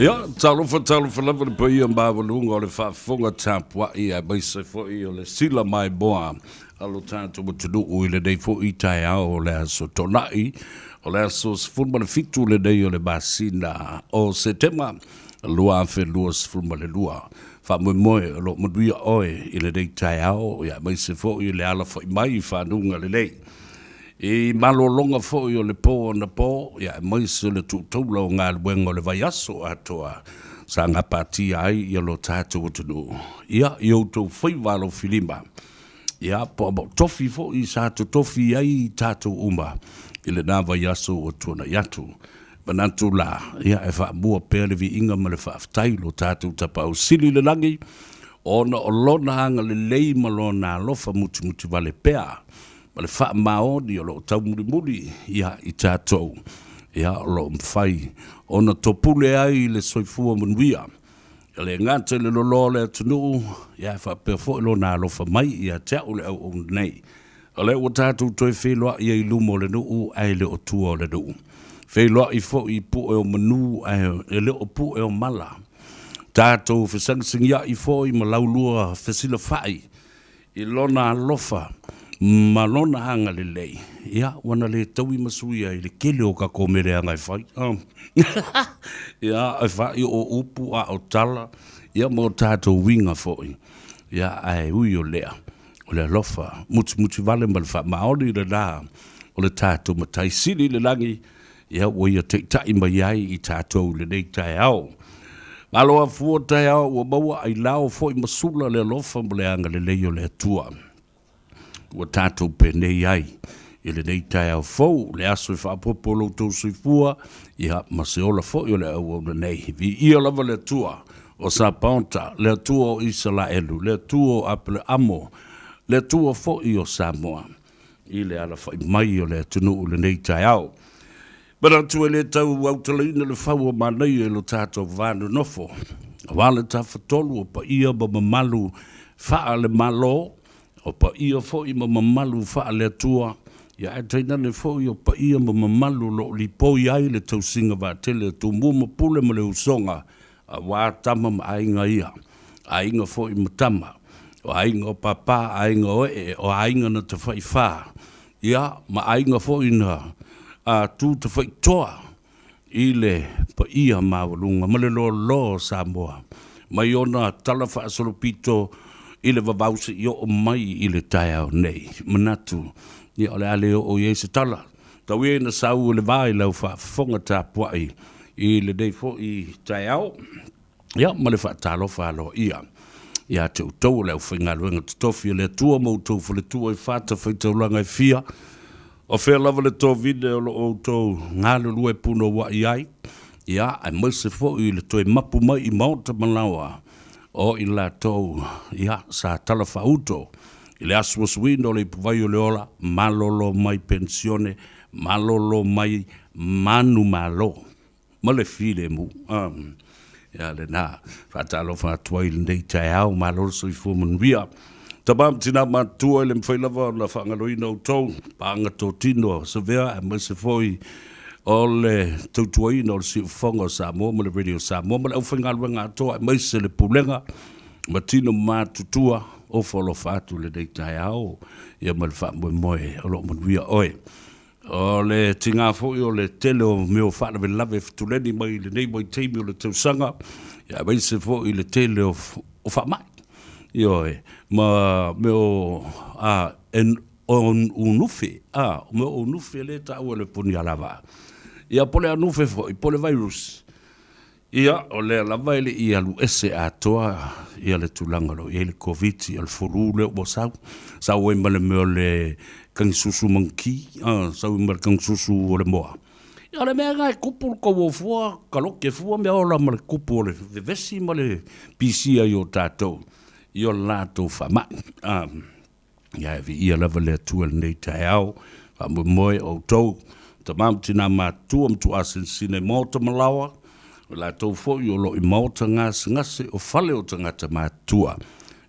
Ia, talofa, talofa lava le paia maualuga o le faafofoga tapuai aemaise foi o le sila maimoa a lo tatou atunuu i lenei foi taeao o le aso Toonai, o le aso 17 lenei o le masina o Setema 2022. Faamoemoe o lo o manuia oe i lenei taeao, aemaise foi o le alafai mai i fanuga lelei. I malologa foi o le po anapo, ia aemaise o le tuutaula o galuega o le vaiaso atoa sa gapatia ai ia lo tatou atunuu, ia i outou faiva alofilima, ia po o tofi foi sa totofi ai i tatou uma i lena vaiaso ua tuanai atu. Manatu la, ia e faamua pea le viiga ma le faafetai i lo tatou Tapaau Sili i le lagi, ona o Lona agalelei ma Lona alofa mutimutivale pea ma le faamaoni o lo o taumulimuli ia i tatou, ia o lo o mafai ona topule ai le soifua manuia. E le gata i le loloa o le atunuu, ia ae faapea foi Lona alofa mai ia te au le auauna nei. O lea ua tatou toe feiloai ai i luma o le nuu ae le o tua o le nuu. Feiloai foi i pue o manu ae e le o pue o mala. Tatou fesagisagiai foi ma laulua fesilafai i Lona alofa ma Lona agalelei, ia, ua na le taui ma suia i le tele o tatou mea leaga e fai. Ia, e fai o upu a o tala, ia ma o tatou uiga foi. Ia, ae ui o lea, o le alofa mutimuti vale ma le faamaoni lena o le tatou Matai Sili i le lagi, ia ua ia taitai mai ai i tatou i lenei taeao. Malo afua taeao ua maua ailao foi ma sula le alofa ma le agalelei o le Atua. Ua tatou penei ai i lenei taeao fou, le aso e faaopoopo lo outou soifua, ia ma se ola foi o le auauna nei. Viia lava le Atua o Sapaota, le Atua o Isalaelu, le Atua o Apeleamo, le Atua foi o Samoa, i le alafai mai o le atunuu i lenei taeao. Manatu e le tau autalaina le fau o manaia i lo tatou va nonofo, aua le Tafatolu o paia ma mamalu faale-Malo, o paia foi ma mamalu faale-Atua, ia ae tainane foi o paia ma mamalu o lo o lipoi ai le tausiga vaatele a Tumua ma Pule ma le Usoga, aua tama ma aiga ia, aiga foi ma tama, o aiga o pāpā, aiga o ee, o aiga na tafaifā, ia, ma aiga foi na tu tafaitoa i le paia maualuga ma le loaloa o Samoa, mai ona tala faasolopito i le vavau seia oo mai i le taeao nei. Manatu, ia o le a le oo i ai se tala. Tau ia ina sau e le va i lau faafofoga tapuai i lenei foi taeao, ia ma le faatalofa aloaia ia te outou o le aufaigaluega totofi a le Atua ma outou faletua i fatafaitaulaga e fia, o fea lava le tovine o lo o outou galulue punouai ai, ia, aemaise foi le toe mapu mai i maota ma laoa o i latou, ia, sa talafaauto i le asuasuina o le ipuvai o le ola, malolo mai penisione, malolo mai manumalo. Ma le filemu. Ia lena, faatalofa atu ai i lenei taeao, malo le soifua manuia. Tama ma tina matutua e le mafai lava ona faagaloina outou, paaga totino a Savea aemaise foi o le tautuaina o le Siufofoga o Samoa ma le Radio Samoa ma le aufaigaluega atoa aemaise le Pulega ma tino matutua, ofo alofa atu i lenei taeao ia ma le faamoemoe o lo o manuia oe. O le tiga foi o le tele o mea o faalavelave fetuleni mai i lenei vaitaimi o le tausaga, aemaise foi le tele o faamai, ioe, ma mea o unufe, o mea o unufe lea e taua e le punialavaa. Ia po o le anufe foi, po o le virus. Ia, o lea lava e le i alu ese atoa ia le tulaga o lo o i ai le Koviti, o le flu lea ua sau, sau ai ma le mea o le tagisusu monkey, sau ai ma le tagisusu o le moa. Ia o le mea lena e tupu le tou o fua, talote fua meaola ma le tupu o le vevesi ma le pisia i o tatou i o latou faamai. Ia e viia lava le Atua i lenei taeao, faamoemoe o outou, tama ma tina matutua ma tuuasinasina i maota ma laoa, o i latou foi o lo o i maota gasegase o fale o tagata matutua,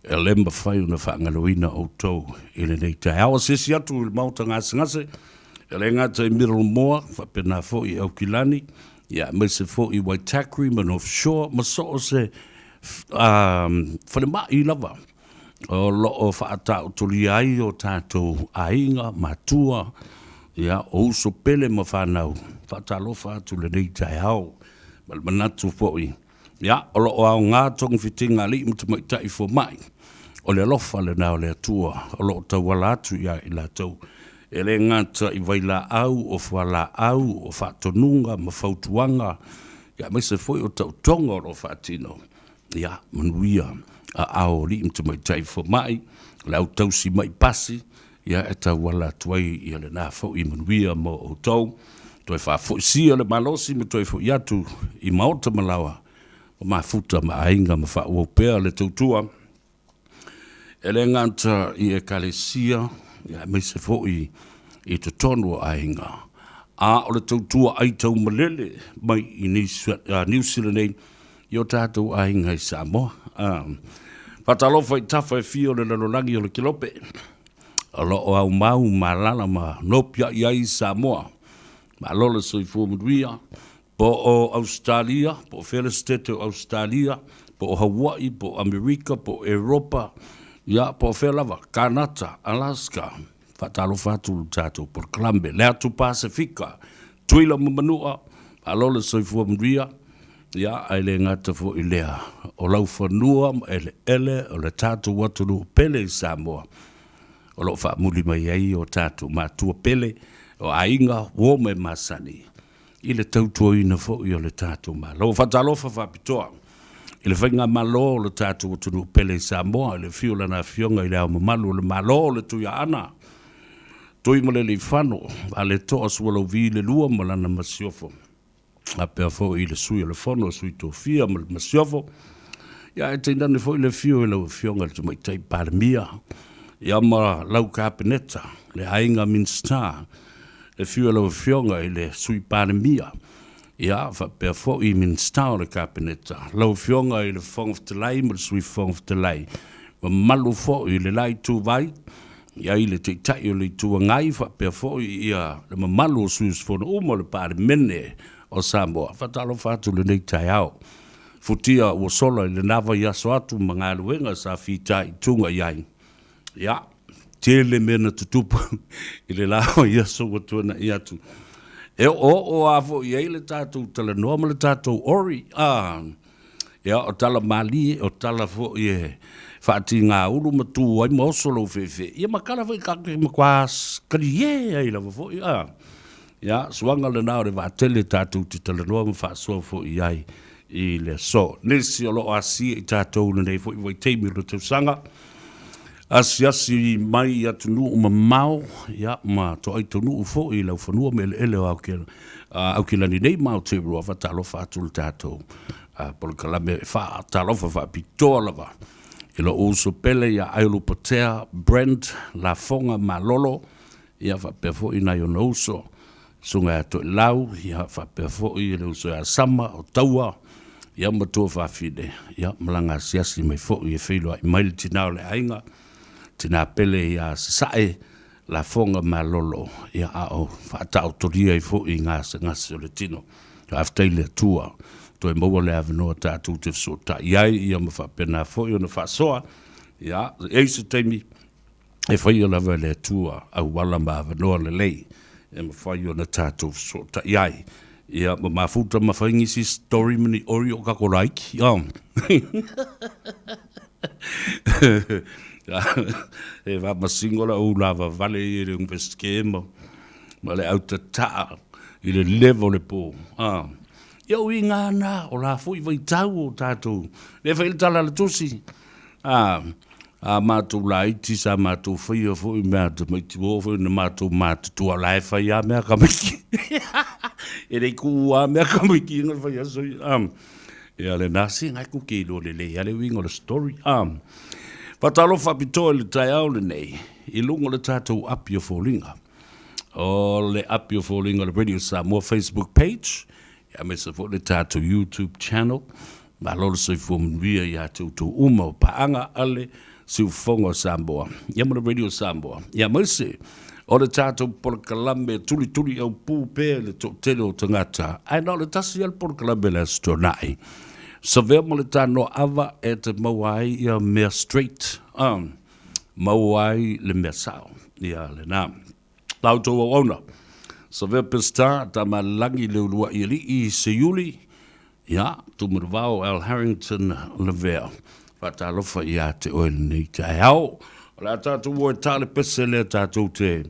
e le mafai ona faagaloina outou i lenei taeao. Asiasi atu i le maota gasegase, e le gata i Middlemoor, faapena foi i Aukilani, ia aemaise foi i Waitakere ma North Shore ma so o se falemai lava o lo o faataotolia ai o tatou aiga, matua, ia, o uso pele ma fanau. Faatalofa atu i lenei taeao ma le manatu foi, ia, o lo o aoga togafitiga a alii ma tamaitai fomai. O le alofa lena o le Atua o lo o tauala atu ia i latou. E le gata i vailaau, o fualaau, o faatonuga ma fautuaga, ia aemaise foi o tautoga o lo o faatino. Ia, manuia aao o alii ma tamaitai fomai, le au tausi mai pasi, ia e tauala atu ai ia lena foi manuia mo outou. Toe faafoisia le malosi ma toe foi atu i maota ma laoa o mafuta ma aiga ma faaauau pea le tautua. E le gata i Ekalesia, aemaise foi i totonu o aiga, a o le tautua aitaumalele mai i Niu Sila nei i o tatou aiga i Samoa. Faatalofa i tafa e fia o le lalolagi o le kelope o lo o aumau ma alaala ma nopiai ai Samoa. Malo le soifua manuia. Po o Ausetalia, po o fea le Setete o Ausetalia, po o Hauaʻi, po o Amerika, po o Europa, ia, po o fea lava, Kanata, Alaska, faatalofa atu i le tatou polokalame, le atu Pasefika, Tutuila ma Manua, malo le soifua manuia, ia, ae le gata foi i lea, o laufanua ma eleele o le tatou atunuu pele i Samoa, o lo o faamuli mai ai o tatou matua pele, o aiga, uo ma e masani, i le tautuaina foi o le tatou Malo. Faatalofa faapitoa i le Faigamalo o le tatou atunuu pele i Samoa, i le afio o Lana Afioga i Le Ao Mamalu o le Malo, le Tuiaana Tuimalealiifano Vaaletoa Sualauvi le Lua ma Lana Masiofo, faapea foi i le Sui o le Fono a Sui Tofia ma le Masiofo, ia ae tainane foi le afio i lau Afioga i le Tamaitai Palemia, ia ma lau Kapeneta, le Aiga Minisita, Le afio o lau Afioga i le Sui Palemia, ia, faapea foi Minisita o le Kapeneta, lau Afioga i le Fofoga Fetalai ma le Sui Fofoga Fetalai, mamalu foi i le la ituvai, i ai le Taitai o le Itu Agai faapea foi ia le mamalu o sui usufono uma o le Palemene o Samoa. Faatalofa atu i lenei taeao. Futia ua sola i lena vaiaso atu ma galuega sa fitaituga i ai. Ia, tele mea na tutupu i le la vaiaso ua tuanai atu. E oooo lava foi i ai le tatou talanoa ma le tatou ori. Ah, ia, o tala malie, o tala foi e faatigaulu ma tu ai ma oso lou feefee. Ia ma tala foi tatou te matua kalie ai lava foi. Ah, ia, suaga lena o le vaatele tatou te talanoa ma faasoa foi i ai i le aso. Nisi o lo o asia i tatou i lenei foi vaitaimi o le tausaga, asiasi mai i atunuu mamao, ia, ma toai taunuu foi i laufanua ma eleele o Aukilani nei ma Aotearoa, faatalofa atu le tatou polokalame e faatalofa faapitoa lava i lou uso pele ia Aiolupotea Brent Lafoga Malolo, ia faapea foi nai ona uso Susuga ia Toelau, ia faapea foi le uso ia Sama o Taua, ia ma tuafafine, ia malaga asiasi mai foi e feiloai mai le tina o le aiga, tina pele ia Sasae, Lafoga Malolo, ia a o faataotolia ai foi i gasegase o le tino. Faafetai i le Atua, toe maua le avanoa tatou te fesootai ai, ia ma faapena foi ona faasoa, ia, e i ai se taimi, e faia lava e le Atua auala ma avanoa lelei e mafai ona tatou fesootai ai. Ia, ma mafuta ma fai nisi story ma ni ori o kako laiki. Oh. E faamasino la ou lava vale i le Universite ma, ma le autataa i le leva o le po. Ah. Ia uiga na, o la foi vaitau o tatou. Le fai le tala a le tusi. A, a matou laiti sa matou faia foi mea a tamaiti, ua oo foi ina matou matutua, o la e fai lava mea a tamaiti. E le i tuua lava mea a tamaiti ia na fai aso ia. A, ia lena, se na e tou te iloa lelei lava le uiga o le story. A, faatalofa faapitoa i le taeao lenei i luga o le tatou api o foliga. O le api o foliga o le Radio Samoa Facebook page, aemaise foi le tatou YouTube channel. Malo le soifua manuia ia te outou uma o paaga a le Siufofoga o Samoa, ia ma le Radio Samoa, ia aemaise o le tatou polokalame tulituli aupu pea i le toatele o tagata, ae na o le tasi lava le polokalame i le Aso Toonai. Savea ma le tanoa ava e te maua ai ia mea straight, maua ai le mea sao, ia lena. La outou auauna, Savea Peseta, Tamalelagi Leuluaʻi Alii Seiuli, ia, Tumanuvao Al Harrington Lavea. Faatalofa ia te oe lenei taeao. O le a tatou o e ta le pese lea tatou te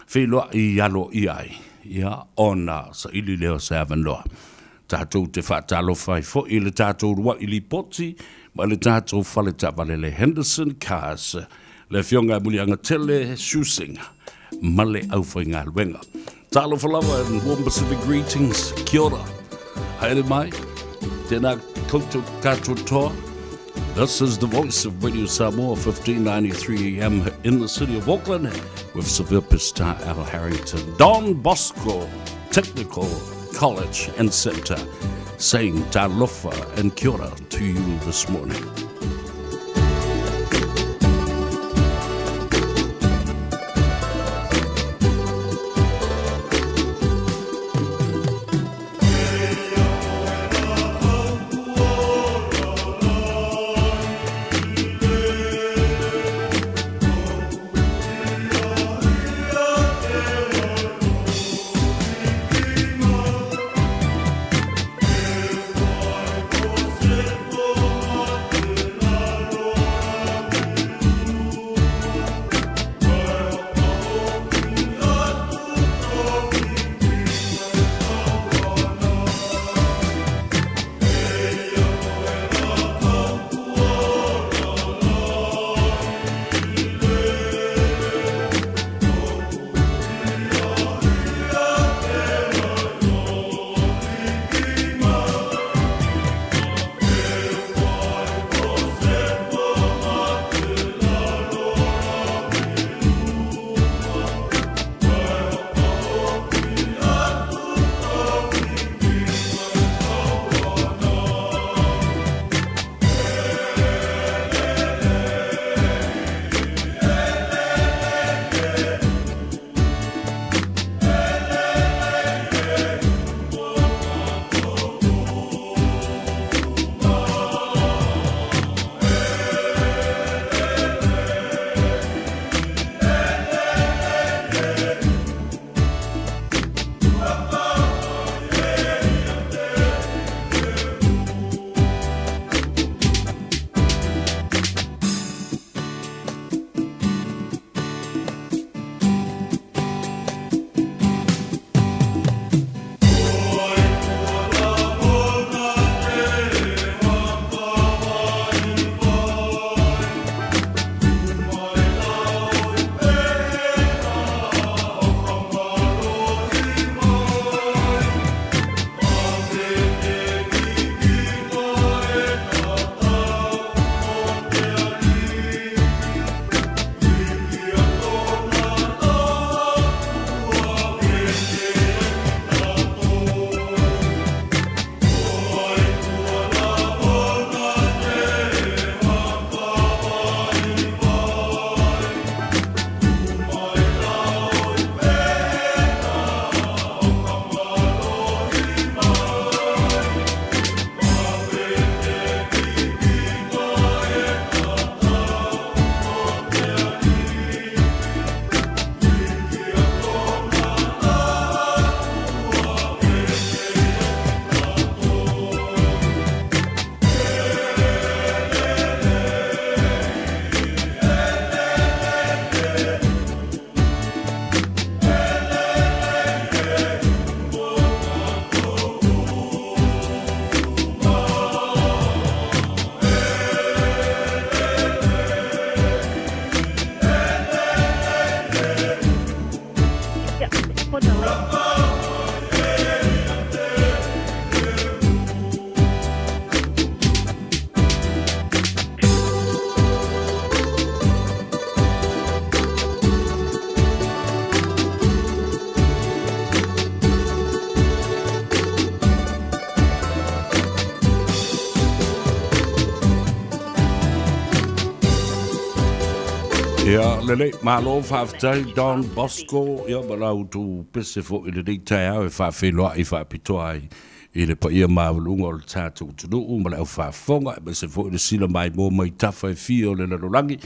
feiloai aloaia ai, ia, ona saili lea o se avanoa. Tatou te faatalofa ai foi i le tatou uluai lipoti mai le tatou fale taavale le Henderson Cars, le Afioga ia Muliagatele Susing ma le aufaigaluega. Talofa lava and warm Pacific greetings. Kia ora. Haere mai. Tēnā koutou katoa. This is the voice of Radio Samoa, 1593 AM in the city of Auckland with Severe Star Al Harrington. Don Bosco Technical College and Centre saying talofa and kia ora to you this morning. Ia, lelei, malo faafetai Don Bosco, ia ma la outou pese foi i lenei taeao e faafeiloai faapitoa ai i le paia maualuga o le tatou atunuu ma le au faafofoga, aemaise foi le sila maimoa mai tafa e fia o le lalolagi.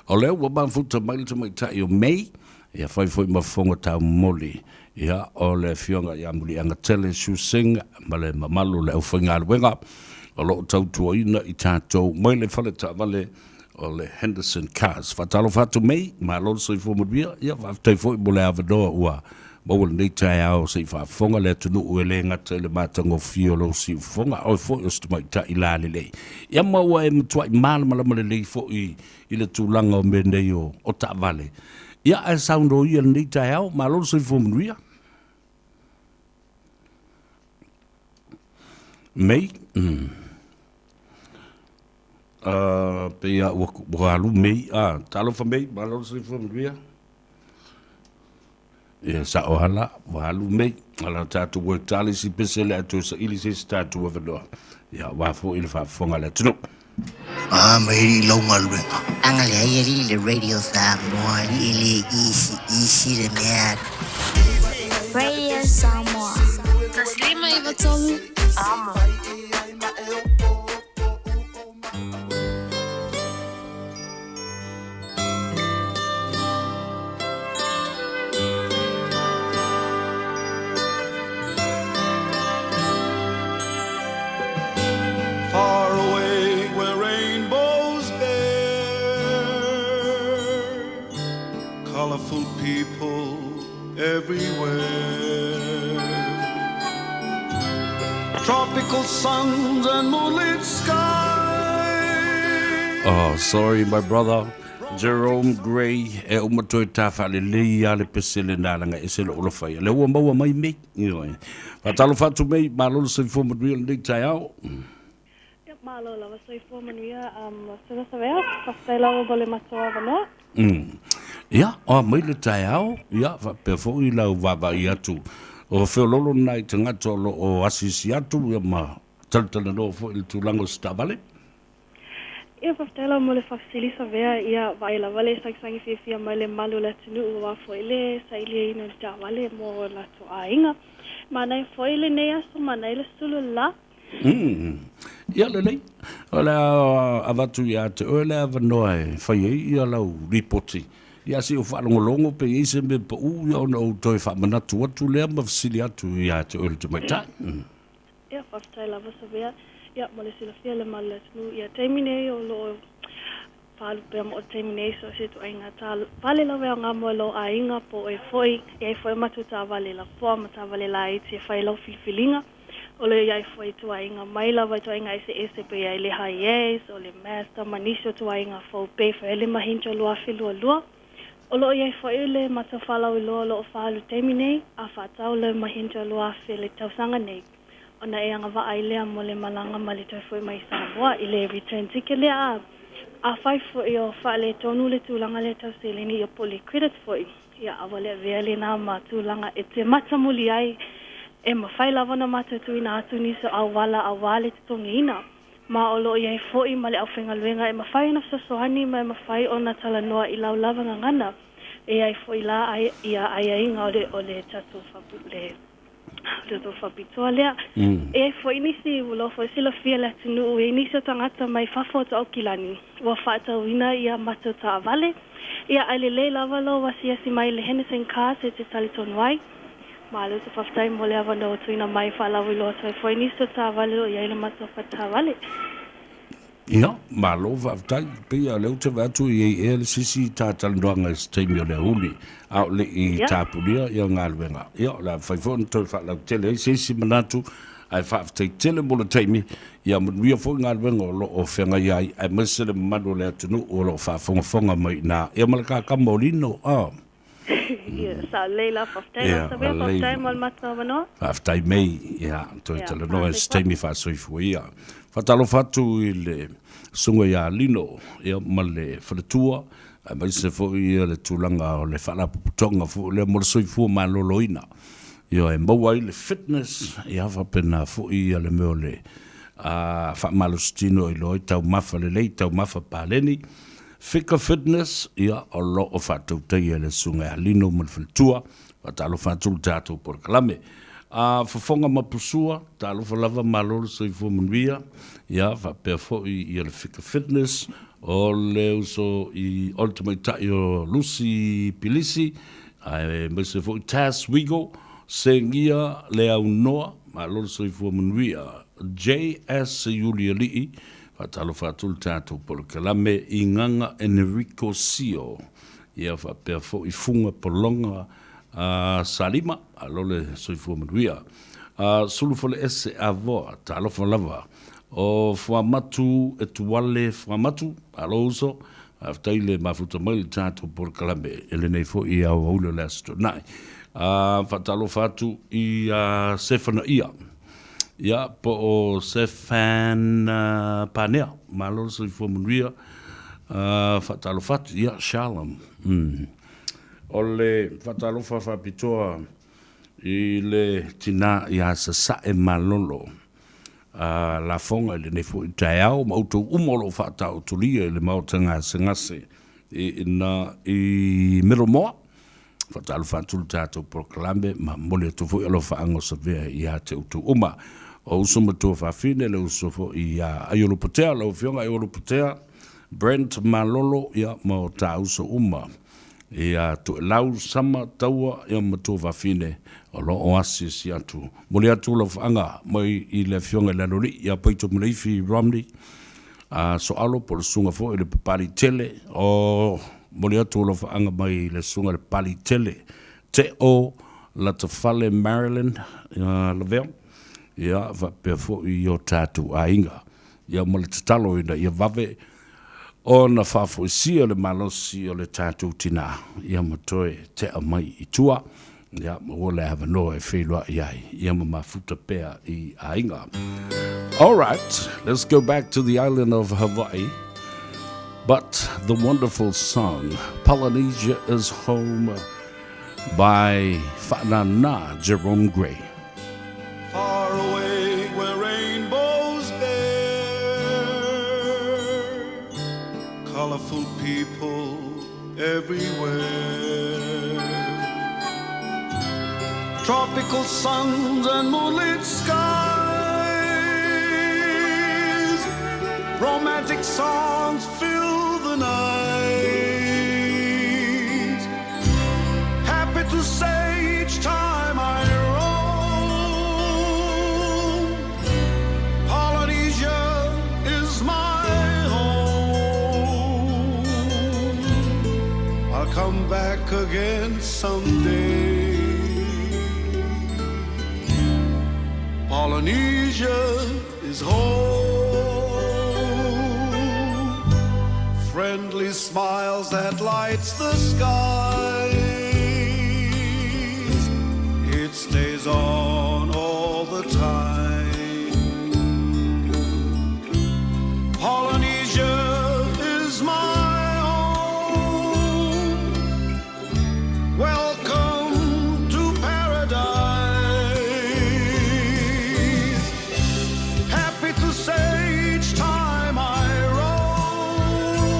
O lea ua mafuta mai le tamaitai o May, ia fai foi ma fofoga taumoli, ia, o le Afioga ia Muliagatele Shu Sing ma le mamalu o le aufaigaluega o lo o tautuaina i tatou mai le fale taavale. o le Henderson Cars. Faatalofa atu mei, malo le soifua manuia, ia faafetai foi mo le avanoa ua maua lenei taeao se i faafofoga le atunuu e le gata i le matagofie o lou siufofoga, a oe foi o se tamaitai lalelei. Ia ma ua e matuai malamalama lelei foi i le tulaga o mea nei o, o taavale. Ia ae saunoa ia lenei taeao, malo le soifua manuia. Mei, mm. Uh, pei a ua, ua alu mei, ah, talofa mei, malo le soifua manuia. Ia sa'o ala, ua alu mei, ala tatou ua tali si pese le atu saili se isi tatou avanoa. Ia aua foi le faafofoga a le atunuu. A mai alii lau galuega. Aga leai alii le Radio Samoa alii e le easy easy le mea. Radio Samoa. 153 Amo. Far away where rainbows bear Colorful people everywhere Tropical suns and moonlit skies Oh, sorry my brother Jerome Gray e uma toe tā whaalelei a le pese le nā langa e se lo olo whai. Le ua maua mai mei. Ioe. Faatalofa atu mei, malo le soifua manuia lenei taeao. Ia, malo lava soifua manuia um, Sena Savea, faafetai lava mo le matou avanoa. Mm. Ia, oa mai le taeao, ia, faapea foi lau vaavaai atu. O feololo nai tagata o lo o asiasi atu, ia ma talatalanoa foi i le tulaga o se taavale. Ia, faafetai lava mo le faafesili Savea, ia, vaai lava le sagisagi fiafia mai le malu o le atunuu aua foi le sailiaina o le taavale mo latou aiga. Manaia foi lenei aso, manaia le sulu la. Mm. Ia lelei, o le a avatu ia te oe le avanoa e fai ai ia lau lipoti. Ia se i ou faalogologo pe i ai se mea paū ia ona ou toe faamanatu atu lea ma fesili atu ia te oe le tamaitai. Mm. Ia, faafetai lava Savea. Ia, mo le silafia le malu o le atunuu, ia taimi nei o lo o faaalu pea mo le taimi nei so o se ituaiga taavale lava e aoga mo lou aiga po o e foi, e ai foi o matou taavale lapoa ma taavale laiti e fai lau filifiliga. O lo o i ai foi ituaiga mai lava ituaiga eseese pei ai le Hiace, o le Mazda ma nisi o ituaiga fou pei foi ai le Mahindra 2022. O lo o i ai foi le matou faalauiloa o lo o faaalu taimi nei, a faatau le Mahindra 2000 le tausaga nei, ona e agavaa ai lea mo le malaga ma le toe foi mai i Samoa i le return ticket lea. A afai foi o faaletonu le tulaga lea tau seleni ia po o le credit foi, ia aua le avea lena ma tulaga e te matamuli ai, e mafai lava ona matou tuuina atu nisi o auala aua le totogiina. Ma o lo o i ai foi ma le aufaigaluega e mafai ona fesoasoani ma e mafai ona talanoa i lau lava gagana e i ai foi la ia aiaiga o le o le tatou le tatou faapitoa lea. E i ai foi nisi ua loa foi silafia le atunuu e i ai nisi o tagata mai fafo atu Aukilani ua faatauina ia matou taavale ia ae lelei lava lou asiasi mai i le Henderson Cars e te talitonu ai. Malo te faafetai mo le avanoa ua tuuina mai e faalauiloa atu ai foi nisi o taavale o lo o i ai le matou faletaavale. Ia, malo faafetai. Pei lava o lea ou te vaai atu e i ai ea le sisi ta talanoaga i se taimi o le aoauli, a o le i tapunia ia galuega. Ia, o le a mafai foi ona toe faalautele ai se isi manatu, ae faafetai tele mo le taimi. Ia manuia foi galuega o lo o feagai ai, aemaise le mamalu o le atunuu o lo o faafogafoga mai i ina. Ia ma le kakama o Lino, a. Ia, sa lelei la, faafetai Ia, la Savea, lelei. faafetai mo le matou avanoa. Faafetai mei, ia, toe Ia, talanoa i se faafetai. taimi faasoifua ia. Faatalofa atu i le Susuga ia Lino, ia, ma le faletua, aemaise foi ia le tulaga o le faalapotopotoga foi lea mo le soifua maloloina. Ia, e maua ai le fitness, ia, faapena foi ia le mea o le a, faamalositino i loa ai taumafa lelei, taumafa paleni. Fika Fitness, ia, o lo o faatautaia e le Susuga ia Lino ma le faletua. Faatalofa atu le tatou polokalame. A fofoga ma pusua, talofa lava malo le soifua manuia, ia, faapea foi ia le Fika Fitness, o le uso i, o le tamaitai o Lucy Pilisi, aemaise foi Tass Wigo, Segia Leaunoa, malo le soifua manuia. JS Iulialii, Faatalofa atu le tatou polokalame i Gaga Enrico Sio, ia faapea foi Fuga Pologa Salima, alo le soifua manuia. Sulufaleese Avoa, talofa lava. O Fuamatu Etuale Fuamatu, alo uso, faafetai le mafuta mai i le tatou polokalame i lenei foi aoauli o le Aso Toonai. Faatalofa atu i a Sefanaia. Ia, po o Sefan Panea, malo le soifua manuia, faatalofa atu, ia, Shalom. O le faatalofa faapitoa i le tina ia Sasae Malolo Lafoga i lenei foi taeao ma outou uma o lo o faataotolia i le Maota Gasegase i ina i Middlemore. Faatalofa atu le tatou polokalame ma momoli atu foi alofaaga o savea ia te outou uma. O uso ma tuafafine, le uso foi ia Aiolupotea, lau Afioga Aiolupotea, Brent Malolo, ia ma o ta uso uma. Ia Toelau, Sama, Taua, ia ma tuafafine o lo o asiasi atu. Momoli atu alofaaga mai i le Afioga i le Aloalii ia Paito Maleifi Romney, a Soalo po o le susuga foi i le Papaliitele o momoli atu alofaaga mai i le susuga i le Papaliitele Teo Latafale Marilyn Lavea, ia faapea foi i o tatou aiga. Ia ma le tatalo ina ia vave ona faafoisia le malosi o le tatou tina, ia ma toe tea mai i tua. Ia, maua le avanoa e feiloai ai, ia ma mafuta pea i aiga. All right, let's go back to the island of Hawaii. But the wonderful song, Polynesia is Home by Fa'anana Jerome Gray. Far away where rainbows bear, colorful people everywhere. Tropical suns and moonlit skies, romantic songs fill the night. Happy to say each time I roam, Polynesia is my home. I'll come back again someday. Polynesia is home. Friendly smiles that lights the skies. It stays on all the time. Polynesia is my home. Welcome to paradise. Happy to say each time I roam,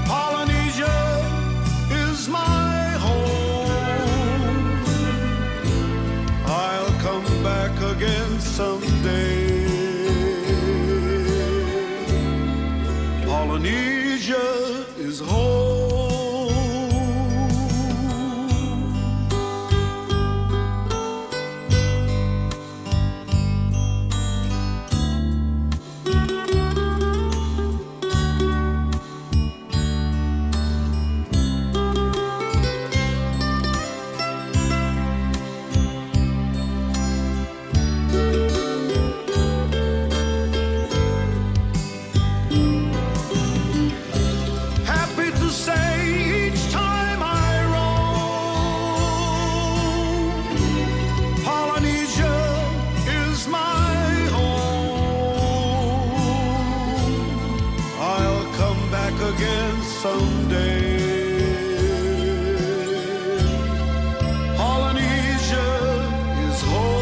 Polynesia is my home. I'll come back again someday. Polynesia is home. Happy to say each time I roam, Polynesia is my home. I'll come back again someday. Polynesia is home.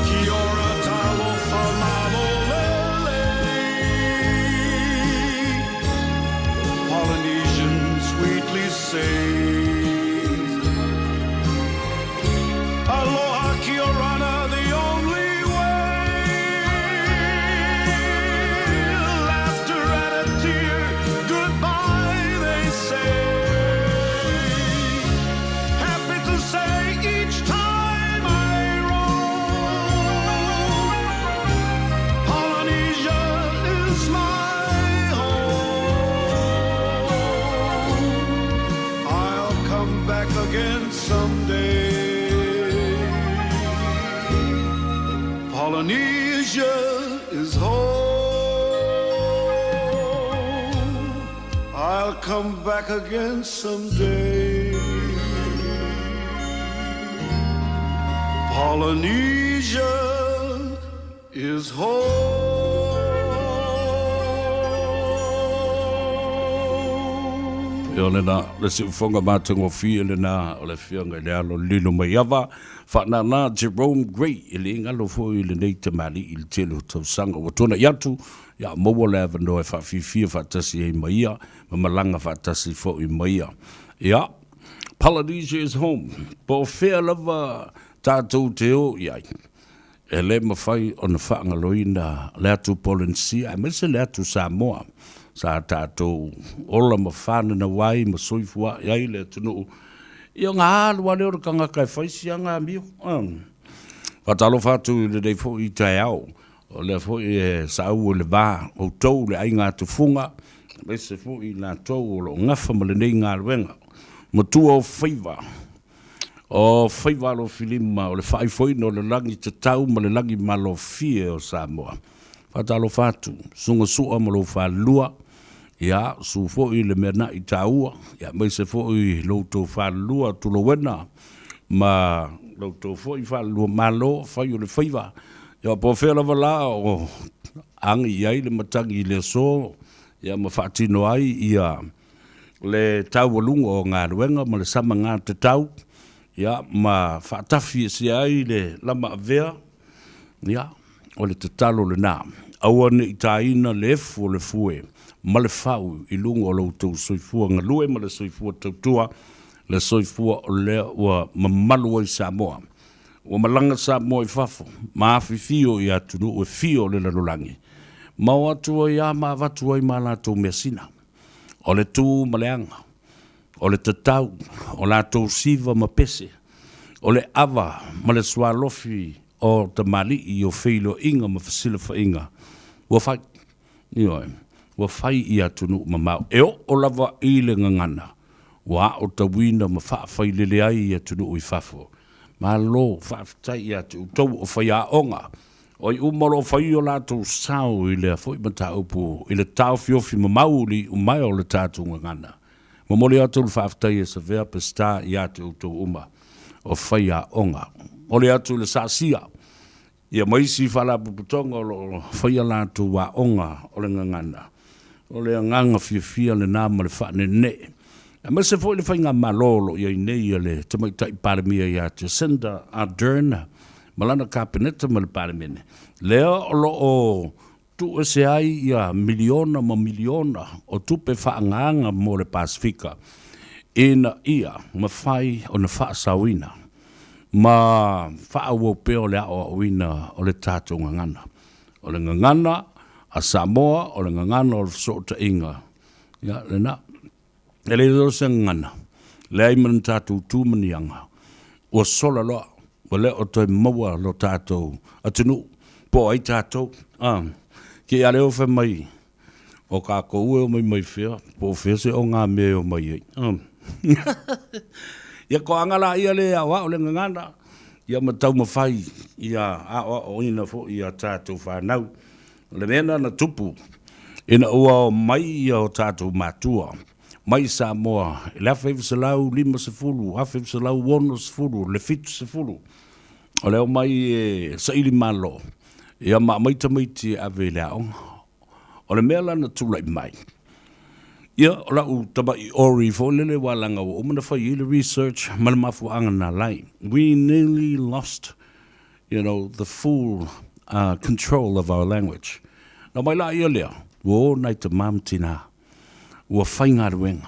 Kia ora talofa malolele. Polynesian sweetly say. Aloha kia orana, the only way. Laughter and a someday. Polynesia is home. I'll come back again someday. Polynesia is home. Ia lena, le siufoga matagofie lena o le Afioga i le Alo Lilomaiava, Faanana Jerome Gray, e le galo foi i lenei tamalii i le tele o tausaga ua tuanai atu, ia maua le avanoa e faafiafia faatasi ai ma ia, ma malaga faatasi foi ma ia. Ia, Polynesia is home, po o fea lava tatou te o i ai, e le mafai ona faagaloina le atu Polenesia aemaise le atu Samoa sa tatou ola ma fananau ai ma soifua'i ai le atunuu. Ia ona alu lava lea o le tagata e fai si ana amio. Faatalofa atu i lenei foi taeao, o lea foi e saau i le va outou le aiga tufuga, aemaise foi i latou o lo o gafa ma lenei galuega. Matua o faiva, O faiva alofilima o le faaifoina o le lagi tatau ma le lagi malofie o Samoa. Faatalofa atu, Susuga Sua ma lou falelua, ia, susu foi le mea na'i taua, ia, aemaise foi lo outou falelua Tulouena ma lo outou foi falelua Malo, fai o le faiva. Ia, po o fea lava la o agi i ai le matagi i le aso, ia, ma faatino ai ia le taualuga o galuega ma le samaga tatau, ia, ma faatafi esea ai le lama avea, ia, o le tatalo lena. Aua ne i taina le efu o le fue ma le fau i luga o lo outou soifua galue ma le soifua tautua, le soifua o lea ua mamalu ai Samoa. Ua malaga Samoa i fafo ma afifio i atunuu e fia o le lalolagi, ma o atu ai lava ma avatu ai ma latou measina. O le tu ma le aga, o le tatau, o latou siva ma pese, o le ava ma le sualofi o tamalii o feiloaiga ma fesilafaiga ua fai, ioe, ua fai i atunuu mamao e oo lava i le gagana ua aotauina ma faafailele ai i atunuu i fafo. Malo faafetai ia te outou o faiaoga O ai uma o lo o fai o latou sao i lea foi mataupu i le taofiofi mamau i le iumaea o le tatou gagana. Momoli atu le faafetai e Savea Peseta ia te outou uma o faiaoga. Momoli atu le saasia ia ma isi faalapotopotoga o lo o faia latou aoga o le gagana. O le agaga fiafia lena ma le faaneenee, aemaise foi le faigamalo o lo o i ai nei a le Tamaitai Palemia ia Jacinda Ardern ma lana Kapeneta ma le Palemene, lea o lo o tuuese ai ia miliona ma miliona o tupe faaagaaga mo le Pasefika ina ia mafai ona faasaoina ma faaauau pea o le aoaoina o le tatou gagana. O le gagana a Samoa, o le gagana o le fesootaiga, ia, lena. E le o se gagana, leai ma ni tatou tu ma ni aga, ua sola loa, ua le o toe maua lo tatou atunuu, po o ai tatou, a. Ke ia leo fai mai, o kākou e omai mai fea, po o fea se ogamea e omai ai, a. Ia toaga laia le aoao le gagana, ia ma taumafai ia aoaoina foi a tatou fanau. O le mea lena na tupu ina ua omai ia o tatou matua mai Samoa i le 1950, 1960, le 70, o le omai e saili malo, ia ma aumai tamaiti e ave i le aoga. O le mea la na tulai mai, ia, o lau tamai ori foi lele aua leaga ua uma ona fai i ai le research ma le mafuaaga na ala ai. We nearly lost, you know, the full control of our language. Na omai laia lea, ua o nai tama ma tina, ua faigaluega.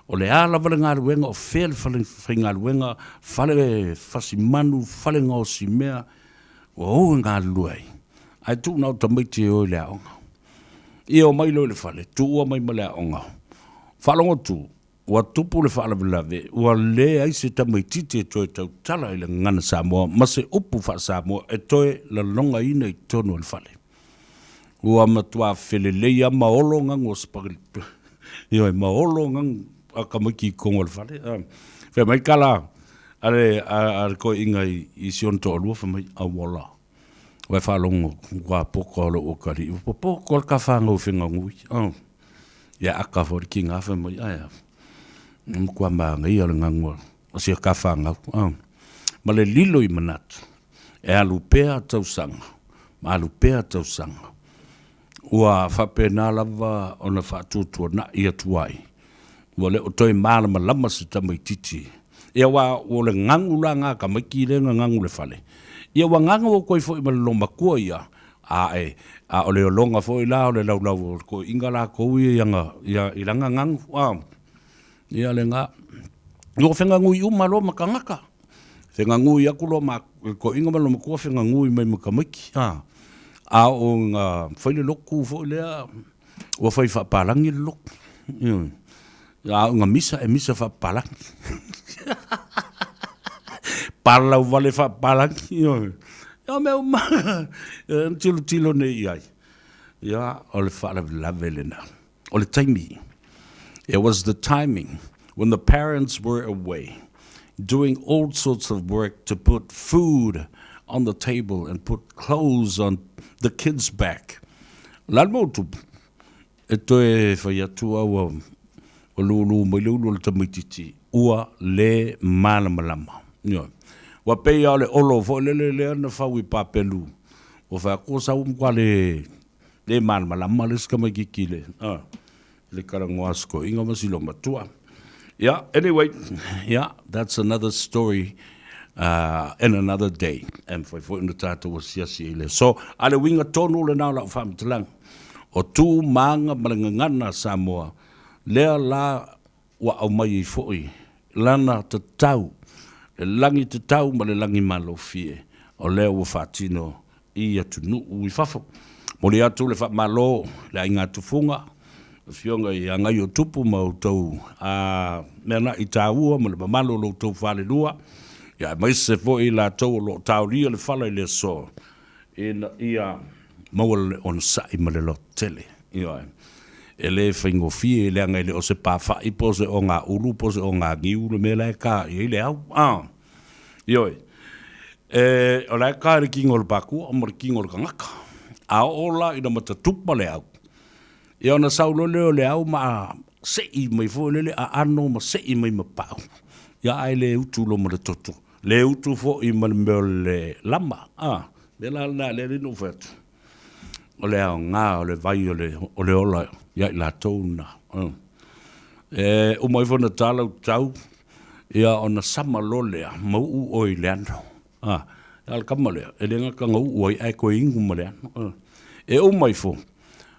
O le a lava le galuega, o fea le fale faigaluega, fale fasimanu, fale gaosimea, ua o e galulue ai, ae tuu na o tamaiti e o i le aoga. Ia omai loa i le fale, tuua mai ma le aoga. Faalogo atu, ua tupu le faalavelave, ua leai se tamaitiiti e toe tautala i le gagana Samoa ma se upu faa-Samoa e toe lalogaina i totonu o le fale. Ua matua felelei lava ma olo gagu o spaghetti, ioe, ma olo gagu a tamaiti i totonu o le fale. Fai mai tala. A le, a, a le toeaina i, i si ona toalua fai mai, Auala, ua e faalogo ua poka o lou atalii, ua popoto le ta fanau i feganui. Oh. Ia aka foi le tina fai mai, ae a, e matua manaia le ganu a si a ta fanau. Oh. Ma le lilo i manatu, e alu pea tausaga, ma alu pea tausaga. Ua faapena lava ona faatuatuanai atu ai, ua le o toe malamalama si tamaitiiti. Ia aua o le gagu la na a tamaiti lea na gagu i le fale, ia ua gagu atu ai foi ma le loomatua ia, a e, a o le ologa foi la o le laulau o le toeaiina latou ia i ana, ia, i lana gagu, a. Ia lena. Ua feganui uma loa ma tagata. Feganui atu loa ma le toeaina ma le loomatua feganui mai ma tamaiti, a. A oo ina fai le lotu foi lea, ua fai faapalagi le lotu. Ioe. A oo ina misa, e misa faapalagi. Palau vale faapalagi, ioe. Ia o mea uma e tilotilo nei i ai. Ia, o le faalavelave lena. O le taimi. It was the timing when the parents were away doing all sorts of work to put food on the table and put clothes on the kids' back. O le a le mea ua tupu? E toe fai atu au ua lūlū mai le ulu o le tamaitiiti, ua le malamalama. Ioe. Ua pei lava o le olo foi lele lea na fau i papelu, ua fai atu ua sau ua matua le le malamalama le isi tamaitiiti i le, a, le talanoa a si toeaina ma si loomatua. Ia, anyway, ia, that's another story in another day. E mafai foi ona tatou asiasi ai i le aso. A o le uiga tonu lena o lau faamatalaga, o tu ma aga ma le gagana a Samoa, lea la ua aumai ai foi lana tatau, le lagi tatau ma le lagi malofie, o lea ua faatino i atunuu i fafo. Momoli atu le faamalo i le aiga Tufuga, afioga ia Gaiotupu ma outou mea na'i taua ma le mamalu o lo outou falelua, ia aemaise foi i latou o lo o taolia le fala i le aso ina ia maua le onosai ma le lototele. Ioe. E le faigofie leaga e le o se pafa'i po o se ogaulu po o se oganiu le mea la e ta i ai le au. A! Ioe. E, o la e ta i le kino o le pakua ma le kino o le tagata. A oo la ina matatupa le au, ia ona sau loa lea o le au ma se'i mai foi lele aano ma se'i mai ma pau. Ia ae le utu loa ma le toto. Le utu foi ma le mea o le lama. A, mea la lena lea na ou fai atu. O le aoga o le vai o le, o le ola ia i latou na. E uma ifo ona ta lau tau, ia ona sama loa lea, ma uu oe i le ano. A, a o le kama lea, e le gata na uu ai, ae toe inu ma le ano. E uma ifo,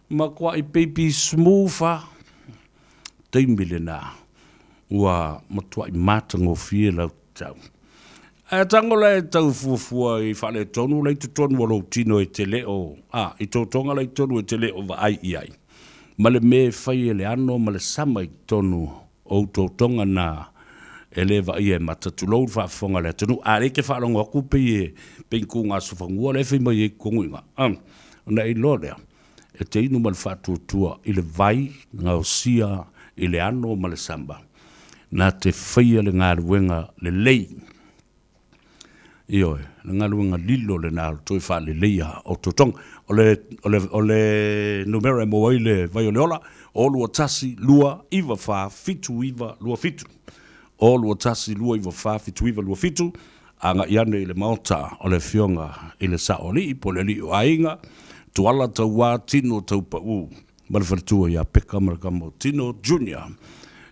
matuai baby smooth lava. Taimi lena, ua matuai matagofie lau tau. Ae tago la e tau fuafua i faaletonu la i totonu o lou tino e te le o, a, i totoga la i totonu e te le o vaai i ai, ma le mea e fai e le ano ma le sama i totonu o ou totoga na e le vaaia e mata, tulou le faafofoga a le atunuu. A lea e te faalogo atu pei e, pei ni tuugasofanua la e fai mai ai i totonu i ina, a, ona e iloa lea, e te inu ma le faatuatua i le vai gaosia i le ano ma le sama, na te faia le galuega lelei. Ioe, le galuega lilo lena o le toe faaleleia o totoga. O le, o le, o le numera e maua ai le vai o le ola, o 21 2 9 4 7 9 2 7. O 21 2 9 4 7 9 2 7. Agai ane i le Maota o le Afioga i le Saoalii po o le Alii o Aiga, Tuala Tauā Tino Taupaū ma le faletua ia Peka ma le tama o Tino Junior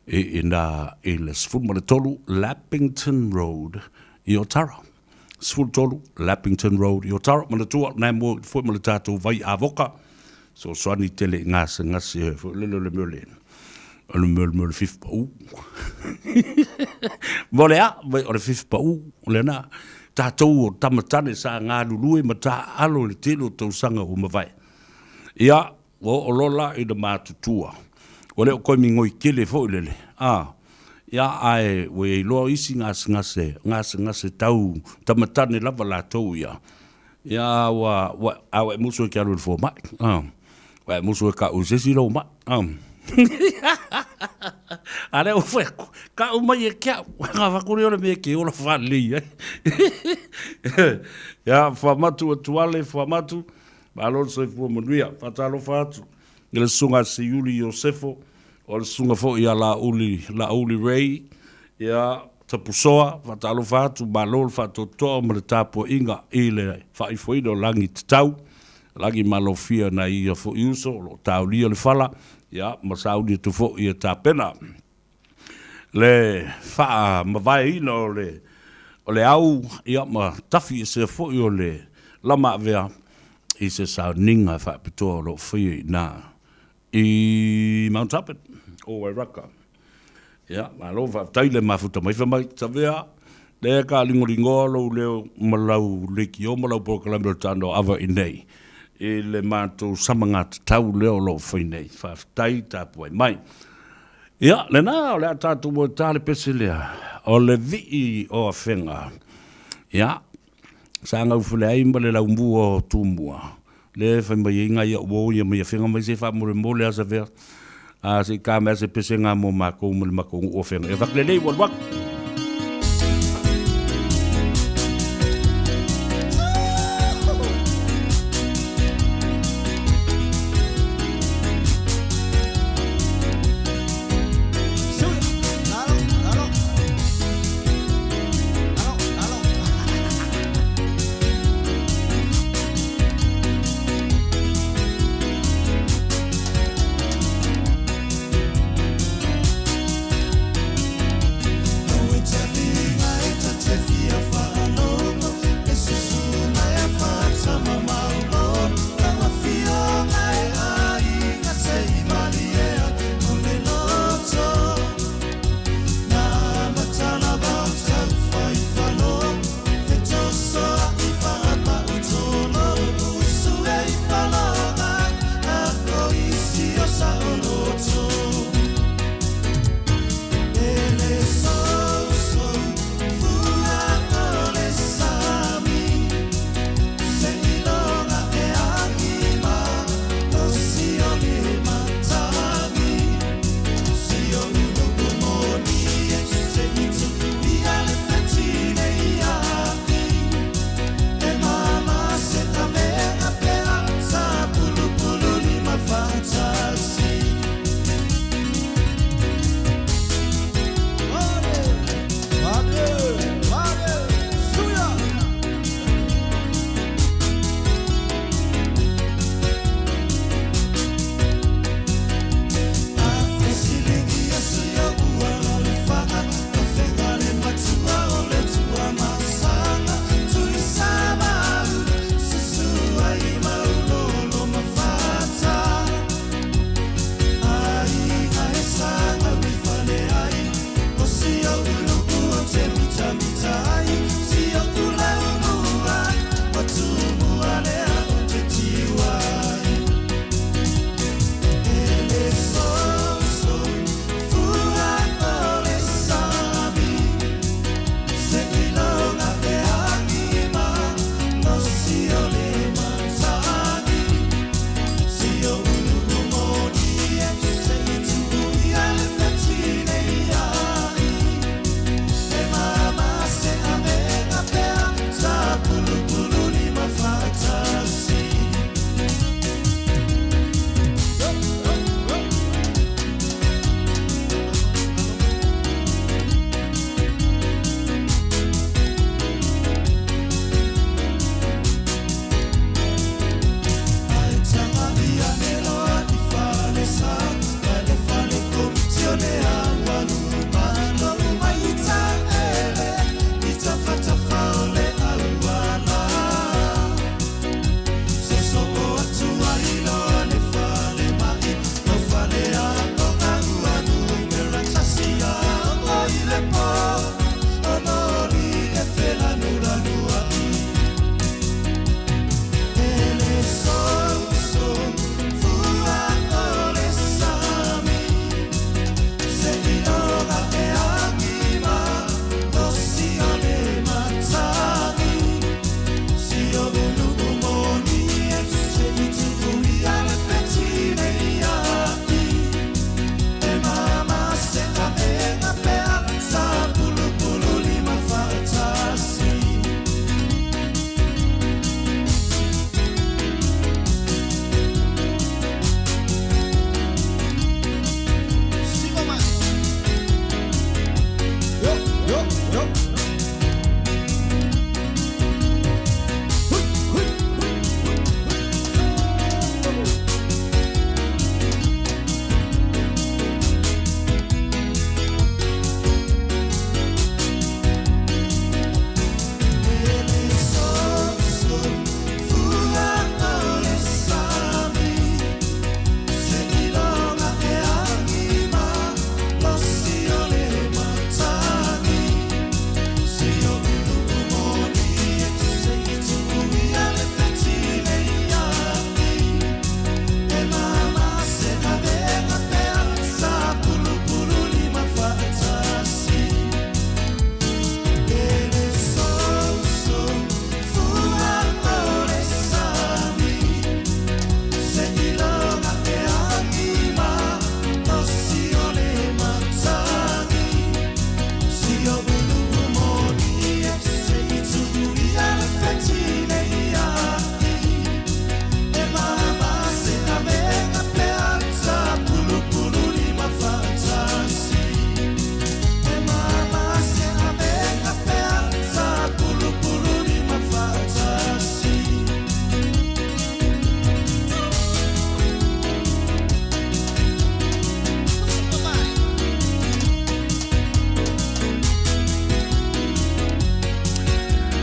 i inā i le 13 Lapington Road i Otara. 13 Lapington Road i Otara. Manatua, na e mua foi ma le tatou vai avoka, fesoasoani tele i gasegase foi lele o le mea o le o le mea o le mea o le fifi pau. Mo le a, o le fifi pau, o lena, tatou o tama tane sa galulue ma taaalo i le tele o tausaga ua mavae. Ia, ua oo loa la ina matutua, ua le o toe migoi tele foi lele, a, ia, ae ua i ai loa isi gasegase, gasegase tau tama tane lava latou ia, Ia, ua, ua, a ua e musu e ke alu i le fomai, a, ua e musu e ka'u i se isi lou ma'i, a. A lea ua fai atu, tau mai e te au, ona avatu lea o le mea e te ola faalelei ai. Ia, Fuamatu Atuale, Fuamatu, malo le soifua manuia. Faatalofa atu i le Susuga a Seiuli Iosefo, o le susuga foi ia Laauli, Laauli Ray, ia, Tapusoa, faatalofa atu, malo le faatoatoa ma le tapuaiga i le faaifoina o lagi tatau, lagi malofia nai ia foi uso o lo o taolia le fala, ia, ma sauni atu foi e tapena le faamavaeina o le o le au, ia, ma tafi esea foi o le lama avea i se sauniga faapitoa o lo o faia i ina i Mount Albert o Wairaka. Ia, malo faafetai le mafuta mai. Fai mai, Savea, lea e taaligoligoa lou leo ma lau leitio ma lau polokalame o le Talanoa Ava i inei i le matou samaga tatau lea o lo o fai nei. Faafetai tapuai mai. Ia, lena, o le a tatou o e ta le pese lea, o le vii o Afega. Ia, sa gaufale ai ma le laumua o Tumua, lea e fai mai ai nai au uo ia mai Afega mai se faamolemole lava Savea, a se i ta mai lava se pesega mo matou ma le matou nuu o Afega. Ia fatu lelei ua alu atu.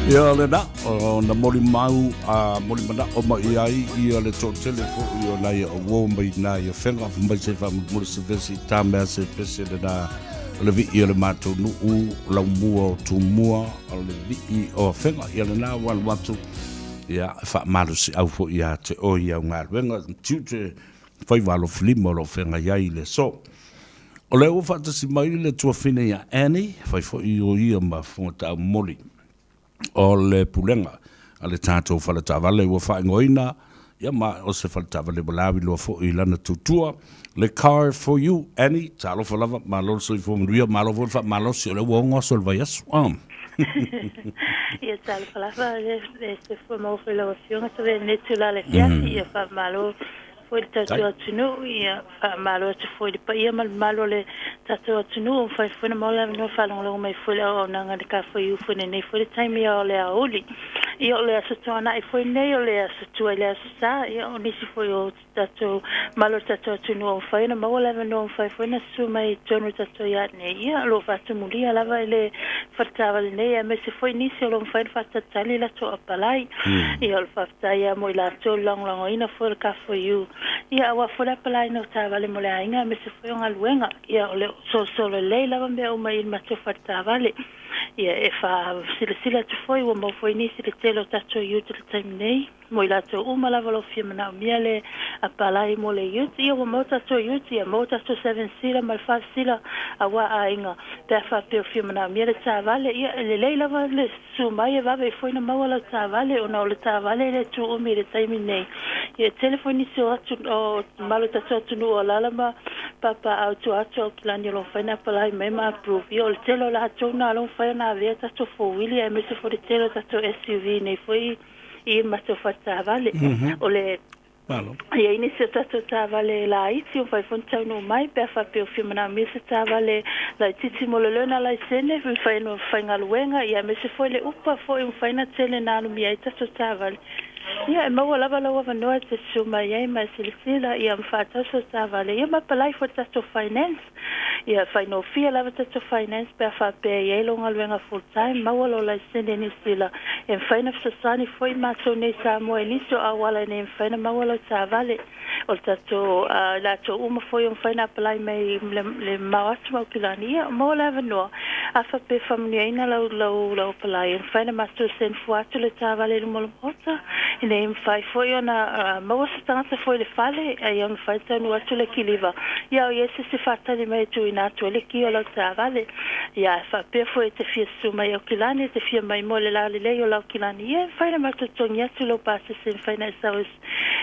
Ia lena, na molimau a molimana'o mai i ai ia le toatele fo'i o nai a'u uo mai nai Afega, fai mai se faamolemole se vesi i ta mea se pese lena o le vi'i o le matou nu'u laumua o Tumua o le vi'i o Afega. Ia lena ua alu atu, ia e faamalosi'au fo'i ia te oe i au galuega tiute faiva alofilima o lo o feagai ai i le aso. O lea ua faatasi mai le tuafine ia Annie, fai foi o ia ma fofoga taumoli o le pulega a le tatou faletaavale ua faaigoaina ia ma o se faletaavale ua laviloa foi i lana tutua, le Car for You. Annie, talofa lava, malo le soifua manuia, malo foi le faamalosi, o lea ua 6 aso o le vaiaso. Ah. Ia talofa lava, e soifua maua foi lau Afioga, tavea i lenei itula le afiafi, ia faamalo foi le tatou atunuu, ia faamalo atu foi i le paia ma le mamalu o le tatou atunuu ua mafai foi ona maua le avanoa e faalogologo mai foi i le auaunaga a le Kafua foi i lenei foi le taimi o le aoauli. Ia o le Aso Toonai foi lenei, o le Aso Tua i le Aso Sa, ia o nisi foi o tatou mamalu o le tatou atunuu ua mafai ona maua le avanoa ua mafai foi ona susu mai i totonu o le tatou iat nei, ia o lo o faatumulia lava i le faletaavale nei aemaise foi nisi o lo o mafai ona faatalitali latou apalai. Ia o le faafetai lava mo i latou le lagolagoina foi o le K4U. Ia aua foi le apalaiina o taavale mo le aiga aemaise foi o galuega. Ia o le solosolo lelei lava mea uma i le matou faletaavale. Ia e faasilasila atu foi ua maua foi nisi le tele o tatou youth i le taimi nei. Mo i latou uma lava o lo o fia manaomia le apalai mo le youth, ia ua maua tatou youth, ia maua tatou seven seater ma le five seater aua aiga pe a faapea o fia manaomia le taavale. Ia e lelei lava le susu mai e vave ai foi ona maua lau taavale ona o le taavale e le tu umi i le taimi nei. Ia e tele foi nisi o atu o mamalu o tatou atunuu o alaala ma papaaao i tua atu o Aukilani o lo o mafai ona apalai mai ma approve. Ia o le tele o latou na o lo o mafai ona avea tatou four wheeler aemaise foi le tele o tatou SUV nei foi i matou faletaavale. O le Malo. I ai nisi o tatou taavale laiti ua mafai foi ona taunuu mai pe a faapea ua fia manaomia se taavale laitiiti mo le learner laisene, mafai ona faigaluega, ia aemaise foi le upa foi ua mafai ona tele ona alumia ai tatou taavale. Ia e maua lava lou avanoa e te susu mai ai ma e silasila ia ma faatau sau taavale ia ma apply foi i le tatou finance. Ia faigofie lava tatou finance pe a faapea e i ai lou galuega full time, maua lou laisene Niu Sila. E mafai ona fesoasoani foi matou nei i Samoa i nisi o auala ina ia mafai ona maua lau taavale. O le tatou i latou uma foi o mafai ona apply mai le mamao atu ma Aukilani, ia maua le avanoa. A faapea e faamanuiaina lau lau lau apply, e mafai ona matou send fua atu le taavale i luma o le maota ina ia mafai foi ona maua se tagata foi i le fale, a ia mafai ona taunuu atu le kiliva. Ia o i ai se isi faatali mai e tuuina atu ai le ki o lau taavale. Ia a faapea foi e te fia susu mai i Aukilani, e te fia maimoa i le lalelei o le Aukilani, ia e mafai ona matou totogi atu lou pasese e mafai ona e sau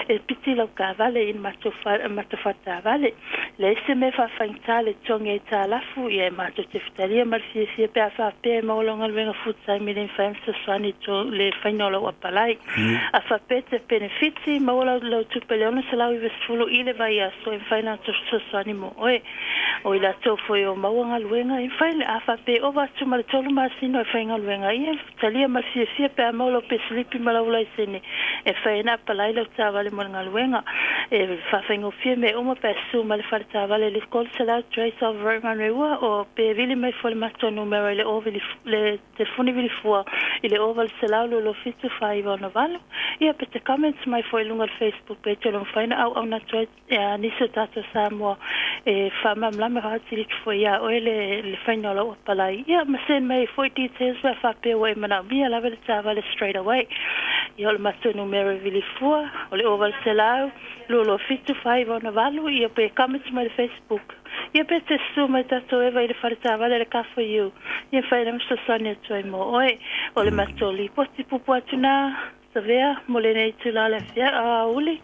e piti lau taavale i le matou matou faletaavale. Leai se mea e faafaigata le totogi aitalafu, ia e matou te fetalia ma le fiafia pe a faapea e maua lau galuega full time e le mafai ona fesoasoani i le faiga o lau apalai. A faapea e te penefiti, maua lau lau tupe i le $690 i le vaiaso e mafai ona fesoasoani mo oe. O i latou foi o maua galuega, e mafai, a faapea e ova atu ma le tolu masina o e faigaluega, ia e talia ma le fiafia pe a maua lau pesilipi ma lau laisene e mafai ai ona apalai lau taavale mo le galuega. E faafaigofie mea uma pe a susu mai le fale taavale i le 300 Trace of Romanreua o pe vili mai foi le matou numera i le o vili le telefoni vili fua i le 0800 227 4968. Ia pe te comments mai foi i luga o le Facebook page o lo o mafai ona auauna atu ai Ia, nisi o tatou Samoa e faamalamalama atili atu foi ia oe le le faiga o lau apalai. Ia, ma send mai ai foi details pe a faapea ua e manaomia lava le taavale straight away. Ia, o le matou numera e vili fua, o le 0800 227 498, ia pe comments mai le Facebook. Ia pe te susu mai tatou Eva i le fale taavale a le Car4U, ia mafai ona fesoasoani atu ai mo oe. O le matou lipoti puupuu atu na. Savea mo lenei itula o le aoauli.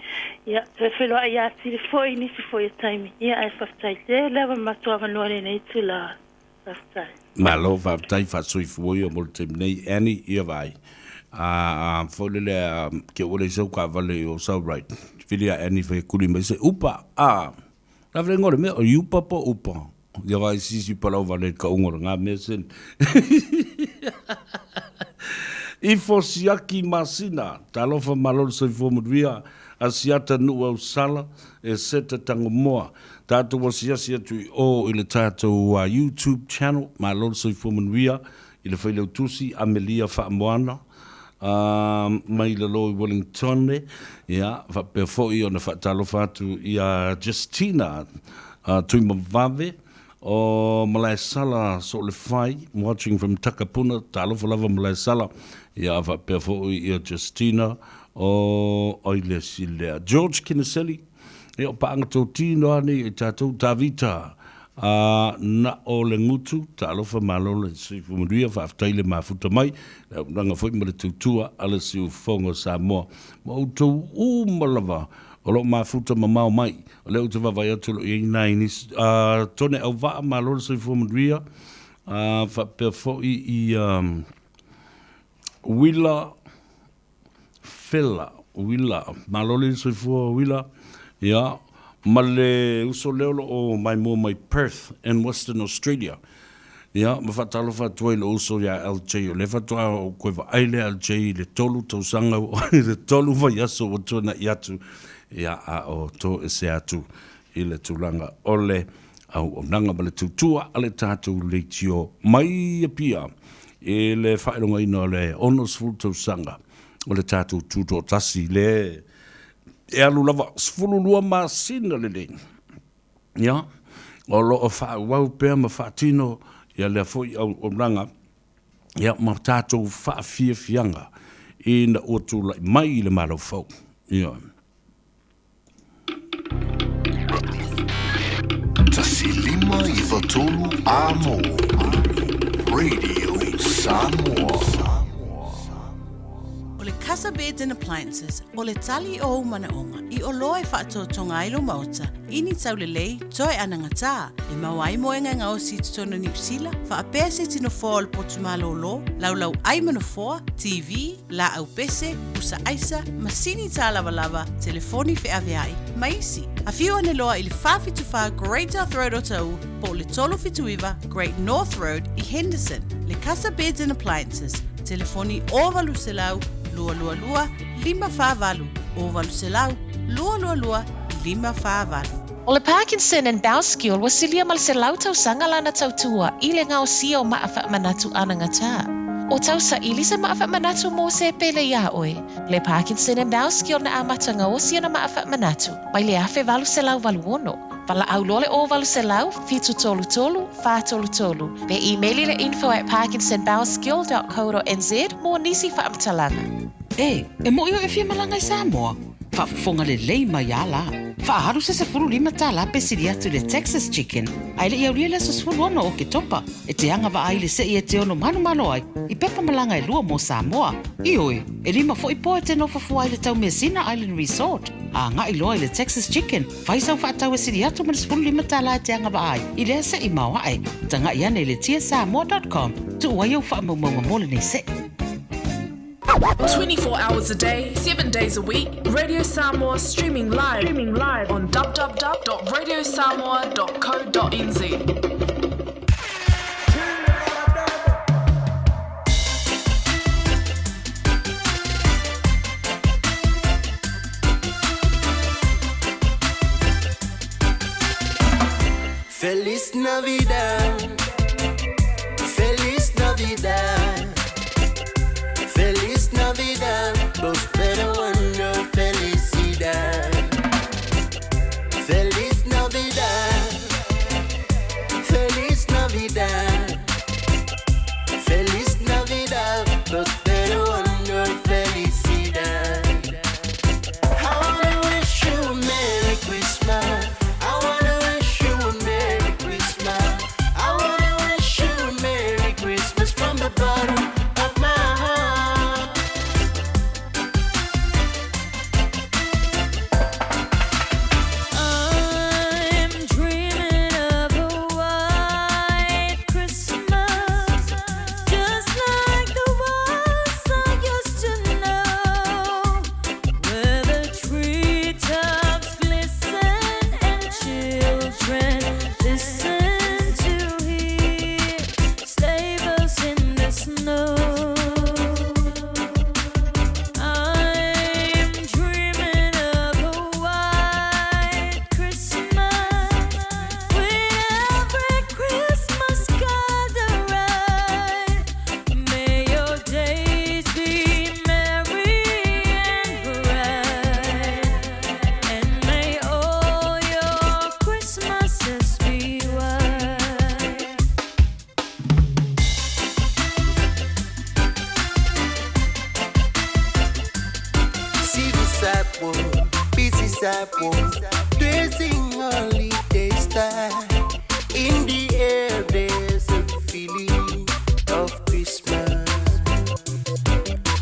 Ia, toe feiloai atili foi i nisi foi o taimi. Ia, ae faafetai tele lava mo matou avanoa i lenei itula. Faafetai. Malo faafetai faasoifua ia mo le taimi nei Annie ia vaai a foi lele a ke ua leai sau taavale i o sau right fili a Annie fai kuli mai se upa a la vele ngore mea o upa po upa ia vaai sisi palau vale ka ungo nga mea sen Ifo siaki masina, talofa malo le soifua manuia, Asiata nuu Ausala, e seta Tangomoa. Tatou asiasi atu i o i le tatou YouTube channel, malo le soifua manuia. i le Failautusi Amelia Faamoana mai lalo i Wellingtone, ia, faapea foi ona faatalofa atu ia Justina Tuimavave o Malaesala Soolefai, watching from Takapuna, talofa lava Malaesala, ia, faapea foi ia Justina o ai le isi lea, George Kiniseli, ia, o paaga totino lava nei e tatou, Tavita Ā, na o le gutu, talofa malo le soifua manuia, faafetai le mafuta mai, le auaunaga foi ma le tautua a le Siufofoga o Samoa, ma outou uma lava o lo o mafuta mamao mai. O lea ou te vaavaai atu o lo o i ai nai nisi, ā, Tone Auvaa, malo le soifua manuia, ā, faapea foi i, ā, Willa Fela, Willa, malo le soifua Willa, ia, ma le uso lea o lo o maimoa mai Perth in Western Australia. Ia, ma faatalofa atu ai i lou uso ia LJ, o lea faatoa ou toe vaai lea LJ i le tolu tausaga, i le tolu vaiaso ua tuanai atu, ia, a o toese atu i le tulaga o le auaunaga ma le tautua a le tatou leitio mai Apia i le faailogaina o le 60 tausaga o le tatou tutoatasi le e alu lava 12 masina lelei ia o lo o faaauau pea ma faatino ia lea foi auaunaga ia ma tatou faafiafiaga ina ua tulai mai i le Malo fou. Ia. 1 5 9 3 Amo Radio Samoa. O le Casa Beds and Appliances, o le tali o ou manaoga i oloa e faatotoga ai lou maota i ni taulelei toe anagatā, e maua ai moega e gaosi i totonu o Niu Sila, faapea se tino foa o le potu malōlō, laulau ai ma nofoa, TV, laau pese, pusa aisa, masini tālavalava, telefoni feaveai, ma isi. Afio ane loa i le 474 Great South Road Otahuhu po o le 379 Great North Road i Henderson. Le Casa Beds and Appliances, telefoni 0800 222 548, 0800 222 548. O le Parkinson and Bowskill ua silia ma le 100 tausaga lana tautua i le gaosia o maa faamanatu anagatā. O tau saili se maa faamanatu mo se pele iā oe. Le Parkinson and Bowskill na amata gaosi ana maa faamanatu mai le 1886. Valaau loa le 0800 733 433 pe imeli le info at parkinsonbowskill dot co dot nz mo nisi faamatalaga. E, e moʻi oe e fia malaga i Samoa? Faafofoga lelei mai a la. Faaalu se 15 tālā pe sili atu i le Texas Chicken, a e le i aulia le aso 16 o Oketopa, e te agavaa ai i le seʻi e te ono manumalo ai i pepa malaga e lua mo Samoa. Ioe, e lima foi po e te nofo fua ai le Taumeasina Island Resort. A agai loa i le Texas Chicken, fai sau faatau e sili atu ma le 15 tālā e te agavaa ai i lea seʻi maoaʻe. Tagaʻi ane i le tssamoa dot com, tuu ai ou faamaumauga mo lenei seʻi. 24 hours a day, 7 days a week, Radio Samoa streaming live, streaming live on www.radiosamoa.co.nz. Feliz Navidad, Feliz Navidad, Feliz Navidad, prospero año, felicidad. Feliz Navidad, Feliz Navidad, Feliz Navidad, prospero año y felicidad. I wanna wish you a Merry Christmas. I wanna wish you a Merry Christmas. I wanna wish you a Merry Christmas from the bottom of my heart. I'm dreaming of a white Christmas, just like the ones sidewalk, busy sidewalk, dressing holiday style. In the air, there's a feeling of Christmas.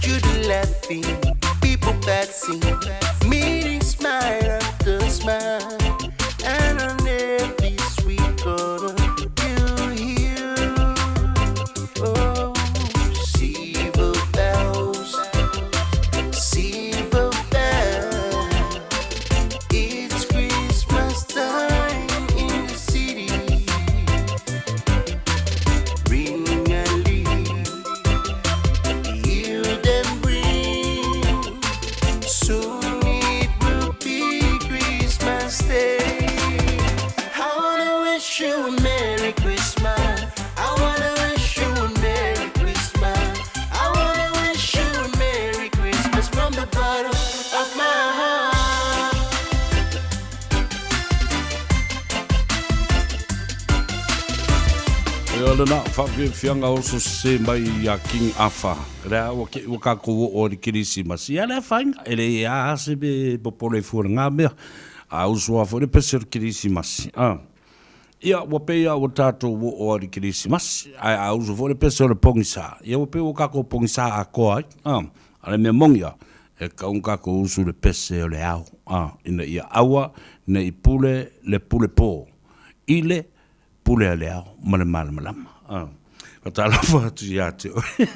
Children laughing, people passing, meeting smile after smile. And on every sweet corner, you hear oh, silver bells, silver bells. It's Christmas time in the city. Ring a ling, hear them ring. Soon it will be Christmas Day. I wanna wish you a Merry Christmas. I wanna wish you a Merry Christmas. I wanna wish you a Merry Christmas from the bottom of my heart. Ia lena faafiafiaga oso sese mai ia King Afa. Lea ua ke ua kākou oo i le Kerisimasi. Ia le afaina, e le a se me popole fua le ngā mea. A uso a foi le pese o le Kerisimasi. A. Ia, ua pei a ua tātou oo a le Kerisimasi. Ae a uso foi le pese o le pogisa. Ia ua pei ua kākou pogisa atoa ai. A. A le mea moni a, e tatau ona tātou usu le pese o le ao. A. Ina ia aua ne i pule le pule pō i le pule a le ao ma le malamalama. A. Faatalofa atu ia te oe.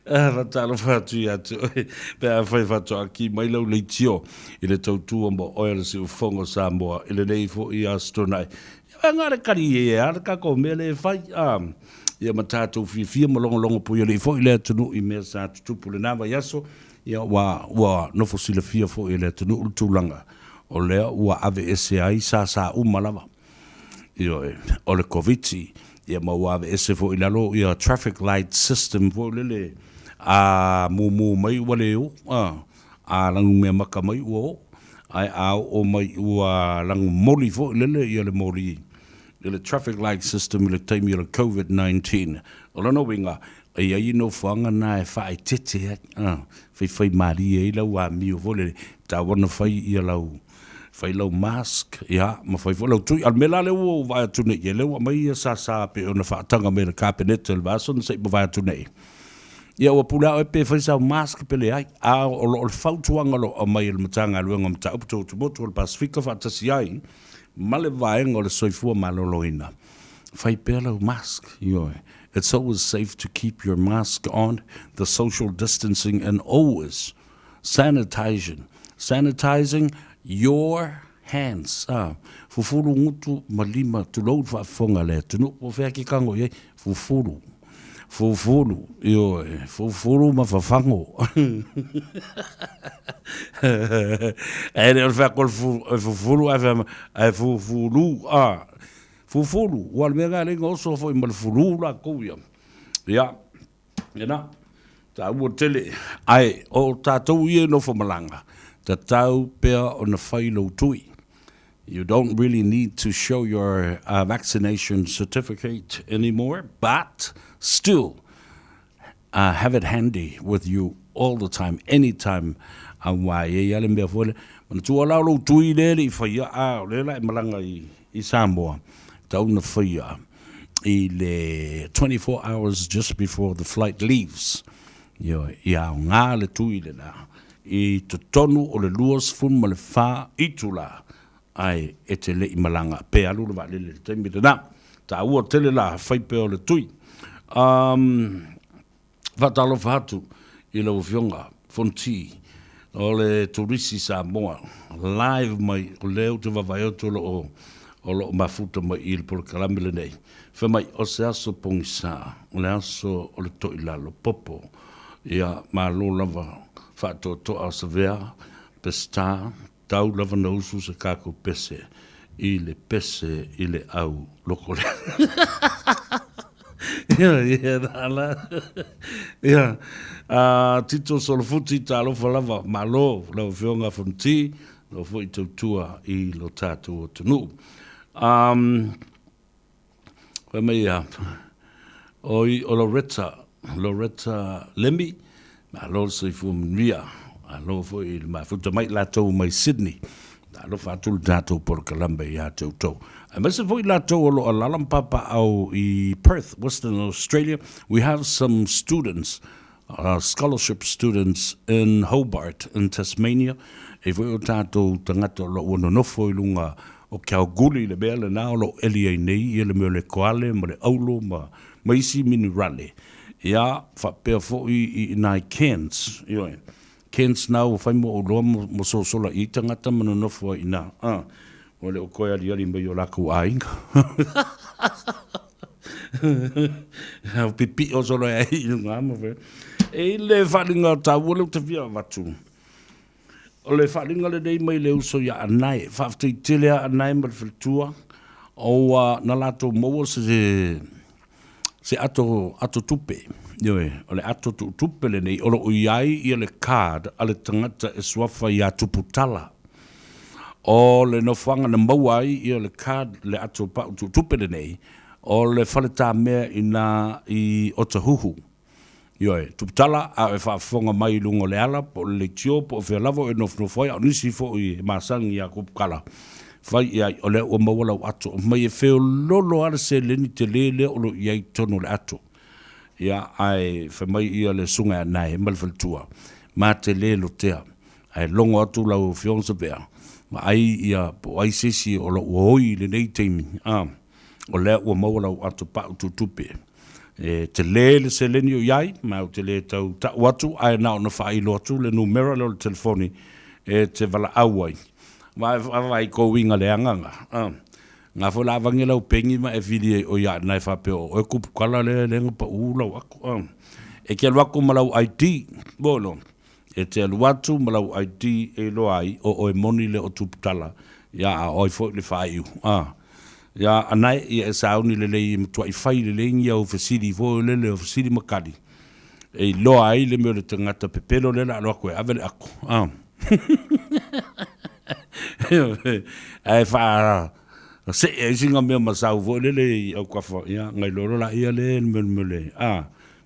Faatalofa atu ia te oe pe afai faatoa ki mai lau leitio i le tautua mo oe o le siufofoga o Samoa i lenei foi Aso Toonai. Ia na le kali e a le kākou mea le e fai. A. Ia ma tātou fiafia ma logologo puialii foi le atunuu i mea sa tutupu i lena vaiaso. Ia ua, ua nofo silafia foi e le atunuu le tulaga o lea ua aveese ai sāsā uma lava. Ioe, o le Koviti, ia ma ua aveese foi i lalo ia traffic light system foi lele, a mumu mai ua le o, a, a lanumeamaka mai ua o, ae a oo mai ua lanumoli foi lele ia le moli i le traffic light system i le taimi o le Covid-19. O lona uiga, e i ai nofoaga na e faaeteete ai, a, faifaimalie ai lau amio foi lele, tatau ona fai ia lau, fai lau mask, ia, ma fai foi lau tui. A o le mea la lea ua ou vaai atu nei i ai, lea ua aumai ia sasa pei ona faataga mai e le Kapeneta i le vaiaso na se i mavae atu nei, ia ua pule lava oe pe fai sau mask pe leai, a o lo o le fautuaga o lo o aumai e le Matagaluega o Mataupu Tau Atumotu o le Pasefika faatasi ai ma le Vaega o le Soifua Maloloina, fai pea lau mask, ioe. It's always safe to keep your mask on, the social distancing and always sanitizing, sanitizing your hands. Ah, fufulu gutu ma lima, tulou le faafofoga a le atunuu, po o fea ke kago i ai, fufulu, fufulu, ioe, fufulu ma fafago. E le o le fea ko le fufulu ae ae fufulu, ah, fufulu, ua le mea lena e le oso foi ma le fulu lakou ia. Ia, ena, taua tele, ae o tatou ia e nofo malaga, tatau pea ona fai lou tui. You don't really need to show your vaccination certificate anymore, but still have it handy with you all the time, anytime, aua e i ai lava le mea foi lea, manatua la o lou tui lea e le i faia, a o lea la e malaga i Samoa, tatau ona faia i le 24 hours just before the flight leaves. Ioe, ia aoga le tui lena i totonu o le 24 itula ae e te le i malaga pe alu le vaalele i le taimi lena. Taua tele la fai pea o le tui. Um, faatalofa atu i lau Afioga Fonti o le Turisi Samoa live mai o lea ou te vaavaai atu o lo o o lo o mafuta mai i le polokalame lenei. Fai mai, o se aso pogisa, o le aso o le toilalo popo. Ia, malo lava faatoatoa o Savea, Peseta, tau lava na usu se kakou pese i le pese i le au loko lea. Ia, ia, na la. Ia, a Tito Solofuti, talofa lava, malo lau Afioga Fonoti, lau foi tautua i lo tatou atunuu. Um, fai mai ia, oi o Loretta, Loretta Lemi, malo le soifua manuia. Malo foi i le mafuta mai latou mai Sydney. Talofa atu le tatou polokalame iā te outou. Aemaise foi latou o lo o alaala ma papaaao i Perth, Western Australia. We have some students, scholarship students in Hobart in Tasmania. E i foi o tatou tagata o lo o ua nonofo i luga o Kalgoorlie i le mea lena o lo o eli ai nei ia le mea o le koale ma le auro ma ma isi minerale. Ia, faapea foi i inā i Cairns, ioe. Cairns nā ua fai mo oloa mo sosola i tagata ma nonofo ai inā. A, ua le o koe aliali mai o lakou aiga. Au pipiʻo solo ai i luga ma fai. E i le faaaliga taua lea ou te fia avatu. O le faaaliga lenei mai le uso ia Anae. Faafetai tele a Anae ma le faletua. Ua na latou maua se se ato, ato tupe. Ioe, o le ato tuutupe lenei o lo o i ai ia le card a le tagata e suafa ia Tuputala. O le nofoaga na maua ai ia le card, le ato pau tuutupe lenei, o le faletamea ina i Otahuhu. Ioe, Tuputala, a o e faafofoga mai i luga o le ala, po o le leitio, po o fea lava o e nofonofo ai, a o nisi foi e masani iā Tuputala, fai i ai, o lea ua maua lau ato. Mai e feololo lava le seleni tele lea o lo o i ai i totonu o le ato. Ia, ae fai mai ia le Susuga ia Nae ma le faletua, ma te le lotea, ae logo atu lau Afioga Savea, vaai ia po o ai se isi o lo o ua oi i lenei taimi, a. O lea ua maua lau ato pau tutupe. E tele le seleni o i ai, ma ou te le tau tau atu, ae na ona faailo atu le numera lea o le telefoni e te valaau ai. Vaai kou uiga le agaga. Nga foi la avangi lau pengi ma e fili ai oi a nae faapea o oe kupukala lea le na pau lau aku. E ke alu aku ma lau ID. Bolo. E te alu atu ma lau ID e iloa ai o oe moni lea o Tuputala, ia a o ai foi le faaiu. A. Ia anae, ia e sauni lelei e matuai fai lelei ni au fesili foi lele o fesili ma tali e iloa ai le mea o le tagata pepelo lea o le a alu atu e ave le ato. A. Ae faa see ai sina mea masau foi lele i autafa, ia ona iloa loa laia lea le mea o le, a.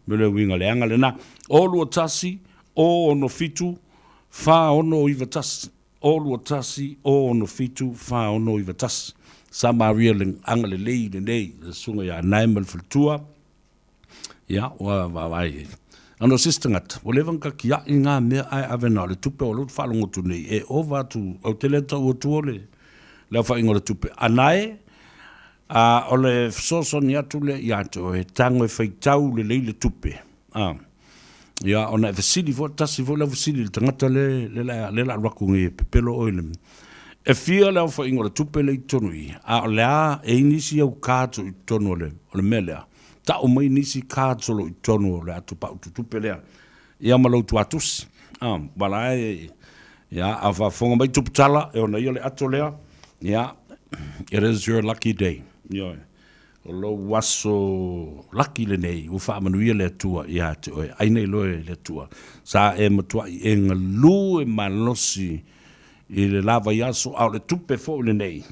Me le uiga leaga lena. O 21 o 67 4691. O 21 o 67 4691. Samaria le agalelei lenei, le susuga ia Anae ma le faletua. Ia, ua vaavaai ai. Ona o se isi tagata, ua leva ona tatiai ngā mea ae ave na o le tupe o lea ou te faalogo atu nei, e ova atu, ou te le tau atua le aofaiga o le tupe. Anae, A o le fesoasoani atu lea ia te oe, tago e faitau lelei le tupe, a, ia, ona e fesili foi, tasi foi lau fesili i le tagata le, le, le, le la alu atu nei e pepelo oe i le, e fia le aofaiga o le tupe lea i totonu i i, a o le a, e i ai nisi au cards o i totonu o le, o le mea lea, tau mai nisi cards o lo o i totonu o le atu pau tutupe lea, ia ma lou tuatusi, a, ua la e, ia, a faafofoga mai Tuputala, e ona ia le ato lea, ia, it is your lucky day, ioe, o lou aso laki lenei, ua faamanuia le Atua ia te oe, ai nei loa e le Atua, sa e matuai e galue malosi i le la vaiaso, a o le tupe foi lenei,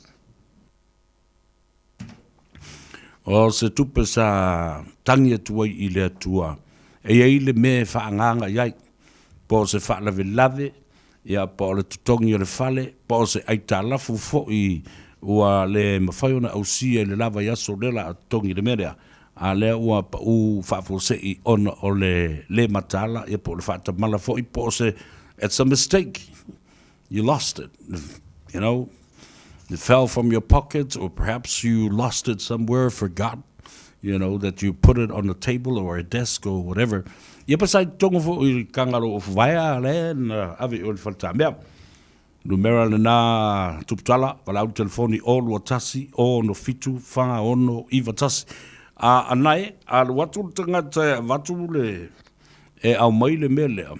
O se tupe sa tagi atu ai i le Atua, e i ai le mea e faaagaaga i ai, po o se faalavelave, ia, po o le totogi o le fale, po o se aitalafu foi ua le mafai ona ausia i le la vaiaso lea o le a totogi i le mea lea, a lea ua pau faafuasei ona o le le mataala, ia, po o le faatamala foi, po o se, it's a mistake. You lost it, you know, it fell from your pocket or perhaps you lost it somewhere, forgot, you know, that you put it on a table or a desk or whatever. Ia pa sai tongo fo i kangaro o vaea le na ave o le faltamea. Numera le na tuputala, wala au telefoni o lua tasi, o no fitu, wha ono, iwa tasi. A anae, a lu atu le tangata e vatu le, e au mai le mea lea.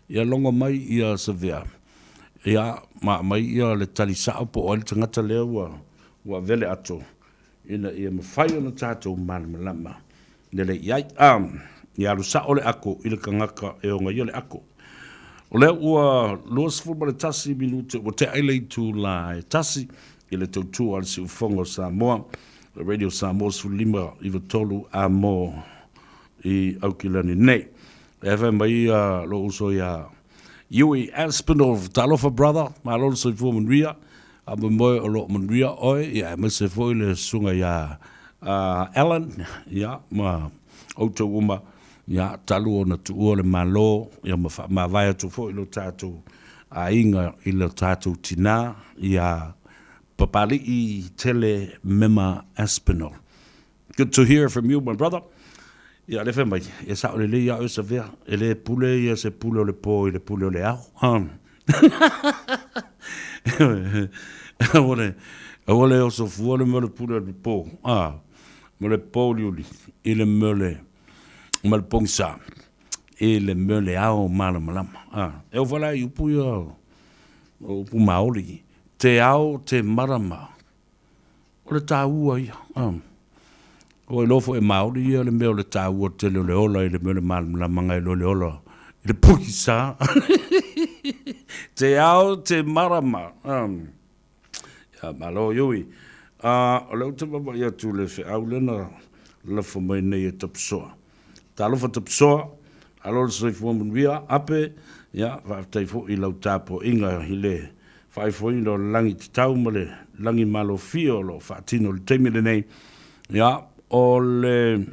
Ia logo mai ia Savea, ia, ma aumai ia le tali sao po o ai le tagata lea ua, ua avea le ato, ina ia mafai ona tatou malamalama lelei i ai. A, ia alu sao le ako i le tagata e ogaia le ako. O lea ua 21 minute ua tea ai le itula e tasi i le tautua a le Siufofoga o Samoa, le Radio Samoa 15 93 a mo i Aukilani nei. E fai mai lou uso ia Yui Aspinall. Talofa brother, malo le soifua manuia, faamoemoe o lo o manuia oe, ia aemaise foi le susuga ia Alan, ia ma outou uma, ia talu ona tuua le Malo, ia ma faamavae atu foi lo tatou aiga i lo tatou tina, ia Papali'i Tele Mema Aspinall. Good to hear from you my brother. Ia lea fai mai, e sao lelei ia oe Savea, e le pule ia se pule o le po i le pule o le ao. Aua le, aua le oso fua le mea o le pule o le po, a, ma le pōuliuli i le mea o le, ma le pogisa i le mea o le ao malamalama. A, e oo foi la i upu ia o upu Maori, te ao te marama. O le taua ia. Ua iloa foi e Māori ia le mea o le taua tele o le ola i le mea o le malamalamaga i lo le ola i le pogisa. Te ao te marama. Ia, malo Iui. O lea ou te vaavaai atu i le feau lea na lafo mai nei e Tapusoa. Talofa Tapusoa, malo le soifua manuia, Ape, ia, faafetai foi i lau tapuaiga i le faaifoina o le lagi tatau ma le lagi malofie o lo o faatino i le taimi lenei, ia, o le,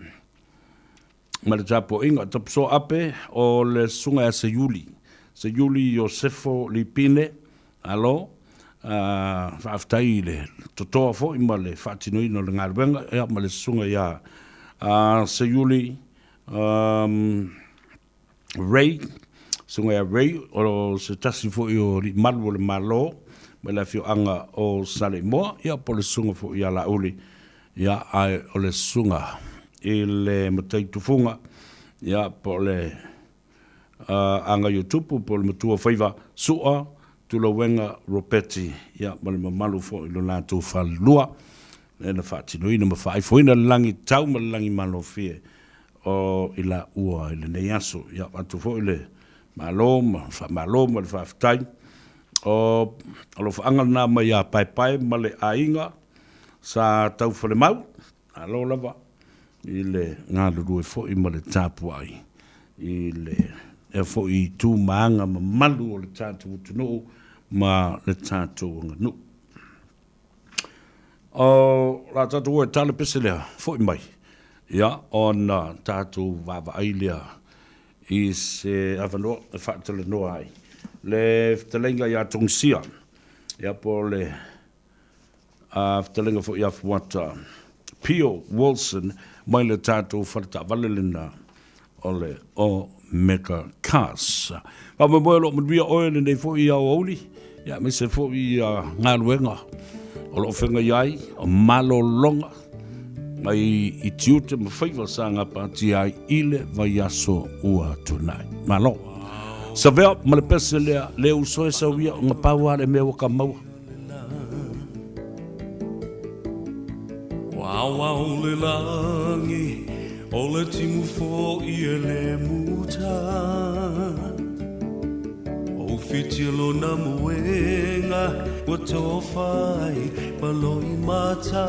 ma le tapuaiga a Tapusoa Ape, o le Susuga ia Seiuli, Seiuli Iosefo Lipine, malo, faafetai i le totoa foi ma le faatinoina o le galuega, ia, ma le Susuga ia Seiuli Ray, Susuga ia Ray, o se tasi foi o alii malu o le Malo mai le afioaga o Saleimoa, ia po o le susuga foi ia Laauli, ia ae o le susuga i le matai tufuga, ia po o le Agaiotupu po o le matua faiva Sua Tulauega Ropeti, ia ma le mamalu foi i lo latou falelua, lea na faatinoina ma faaifoina le lagi tau ma le lagi malofie o i laua i lenei aso. Ia avatu foi le malo ma faamalo ma le faafetai. O alofaaga lena mai ia Paepae ma le aiga sa Taufalemau. Malo lava i le galulue foi ma le tapuai i lea foi itu ma aga mamalu o le tatou atunuu ma le tatou aganuu. O le a tatou o e ta le pese lea, foi mai, ia, ona tatou vaavaai lea i se avanoa e faatalanoa ai le fetalaiga ia Togisia, ia, po o le fetalaiga foi ia Fuata Pio Wilson mai le tatou fale taavale lena o le Omega Cars. Faamoemoe o lo o manuia oe lenei foi aoauli, ia aemaise foi ia galuega o lo o feagai ai, o malologa mai i tiute ma faiva sa gapatia ai i le vaiaso ua tuanai. Malo. Savea ma le pese lea, le uso e sauia o ngapau a le mea ua ka maua. Ua aoao le lagi, o le timu foi e le muta. O whiti lona moenga, ua tofa ai ma loimata.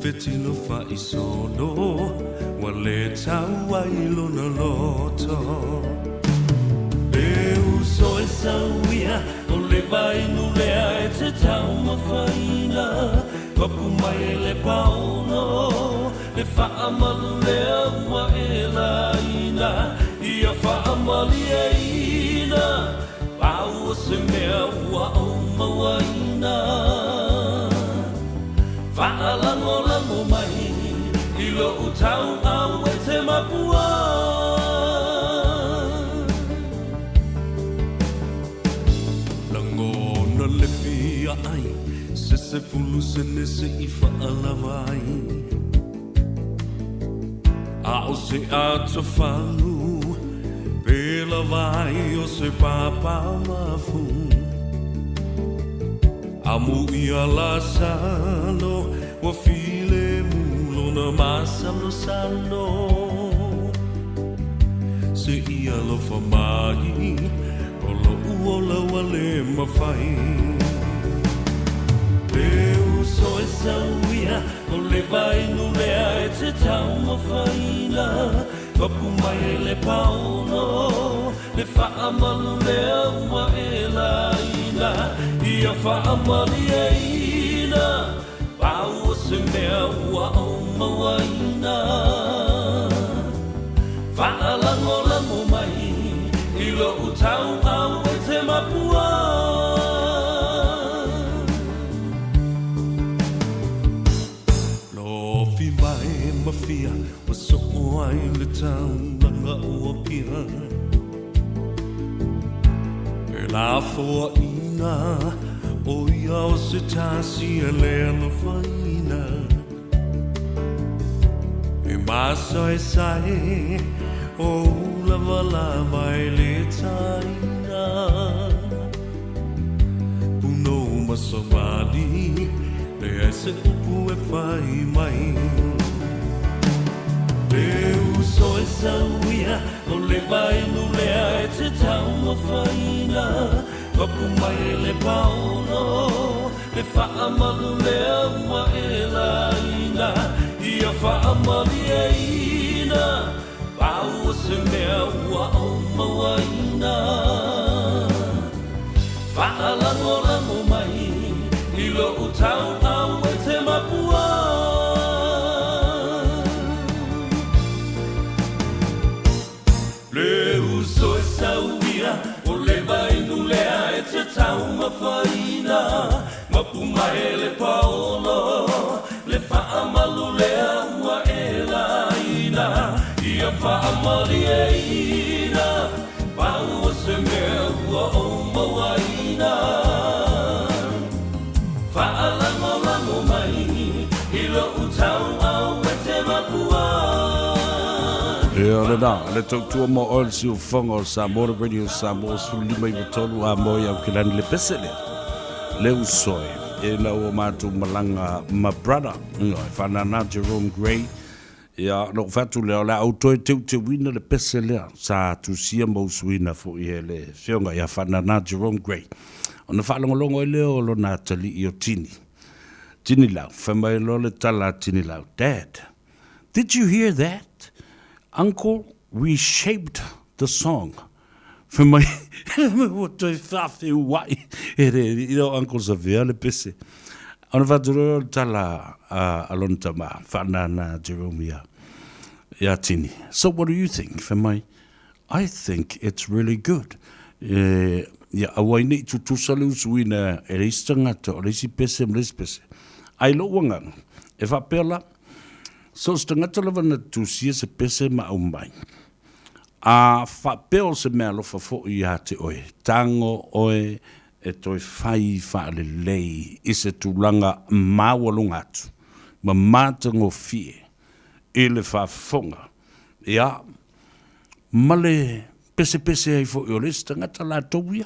Fetilo faisolo, ua le tau ai lona loto. E uso e sau ia, o le vainu lea e te taumafaina. Papu mai e le paono, le faamalu lea ua e laina. Ia faamalieina, pau o se mea ua ou mauaina. Faalagolago mai i lou tauau e te mapua. Lagona le fia ai, se 10 sene se i faalava ai. A o se atofalu, pe lava ai o se papa mafu. Amu ia Lasalo, ua filemu lona masalosalo. Se i alofa mai, o loʻu ola ua le mafai. E uso e sau ia, o le vainu lea e te taumafaina. Papu mai e le paono Le faamalu lea ua e laina Ia faamalieina Pau o se mea ua ou mauaina Faalagolago mai I lou tauau e te mapua. Lofi mai ma fia ua soo ai le taulaga o Apia E lafoaiina o ia o se tasi e le alofaina E masaesae o ulavalava e le taina Punou ma savali, leai se upu e fai mai. Le uso e sau ia, o le vainu lea e te taumafaina. Papu mai e le paono, le faamalu lea ua e laina. Ia faamalieina, pau o se mea ua ou mauaina. Faalagolago mai i lou tauau e te mapua. Le uso e sau ia, o le vainu lea e te taumafaina. Mapu mai le paolo, le faamalu lea ua e laina. Ia faamalieina, pau o se mea ua ou mauaina. Faalagolago mai i lou tauau e te mapua. Ia lena, le tautua mo oe le siufofoga o Samoa Radio Samoa 15 93 a moe Aukilani le pese lea. Le uso e, ina ua matou malaga ma brother, ioe, Faanana Jerome Gray, ia, ona ou fai atu lea, o le a ou toe teuteuina le pese lea sa tusia ma usuina foi e le Afioga ia Faanana Jerome Gray. Ona faalogologo ai lea o lona atalii o Tini, Tinilau, fai mai loa le tala a Tinilau, Dad, did you hear that? Uncle reshaped the song. Fai mai, ua toe faafeua'i e le alii o Uncle Savea le pese. Ona fai atu loa lea o le tala a lona tama, faanana Jerome ia, ia Tini. So what do you think? Fai mai, I think it's really good. E, ia aua ai ne i tutusa le usuina e le isi tagata o le isi pese ma le isi pese. Ae i lou agaga, e faapea la, so o se tagata lava na tusia se pese ma aumai, A faapea o se meaalofa foi ia te oe, tago oe e toe fai faalelei i se tulaga maualuga atu ma matagofie i le faafofoga, ia, ma le pesepese ai foi o le isi tagata latou ia.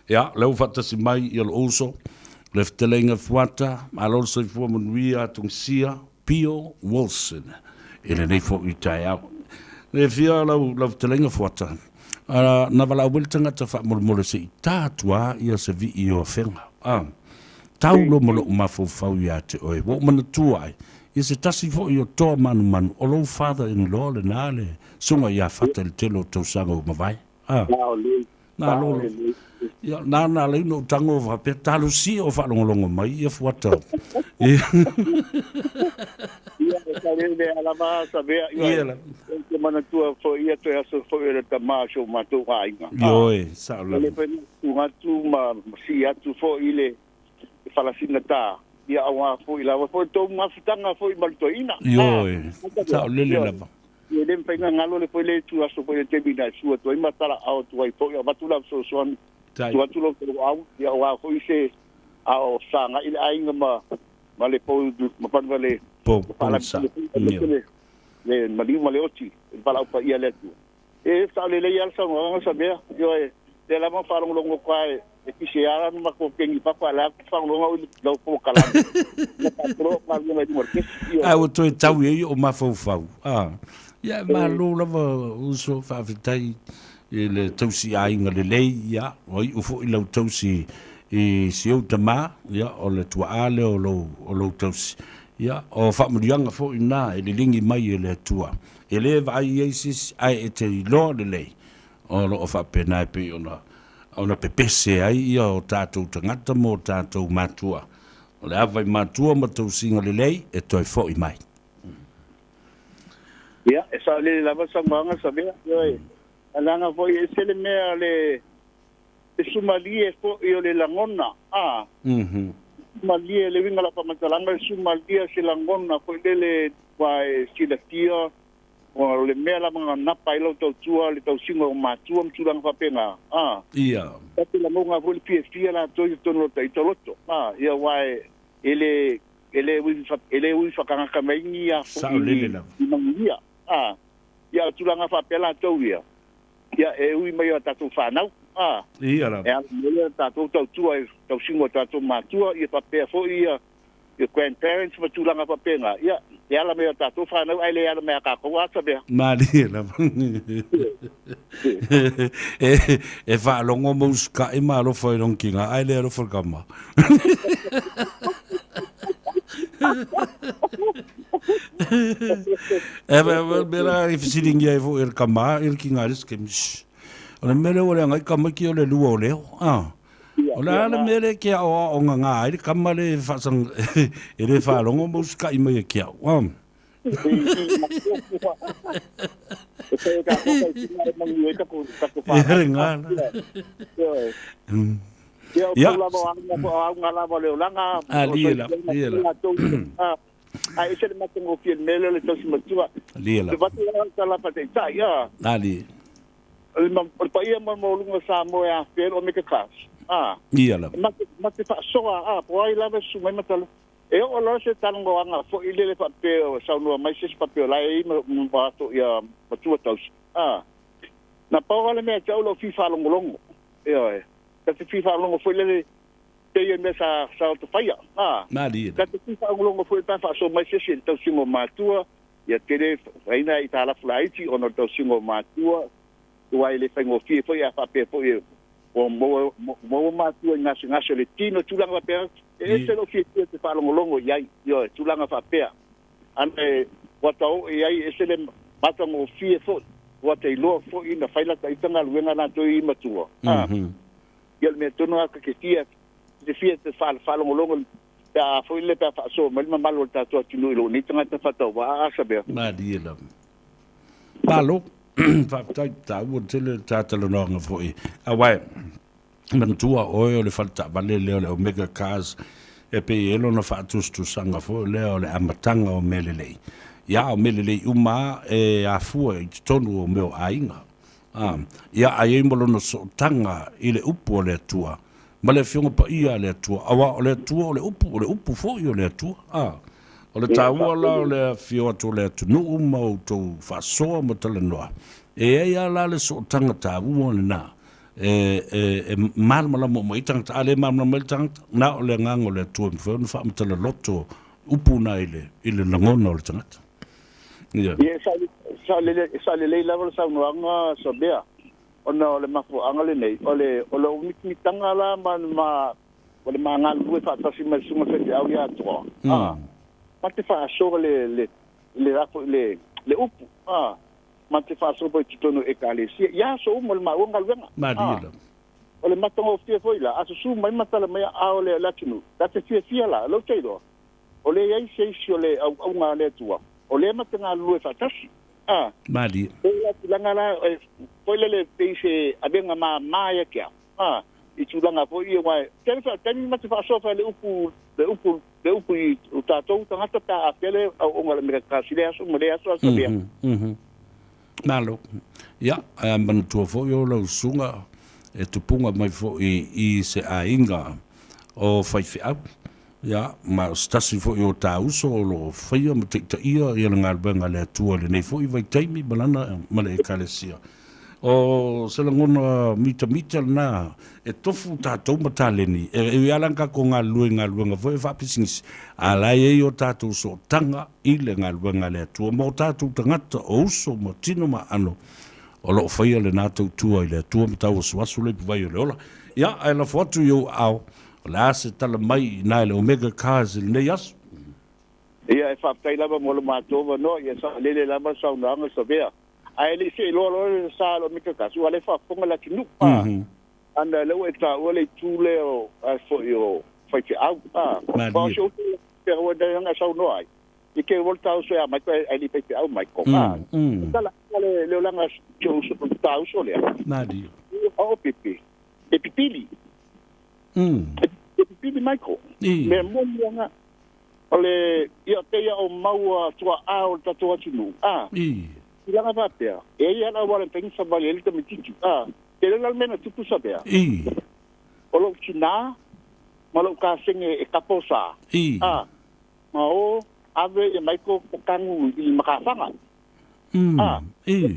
Ia, lea ua faatasi mai ia lou uso, le Fetalaiga Fuata, malo le soifua manuia Tungisia. Pio Wilson i lenei foi taeao. E fia lau, lau fetalaiga Fuata, uh, na valaau mai le tagata faamolemole se i ta atu a ia se vii o afega. Ah, tau lo ma lou mafaufau ia te oe. Ua ou manatua ai, ia se tasi foi o toa manumanu o lou father in law lena le susuga ia Fata i le tele o tausaga ua mavae. Ah. Nā lolo. Ia, nā nā lei no tango faapea, talosia o faalogologo mai ia fuata. Ia, e tau le ala lava sa mea, ia, la. E te manatua foi ia toe aso foi o le tama o si o matou aiga. Ioe, sao lava. Le foi na atu ma sii atu foi i le falasina ta, ia aua foi lava foi tou mafutaga foi ma le toeaina. Ioe, sao lele lava. Ia e le mafai ona galo le foi le itu aso foi le taimi na e sua atu ai ma talaau atu ai foi avatu lau fesoasoani tuu atu lou tauau ia aua foi se a o sagai le aiga ma ma le pou ma ma le po sa le le maliu ma le oti le valaau paia le Atua. E sao lelei lava le saunoaga sa mea ioe lea lava faalogologo atu lava e kisi lava na matou kegi papa a la faalogologo au i lau polokalame na faatolo galuega i luga o le kesi. Ae ua toe tau i ai ou mafaufau. Ah, ia e malo lava uso, faafetai i le tausi aiga lelei, ia, ua iu foi lau tausi i si ou tama, ia, o le tuaa lea o lou, o lou tausi. Ia, o faamanuiaga foi na e liligi mai e le Atua. E le vaai i ai se isi, ae e te iloa lelei, o lo o faapena e pei ona, ona pepese ai ia o tatou tagata ma o tatou matua. O le ava i matua ma tausiga lelei e toe foi mai. Ia, e saolele lava saunoaga Savea. Ioe, leaga foi e ese le mea le e sumalie foi o le lagona, a. Sumalie, le uiga o lau faamatalaga, le sumalie o se lagona foi lele ua e silafia, o le mea lava na napa ai lau tautua, le tausiga o matua ma tulaga faapena, a. Ia. Ta te lagona foi le fiafia latou i totonu o ta ita loto, a. Ia, aua e le, e le ui, e le ui faatagata mai ni a foi ni manuia, a. Ia, o tulaga faapea latou ia. Ia, e ui mai o tatou fanau, a. Ia lava. E ala mai a tatou tautua i tausiga o tatou matua, ia faapea foi ia ia grandparents ma tulaga faapena. Ia, e ala mai o tatou fanau, ae le ala mai a tatou ata mea. Malie lava. E, e faalogo ma usukai ma alofa i lona kina, ae le alofa i le kama. E me la i fesilingia ai foi e le kama i le kinga le skem. O le mea lea ua leaga ai tamaiti o le lua o leo. Ah. O le a le mea lea e te aoaoga ngā ai le kama le faasang e le faalogo ma usikai mai e ke au. Ah. Ia le ngā la. Ia, o lava o auga, o auga lava o le olaga. A, lie lava, lie lava. A ese le matagofie le mea lea o le tausi matua. Lie lava. Te vatu la tala faataitai, a. A, lie. O le paia maualuga o Samoa e afea ai le Omega Class, a. Ia lava. Ma te faasoa, a, po o ai lava e susu mai ma tala. E oo loa se talanoaga foi lele faapea o saunoa mai se isi faapea o la e i ai ma ato ia matua tausi, a. Na pau lava le mea ia te au lou fia faalogologo, ioe. Ta te fia faalogologo foi lele pei o le mea sa sa ota faia, a. Malie. Ta te fia faalogologo foi pe a faasoa mai se isi i le tausiga o matua, ia tele faina aitalafu laiti ona o le tausiga o matua, aua e le faigofie foi a faapea foi ua maua, maua matua i gasegase o le tino, tulaga faapea, e ese lou fiafia te faalogologo i ai, ioe, tulaga faapea. Ana e ua ta oo i ai, e ese le matagofie foi, ua ta iloa foi na fai lata ita galuega latou i matua. A, ia o le mea tonu lava ta te fia, te fia te faalogologo pe a foi le pe a faasoa mai le mamalu o le tatou atunuu i lou nei tagata faatauvaa a Sabea. Malie lava. Malo, faafetai, taua tele le ta talanoaga foi. Aua e manatua oe o le fale taavale lea o le Omega Cars e pei e lona faatusatusaga foi lea o le amataga o mea lelei. Ia, o mea lelei uma lava e afua i totonu o mea o aiga. A, ia, a i ai ma lona sootaga i le upu a le Atua, ma le Afioga Paia a le Atua, aua o le Atua o le upu, o le upu foi o le Atua. A, o le taua la o le afio atu o le atunuu ma outou faasoa ma talanoa, e i ai lava la le sootaga taua lena e, e, e malamalama uma ai tagata. A le malamalama ai le tagata, na o le Agaga o le Atua e mafai ona faamatala loto upu na i le, i le lagona o le tagata. Ia. Ia, e saolelei lava le saunoaga Samea, ona o le mafuaaga lenei, o le, o lou mitamitaga la ma, ma, o le ma galulue faatasi ma le Susuga Faifeau ia Atoa, a, ma te faasoa le, le, le lafo i le, le upu, a, ma te faasoa foi i totonu o Ekalesia, i aso uma o le maua galuega. Malie lava. O le matagofie foi la, a susu mai ma tala mai a o le, le atunuu, ta te fiafia la, lou te iloa, o le i ai se isi o le auauga a le Atua, o lea ma te galulue faatasi. A. Malie. E la tulaga la, e, foi lele pei se avega māmā ia te au. A, i tulaga foi ia, aua e tele fa, taimi ma te faasoa fai le upu, le upu, le upu i o tatou tagata pe a afea le auauga a le Amerika i lea aso ma lea aso, aso lea. Malo. Ia, ae manatua foi o lau susuga e tupuga mai foi i se aiga o faifeau. Ia, ma o se tasi foi o ta uso o lo o faia ma taitaia ia le galuega a le Atua i lenei foi vaitaimi ma lana ma le Ekalesia. O se lagona mitamita lena e tofu tatou ma taleni, e ui lava la ona tatou galulue i galuega foi e faapisinisi, a o la e i ai o tatou sootaga i le galuega a le Atua ma o tatou tagata o uso ma tino ma aano o lo o faia lena tautua i le Atua ma tauasuasu le ipuvai o le ola. Ia, ae lafo atu i ou aao O le a se tala mai i ina i le Omega Cars i lenei aso? Ia, e faafetai lava mo lo matou avanoa, ia saolele lava le saunoaga Savea. Ae le i see loa loa le sa o le Omega Cars, ua le faafofoga le atunuu, a. Ana lea ua e taua le itu lea o, a foi o faifeau, a. Aua o si ou uso ia ua na saunoa ai, i ke ua le tauso ia Michael ae le i faifeau Michael, a. Tala le le olaga si ou uso, tauso lea. Malie. O pipi, e pipili. E pipili Michael. Mea moni lena. O le, ia, pei a o maua tua'a o le tatou atunuu, a. Tulaga faapea, e i ai lava auala e mafai ona savali ai le tamaitiiti, a. Tele la le mea na tupu Savea. O lou tina ma lou kasege e kapo sa, a. Ma o ave ia Michael Kakangu i Makafaga. A.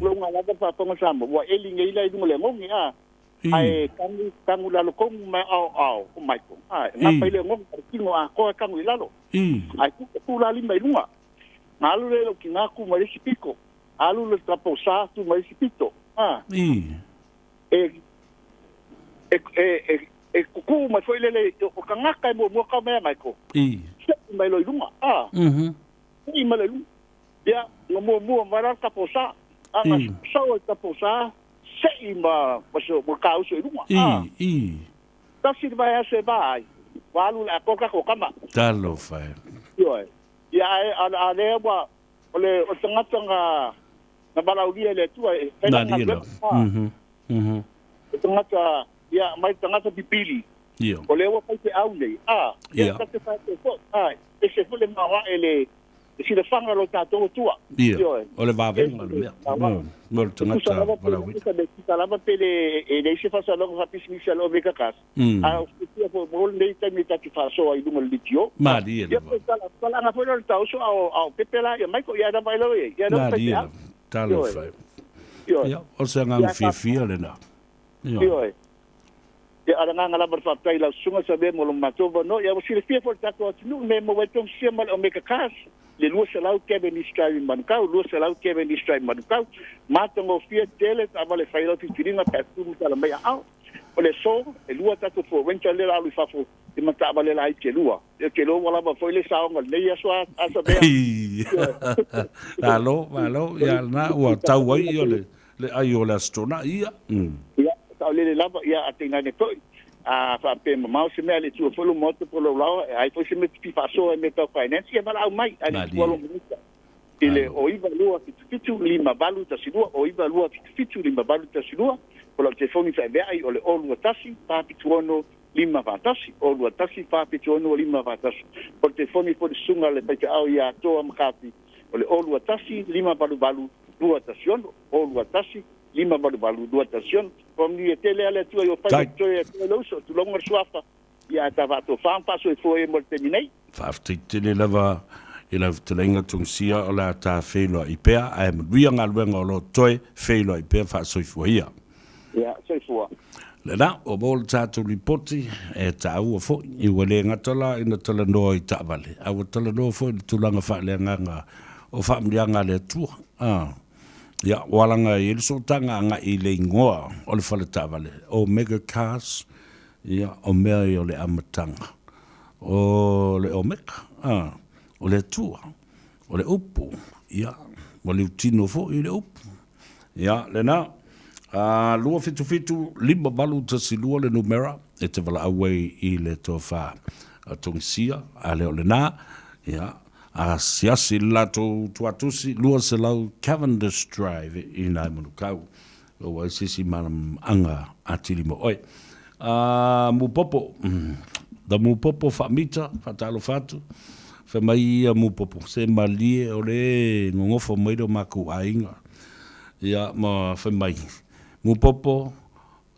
Lou lava faafofoga Samoa, ua eli nei la i luga o le agogi, a. Ae tanu, tanu lalo tonu mai ao ao o Michael. Ae, ngapa i le ngoga, le tino atoa e tanu i lalo. Ae tu, tu la lima i luga. Na alu lea i lou tina tu mai le isi pito. Alu le tapo sa tu mai le isi pito. A. E, e, e, e, e kuku mai foi lele, o tagata e muamua kau mai a Michael. Se'i mai loa i luga. A. Se'i mai loa i luga. Ia, na muamua mai la le tapo sa. A na sau ai le tapo sa, se'i ma ma se ma kauso i luga. A. Tasi le vaiaso e va ai, ua alu le atoa le tatou tama. Talofa e. Ioe. Ia ae a a lea ua o le o le tagata na na valaaulia e le Atua e fai lana galuega. O le tagata ia mai le tagata pipili. Ia. O lea ua faifeau nei. A, ia ta te faapea foi, a, ese foi le maoae le E silafaga lo tatou Atua. Ia, o le vavega o le mea. Mo le tagata valaauina. E tusa lava pe le e leai se faasalalauga faapisinisi a le Omega Cars, a o silafia foi mo lenei taimi ta te faasoa i luga o le litio. Malie lava. Ia, talaaga foi lea o le tauso a o pepe la ia Michael, ia lava ai lava ia. Malie lava. Talofa e. Ia, o se agaga fiafia lena. Ioe. Ia, a o le agaga lava o le faafetai i lau Susuga Samea mo lo matou avanoa. Ia, ua silafia foi e le tatou atunuu le mea e maua ai Tongisia ma le Omega Cars, le 200 Cavendish Drive i Manukau, 200 Cavendish Drive i Manukau. Matagofie tele taavale e fai ai lau filifiliga pe a tu matala mai aao. O le aso, e lua tatou Ford Ranger lea o le a alu i fafo i ma taavale laiti e lua. Ou te iloa ua lava foi le saoga o lenei aso a Samea. Malo, malo, ia lena ua tau ai ia le le ai o le Aso Toonai, ia. Ia, saolele lava, ia, a tainane foi, a faapea e mamao se mea a le Atua foi lou maota po o lou laoa, e ai foi se mea e te fia faasoa i mea tau finance, ia valaau mai a le Atua lou maota i le 09277 5812, 09277 5812, o lau telefoni faeveai o le 021 476 541, o 21 476 541. O le telefoni foi le susuga a le faifeau ia Toa McCarthy, o le 021 588 216, 021 588 216. Faamanuia tele lava le Atua i o faiva totoe e Atua i le uso, tulou ma le suafa, ia ae ta faatofa ma faasoifua ia mo le taimi nei. Faafetai tele lava i lau fetalaiga Tongisia o le a ta feiloai pea ae manuia galuega o lo o toe feiloai pea faasoifua ia. Ia, soifua. Lena, ua maua le tatou lipoti, e taua foi, i ua le gata la ina talanoa i taavale, a ua talanoa foi i le tulaga faaleagaga o faamanuiaga a le Atua. A, ia, ua alaga ai le sootaga agai i le igoa o le fale taavale, Omega Cars, ia, o mea ia o le amataga o le Omega, a, o le Atua, o le Upu, ia, ua liutino foi le Upu. Ia, lena. A, 277 5812 le numera e te valaau ai i le tofa a Tongisia, a le o lena, ia, asiasi i le latou tuatusi 200 Cavendish Drive i nai Manukau. Ua ai se isi malamalamaaga atili mo oe. A, Mupopo, the Mupopo Faamita, faatalofa atu. Fai mai ia Mupopo, se malie o le gogofo mai lo makou aiga. Ia, ma fai mai, Mupopo,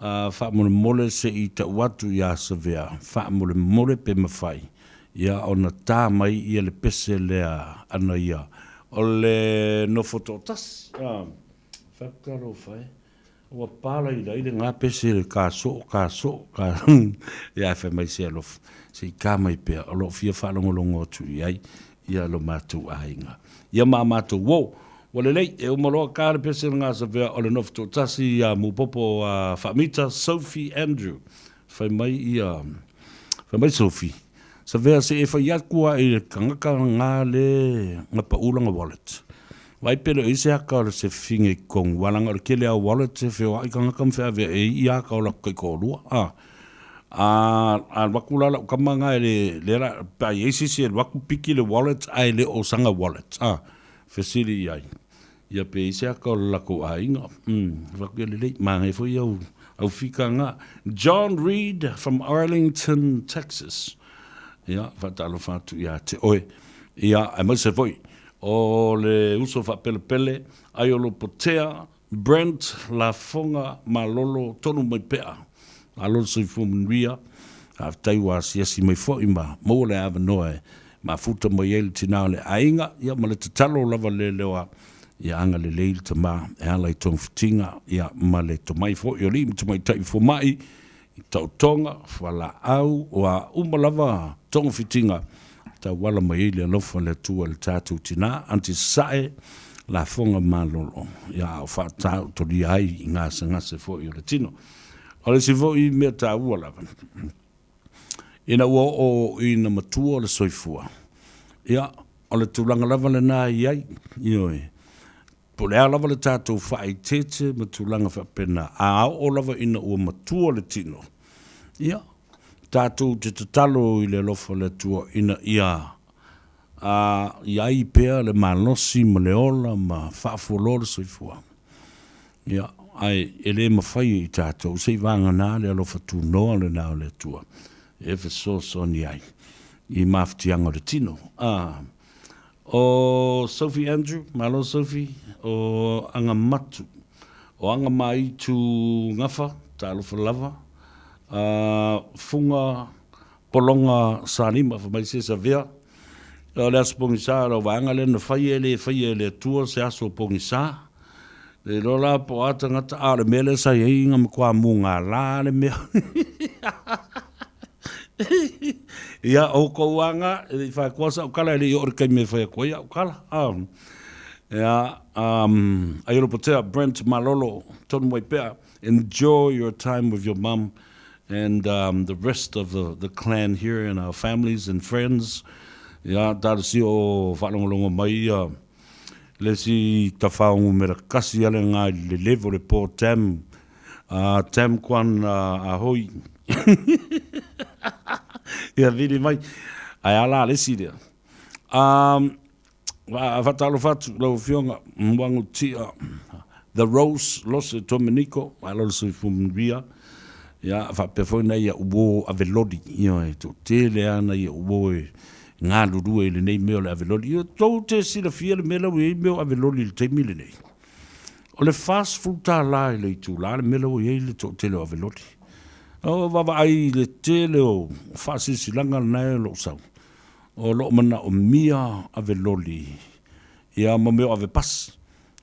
a, faamolemole se i tau atu iā Savea, faamolemole pe mafai, ia ona ta mai ia le pese lea ana ia o le nofo toatasi. A, Faatalofa e. Ua palailai le ga pese le ka soo, ka soo, ka ia ae fai mai se alofa, se i ka mai pea, o lo o fia faalogologo atu i ai ia lo matou aiga. Ia ma a matou uo. Ua lelei, e uma loa ka le pese le ga savea o le nofo toatasi ia Mupopo a Faamita, Sophie Andrew. Fai mai ia, fai mai Sophie. Savea se e fai atu a i le tagata nga le nga pau lana wallet. Vai pe le o i se aka o le se fefine i totonu, aua leaga o le tele a o wallet e feoai tagata ma feaveai ai i aka o latou taitoalua. A, a alu atu la lau tama na e le, lea la, pe a i ai se isi e alu atu piki le wallet ae le o sana wallet, a, fesili i ai. Ia pe i ai se aka o le latou aiga. Umm, fai atu ia lelei, manaia foi au, au fika na. John Reed from Arlington, Texas. Ia, faatalofa atu ia te oe. Ia, aemaise foi o le uso faapelepele, Aiolopotea, Brent Lafoga Malolo tonu mai pea. Malo le soifua manuia. Faafetai ua asiasi mai foi ma maua le avanoa e mafuta mai ai le tina o le aiga, ia ma le tatalo lava le leoa, ia agalelei le tama e ala i togafitiga, ia ma le tomai foi o alii ma tamaitai fomai i taotoga, fualaau, o a uma lava togafitiga e tauala mai ai le alofa o le Atua i le tatou tina, Aunty Sae Lafoga Malolo, ia a o faataotolia ai i gasegase foi o le tino. O le isi foi mea taua lava, ina ua oo ina matua le soifua, ia, o le tulaga lava lena e i ai, ioe, po o le a lava le tatou faaeteete ma tulaga faapena, a oo lava ina ua matua le tino, ia, tatou te tatalo i le alofa o le Atua ina ia i ai pea le malosi ma le ola ma faafualoa le soifua. Ia, ae e le mafai e i tatou, se i vagana le alofa tunoa lena o le Atua e fesoasoani ai i mafatiaga o le tino. A, o Sophie Andrew, malo Sophie, o Agamatu, o Agamaitu Gafa, talofa lava, a, Fuga Pologa Salima, fai mai se Savea, o le aso pogisa o lau vaega lea na faia e le faia e le Atua se aso pogisa. Le iloa la po o a tagata, a o le mea lea sa i ai na matua mugala le mea. Ia, o kou aga, e le i faatoa sau tala, e le i oo i le taimi e fai atu ai au tala. Ia, Aiolopotea, Brent Malolo, tonu mai pea, enjoy your time with your mum and um, the rest of the, the clan here and our families and friends. Ia, talosia o whaalongolongo mai ia le isi tawhao ngumera kasi ale ngā i le levo le pō tam, tam kwan a hoi. Ia vili mai. Ai ala le isi lea. Um, Faatalofa atu lau Afioga Muagu Tia The Rose Lose Dominico, malo le soifua manuia. Ia, faapea foi nai au uo ave loli, ioe, toatele lava nai au uo e galulue i lenei mea o le ave loli. Ia, tou te silafia le mea la ua i ai mea o ave loli i le taimi lenei. O le $40 i le itula le mea la ua i ai le toatele o ave loli. O vaavaai i le tele o faasilasilaga lena o lo o sau, O lo o manaomia ave loli ia ma mea o ave pasi.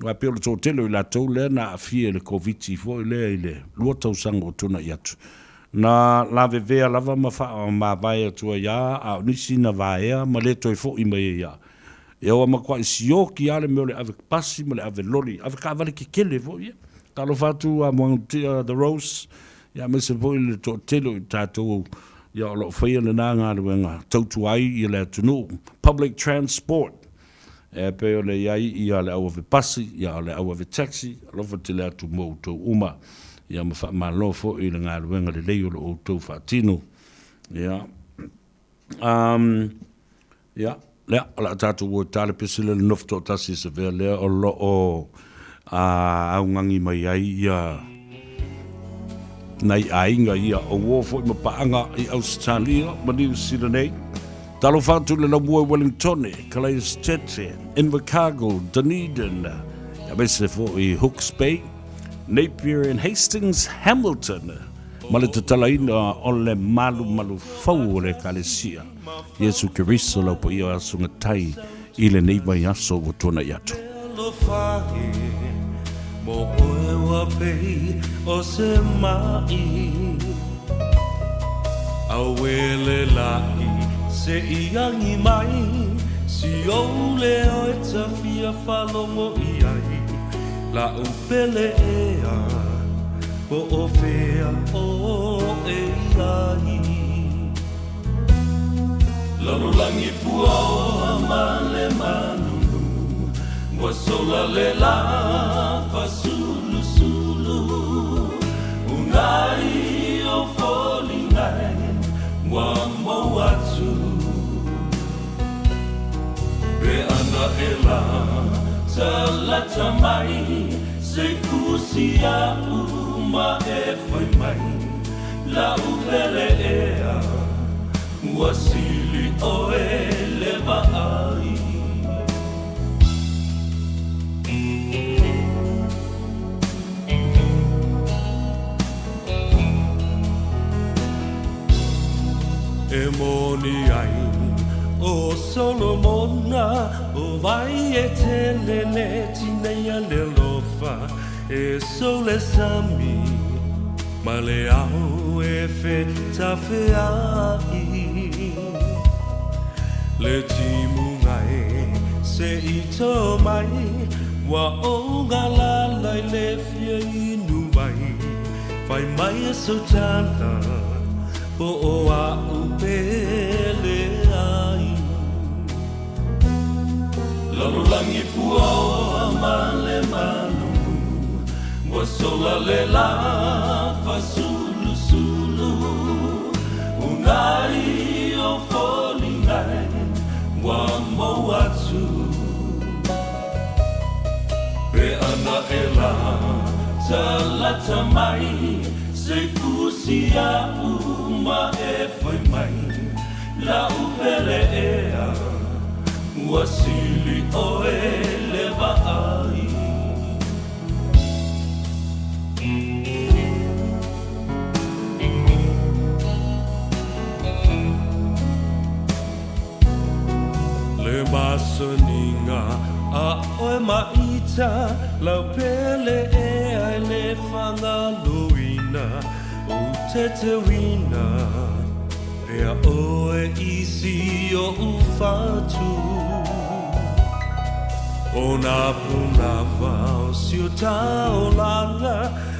Aua e pei o le toatele o i latou lea na aafia i le Koviti foi lea i le 2 tausaga ua tuanai atu, na lavevea lava ma faamavae atu ai lava, a o nisi na vaea ma le toe foi mai ai lava. Ia ua matuai sioki lava le mea o le ave pasi ma le ave loli, ave taavale tetele foi ia. Talofa atu a Moangatia The Rose, ia aemaise foi le toatele o i tatou ia o lo o faia lena galuega tautua ai ia le atunuu. Public transport, e pei ona i ai ia le au ave pasi, ia o le au ave taxi, alofa tele atu mo outou uma. Ia ma faamalo foi i le galuega lelei o lo outou faatino. Ia. Um, ia, lea, o le a tatou o i tale pese le nofo toatasi se vea lea o lo o augagi mai ai ia nai aiga ia o uo foi ma paaga i Ausetalia ma Niu Sila nei. Talofa atu le laumua i Wellingtone, Calais Tete, Invercargill, Dunedin, aemaise foi Hooks Bay, Napier and Hastings, Hamilton, ma le tatalaina o le malumalu fou o le Ekalesia Iesu Keriso lau paia o aso gatai i lenei vaiaso ua tuanai atu. Alofa e, mo oe ua pei o se maʻi. Auē le laʻi se i agi mai, si ou leo e ta fia faalogo i ai, Laʻu pele ea. Po o fea ʻoe i ai. Lalolagi puaoa ma le malulu Ua sola le lā fasulusulu Unai o foliga e ua mou atu Pe ana e la talata mai Se i fusi a'u ma e fai mai La'u pele ea ua sili ʻoe le vaai. E moni ai ʻo Solomona ʻO wai e tele le tineia le alofa E sou le sami ma le ao e fetafeaʻi Le timuga e se i tō mai Ua ou galala i le fia inu wai Fai mai e sau tala Po o a'u pele ai Lalolagi puaoa ma le malulu Ua sola le lā fasulusulu Unai o foliga e ua mou atu Pe ana e la talata mai Se i fusi a'u ma e fai mai La'u pele ea ua sili ʻoe le vaai. Le masaniga a ʻoe maʻita Lau pele ea e le faagaloina Ou tetewina Pea ʻoe i si oʻu fatu ʻO nā pūnawa o si o taolaga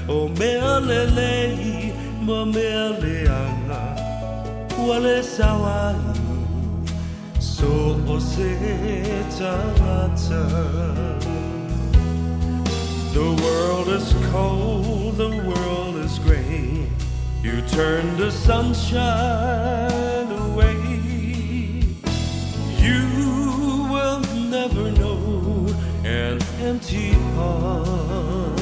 ʻO mea lelei ma mea leaga Ua le sao ai so o se tagata The world is cold, the world is gray You turn the sunshine away You will never know an empty heart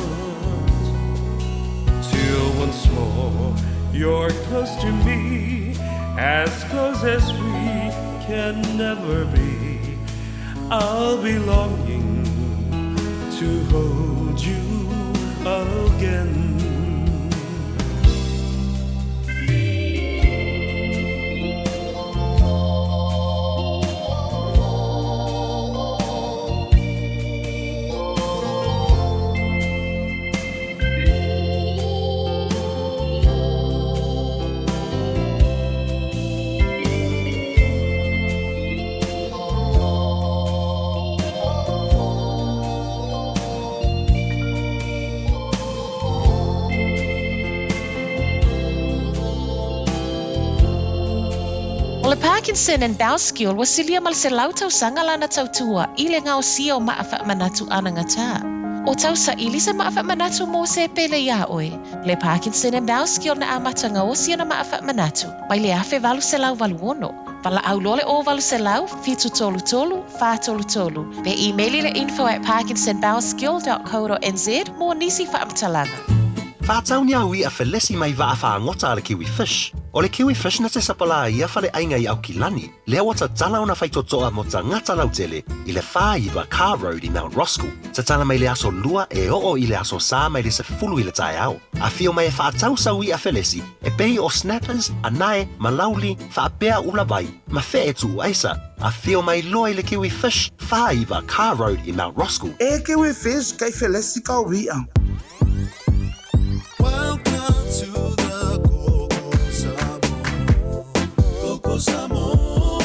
Till once more you're close to me As close as we can never be I'll be longing to hold you again. O le Parkinson and Bowskill ua silia ma le 100 tausaga lana tautua i le gaosia o maa faamanatu anagatā. O tausaili se maa faamanatu mo se pele iā oe. Le Parkinson and Bowskill na amata gaosi ona maa faamanatu mai le 1886. Valaau loa le 0800 733 433 pe imeli le info at parkinsonbowelskill.co.nz mo nisi faamatalaga. Faatau ni au i'a felesi mai vaa faagota a le Kiwi Fish. O le Kiwi Fish na te sapalā ia faleaiga i Aukilani, lea ua tatala ona faitotoa mo tagata lautele i le 49 Carr Road i Mount Roskill. Tatala mai le aso Lua e oo i le aso Sā mai le 10 i le taeao. Afio mai e faatau sau i'a felesi e pei o snappers, anae, malauli, faapea ula vai, ma fe'e tuu aisa. Afio mai loa i le Kiwi Fish, 49 Carr Road i Mount Roskill. E Kiwi Fish kei felesi ka ui'a. Welcome to the Koko Samoa. Koko Samoa.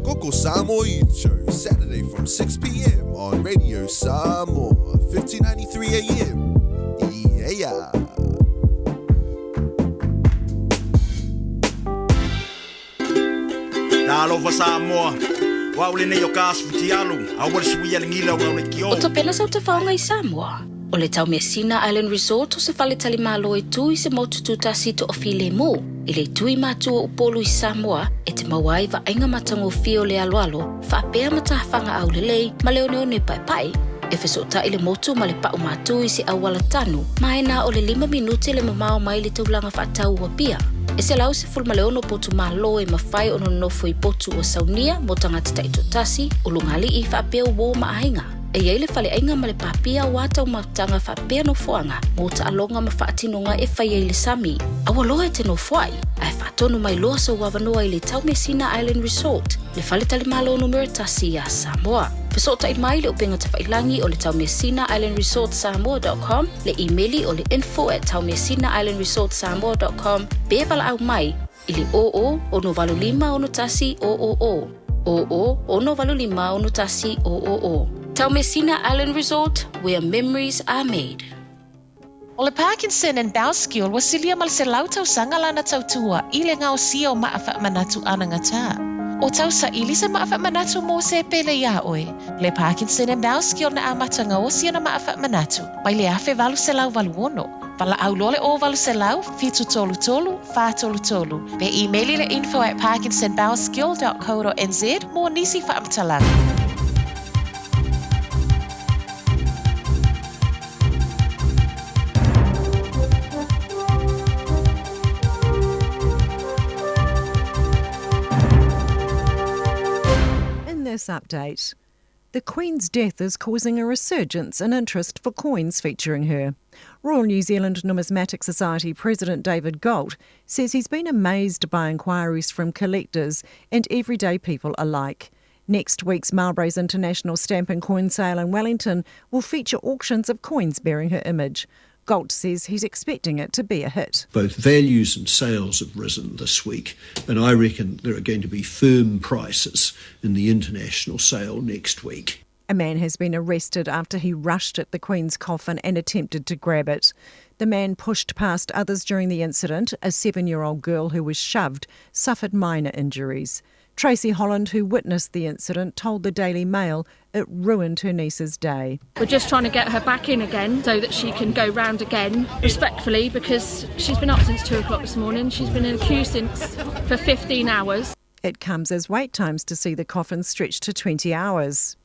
Koko Samoa Youth Show, Saturday from 6 p.m. on Radio Samoa, 1593 AM. Yeah. Talofa Samoa, o au lenei o ka asu fitialu, aua le suia le gila ua le kio. O Topela sau tafaoga i Samoa. O le Taumeasina Island Resort o se faletalimalo e tu i se motu tutasi toafilemu i le itu i matu o Upolu i Samoa e te maua ai vaaiga matagofie o le aloalo faapea matafaga aulelei ma le oneone paepae. E fesootai le motu ma le pau matu i se auala tanu ma e na o le lima minute le mamao mai le taulaga faatau o Apia. E 116 potu malo e mafai ona nonofo i potu ua saunia mo tagata taitoatasi, ulugalii faapea uō ma aiga. E i ai le faleaiga ma le pāpia aua taumafataga faapea nofoaga mo taaloga ma faatinoga e fai ai le sami. Aua loa e te nofoai, ae faatonu mai loa sou avanoa i le Taumeasina Island Resort, le faletalimalo numera tasi iā Samoa. Fesootai mai i le upega tafailagi o le Taumeasina Island Resort Samoa dot com, le imeli o le info at taumeasinaislandresortsamoa dot com pe valaau mai i le 00 685 61 000. 00 685 61 000. Taumeasina Island Resort, where memories are made. O le Parkinson and Bowskill ua silia ma le 100 tausaga lana tautua i le gaosia o maa faamanatu anagata. O tausaili se maa faamanatu mo se pele iā oe. Le Parkinson and Bowskill na amata gaosi ona maa faamanatu mai le 1886. Valaau loa le 0800 733 433 pe imeli le info at parkinsonbowskill.co.nz mo nisi faamatalaga. In this update, the Queen's death is causing a resurgence in interest for coins featuring her. Royal New Zealand Numismatic Society President David Galt says he's been amazed by inquiries from collectors and everyday people alike. Next week's Mowbray's International Stamp and Coin Sale in Wellington will feature auctions of coins bearing her image. Galt says he's expecting it to be a hit. Both values and sales have risen this week, and I reckon there are going to be firm prices in the international sale next week. A man has been arrested after he rushed at the Queen's coffin and attempted to grab it. The man pushed past others during the incident. A seven year old girl who was shoved suffered minor injuries. Tracy Holland, who witnessed the incident, told the Daily Mail it ruined her niece's day. We're just trying to get her back in again so that she can go round again respectfully because she's been up since two o'clock this morning. She's been in a queue since for 15 hours. It comes as wait times to see the coffin stretch to 20 hours.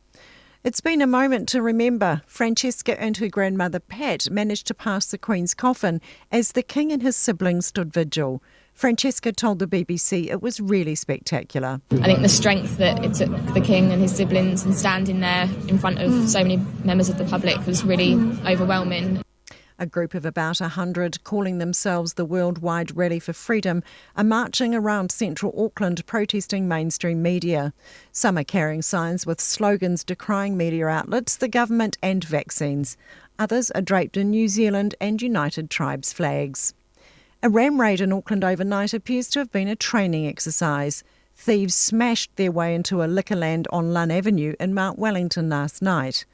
It's been a moment to remember. Francesca and her grandmother Pat managed to pass the Queen's coffin as the King and his siblings stood vigil. Francesca told the BBC it was really spectacular. I think the strength that it took the King and his siblings and standing there in front of mm. so many members of the public was really mm. overwhelming. A group of about 100 calling themselves the Worldwide Rally for Freedom are marching around central Auckland protesting mainstream media. Some are carrying signs with slogans decrying media outlets, the government, and vaccines. Others are draped in New Zealand and United Tribes flags. A ram raid in Auckland overnight appears to have been a training exercise. Thieves smashed their way into a liquorland on Lunn Avenue in Mount Wellington last night.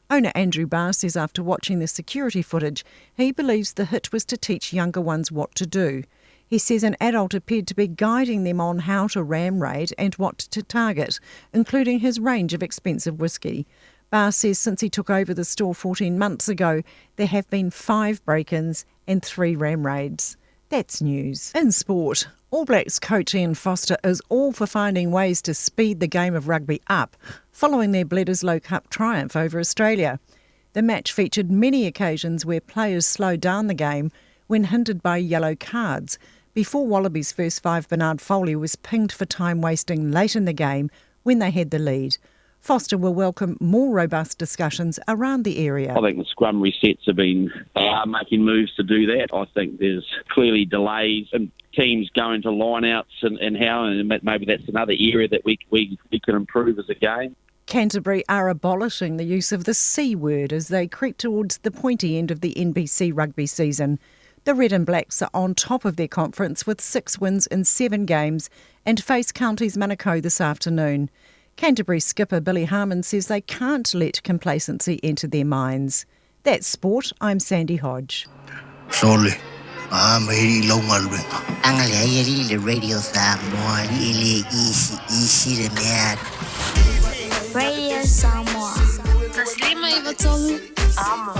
Owner Andrew Barr says after watching the security footage, he believes the hit was to teach younger ones what to do. He says an adult appeared to be guiding them on how to ram raid and what to target, including his range of expensive whisky. Barr says since he took over the store 14 months ago, there have been five break ins and three ram raids. That's news. In sport, All Blacks coach Ian Foster is all for finding ways to speed the game of rugby up following their Bledisloe Cup triumph over Australia. The match featured many occasions where players slowed down the game when hindered by yellow cards before Wallabies' first five Bernard Foley was pinged for time wasting late in the game when they had the lead. Foster will welcome more robust discussions around the area. I think the scrum resets have been, they are making moves to do that. I think there's clearly delays and teams going to line-outs and, and how, and maybe that's another area that we, we, we can improve as a game. Canterbury are abolishing the use of the C word as they creep towards the pointy end of the NBC rugby season. The Red and Blacks are on top of their conference with six wins in seven games and face Counties Manukau this afternoon. Canterbury skipper Billy Harmon says they can't let complacency enter their minds. That's sport. I'm Sandy Hodge. Sole, A ma e alii i lau galuega. Agalelei alii i le Radio Samoa alii e le isi isi le mea. Radio Samoa. 153 Amo.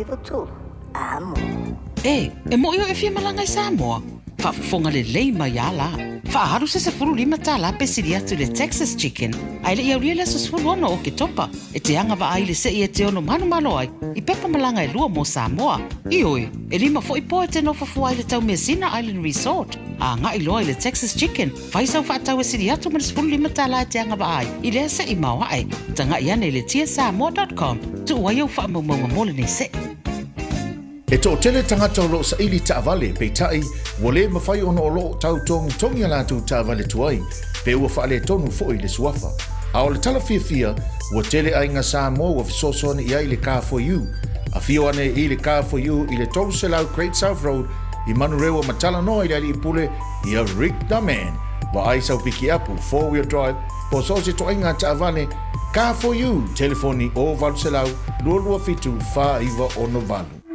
93, amo. E, e moʻi ʻoe e fia malaga i Samoa? Faafofoga lelei mai a la. Faaalu se 15 tālā pe sili atu i le Texas Chicken, a e le i aulia le aso 16 o Oketopa, e te agavaa ai le seʻi e te ono manumalo ai i pepa malaga e lua mo Samoa. Ioe, e lima foʻi po e te nofo fua ai le Taumeasina Island Resort. A agai loa i le Texas Chicken, fai sau faatau e sili atu ma le 15 tālā e te agavaa ai i lea seʻi maoaʻe. Tagaʻi ane i le tsamoa.com, tuu ai ou faamaumauga mo lenei seʻi. E toatele tagata o lo o saili taavale, peitai, ua le mafai ona o lo o tau togitogi a latou taavale tuai, pe ua faaletonu foi le suafa. A o le tala fiafia, ua tele aiga Samoa ua fesoasoani i ai i le Car4U. Afio ane i le Car4U i le 300 Great South Road i Manurewa ma talanoa i le alii pule ia Rick the Man. Vaai sau pikiapu, four-wheel drive, po o so o se toaiga taavale, Car4U, telefoni 0800 227 4968.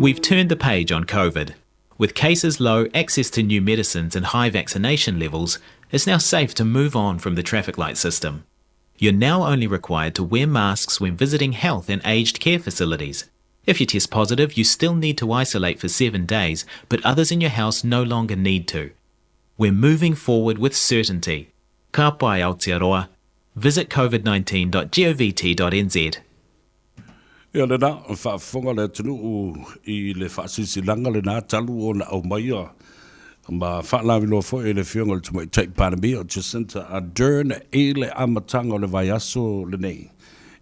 We've turned the page on COVID. With cases low, access to new medicines, and high vaccination levels, it's now safe to move on from the traffic light system. You're now only required to wear masks when visiting health and aged care facilities. If you test positive, you still need to isolate for seven days, but others in your house no longer need to. We're moving forward with certainty. Ka pai Aotearoa. Visit covid19.govt.nz. Ia lena, faafofoga le atunuu i le faasilasilaga lena talu ona aumaia ma faalaviloa foi e le Afioga i le Tamaitai Palemia o Jacinta Ardern i le amataga o le vaiaso lenei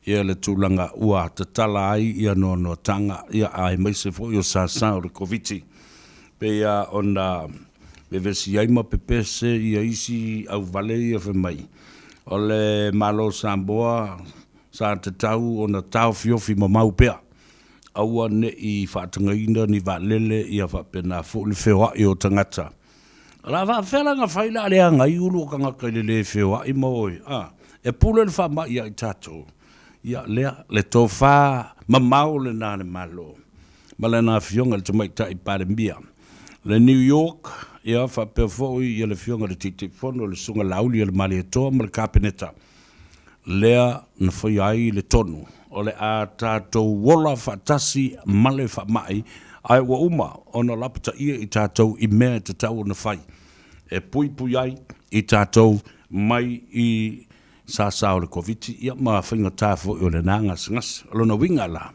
ia le tulaga ua tatala ai ia noanoataga ia aemaise foi o sasa o le Koviti. Pei lava ona vevesi ai ma pepese ia isi auvale ia fai mai, o le Malo o Samoa sa tatau ona taofiofi mamau pea, aua ne i faatagaina ni vaalele ia faapena foi le feoai o tagata. O le a faapefea la ona fai le a leaga ai ulu o tagata i le le feoai ma o e, a, e pule le faamai ia i tatou. Ia lea, le tofa mamao lena a le Malo. ma lana Afioga i le Tamaitai Palemia. Le New York, ia, faapea foi ia le Afioga i le Taitaifono le Susuga Laauli Alemalietoa ma le Kapeneta, lea na faia ai le tonu o le a tatou ola faatasi ma le faamai, ae ua uma ona lapataia i tatou i mea e tatau ona fai e puipui ai i tatou mai i sasa o le Koviti, ia ma faigata foi o lena gasegase. O lona uiga la,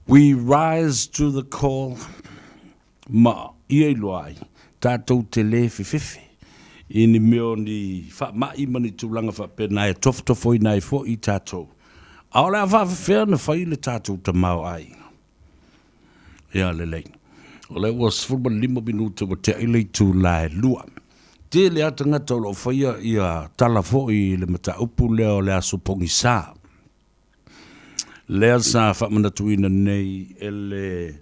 We rise to the call ma ia iloa ai tatou te lē fefefe i ni mea o ni faamai ma ni tulaga faapena e tofotofoina ai foi tatou. A o le a faafefea ona fai le tatou tamaoaiga? Ia lelei. O lea ua 15 minute ua te'i le itula e lua. Tele lava tagata o lo o faia ia tala foi i le mataupu lea o le aso pogisa. Lea sa faamanatuina nei e le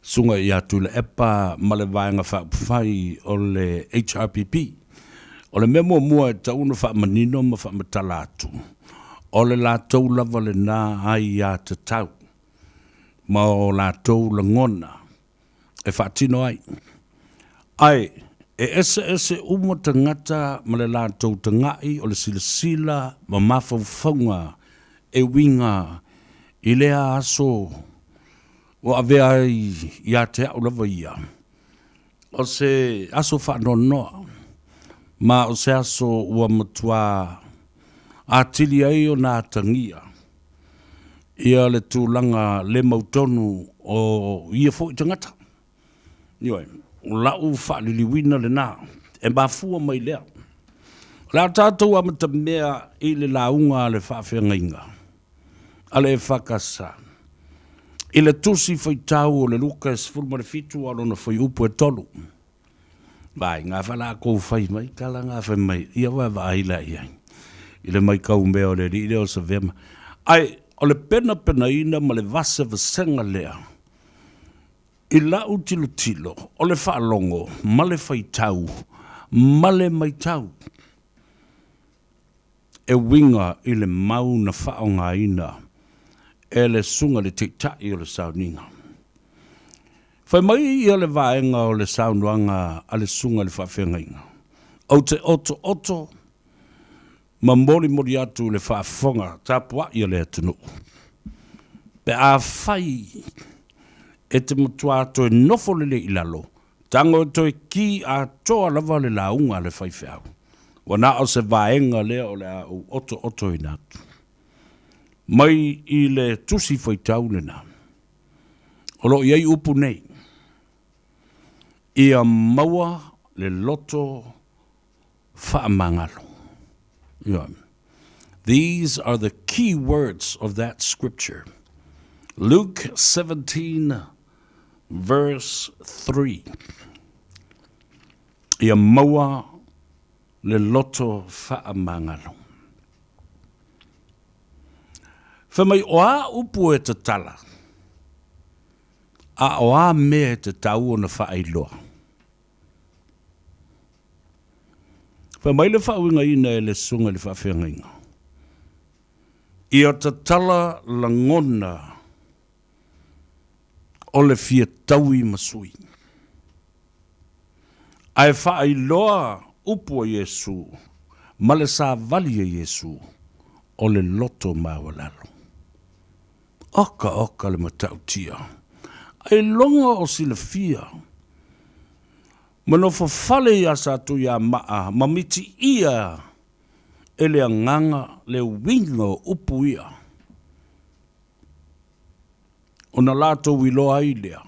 Susuga ia Tuilaepa ma le Vaega Faaupufai o le HRPP. O le mea muamua e tatau ona faamanino ma faamatala atu, o le latou lava lena aiatatau ma o latou lagona e faatino ai. Ae, e eseese uma tagata ma le latou taga'i o le silasila ma mafaufauga e uiga i lea aso ua avea ai ia te a'u lava ia, o se aso faanoanoa, ma o se aso ua matuā atili ai ona atagia ia le tulaga le mautonu o ia foi tagata. Ioe, o la'u faaliliuina lena, e mafua mai lea. O le a tatou amatamea i le lauga a le faafeagaiga a le EFKS i le Tusi Faitau o le Luka e 17 a o lona fuaiupu e 3. Vaai, ngā wha lākou whai mai, tala ngā whai mai, ia vaavaai la i ai. I le maitau mea o le alii lea o Savema. Ae, o le penapenaina ma le vasevasega lea, i la'u tilotilo, o le faalogo ma le faitau ma le maitau e uiga i le mau na faaaogaina e le Susuga i le Taitai o le Sauniga. Fai mai ia le vaega o le saunoaga a le Susuga i le Faafeagaiga, Ou te otooto ma molimoli atu i le faafofoga tapuai a le atunuu. Pe afai e te matuā toe nofo lelei i lalo, tago e toe kī atoa lava le lauga a le faifeau. Ua na o se vaega lea o le a ou otootoina atu. Mai i le Tusi Faitau lena, o lo o i ai upu nei, Ia maua le loto faamagalo. Ioe. These are the key words of that scripture. Luke 17 verse 3. Ia maua le loto faamagalo. Fai mai, o a upu e tatala, a o a mea e tatau ona faailoa? Fai mai le faauigaina e le Susuga i le Faafeagaiga, Ia tatala lagona o le fia taui ma sui, ae faailoa upu a Iesu ma le savali a Iesu o le loto maualalo. Oka oka le matautia. Ailoga o silafia ma nofo fale iā Satuiamaa ma mitiia e le agaga le uiga o upu ia, ona latou iloa ai lea,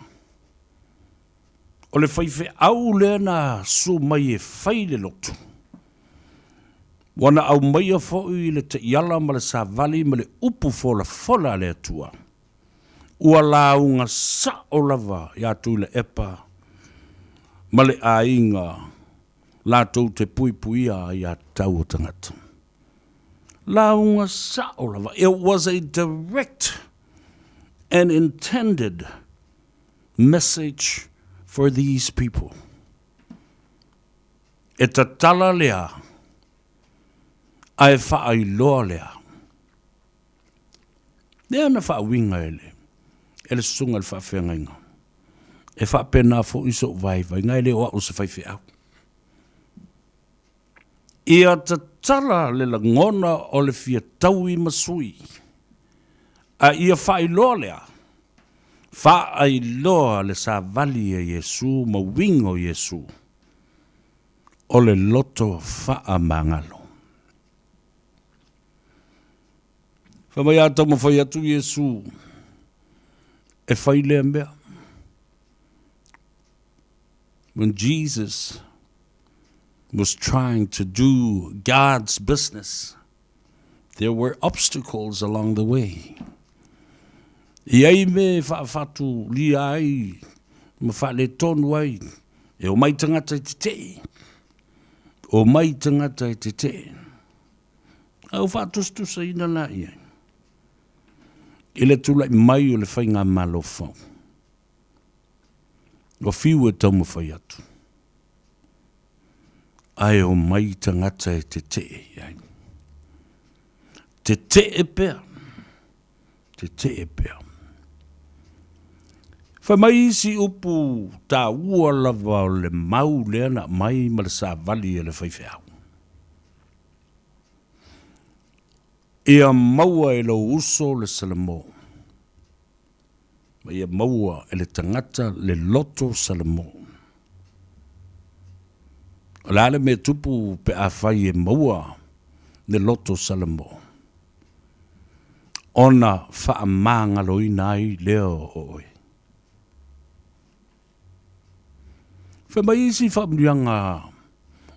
o le faifeau lea na susu mai e fai le lotu, ua na aumaia foi le taiala ma le savali ma le upu folafola a le Atua, ua lauga sao lava iā Tuilaepa ma le aiga latou te puipuia aiatatau o tagata. Lauga sao lava, it was a direct and intended message for these people. E tatala lea, ae faailoa lea. Lea na faauiga e le, e le susuga i le faafeagaiga. E faapena foi sou vaivaiga, e le o au o se faifeau. Ia tatala le lagona o le fia taui ma sui, a ia faailoa lea, faailoa le savali a Iesu ma uiga o Iesu o le loto faamagalo. Fai mai a taumafai atu Iesu e fai lea mea. When Jesus was trying to do God's business, there were obstacles along the way. I ai me whaawhatu lia ai, ma whaaletonu ai, e o mai tangata i te tei. O mai tangata i te tei. A ua faatusatusaina la i ai i le tulai mai o le faigamalo fou. Ua fiu e taumafai atu, ae omai tagata e tetee i ai. Tetee pea, tetee pea. Fai mai isi upu taua lava o le mau lea na aumai ma le savali a le faifeau. Ia maua e lou uso le Salamo, ma ia maua e le tagata le loto Salamo. O le a le mea tupu pe afai e maua le loto Salamo, ona faamagaloina ai lea o oe. Fai mai isi faamanuiaga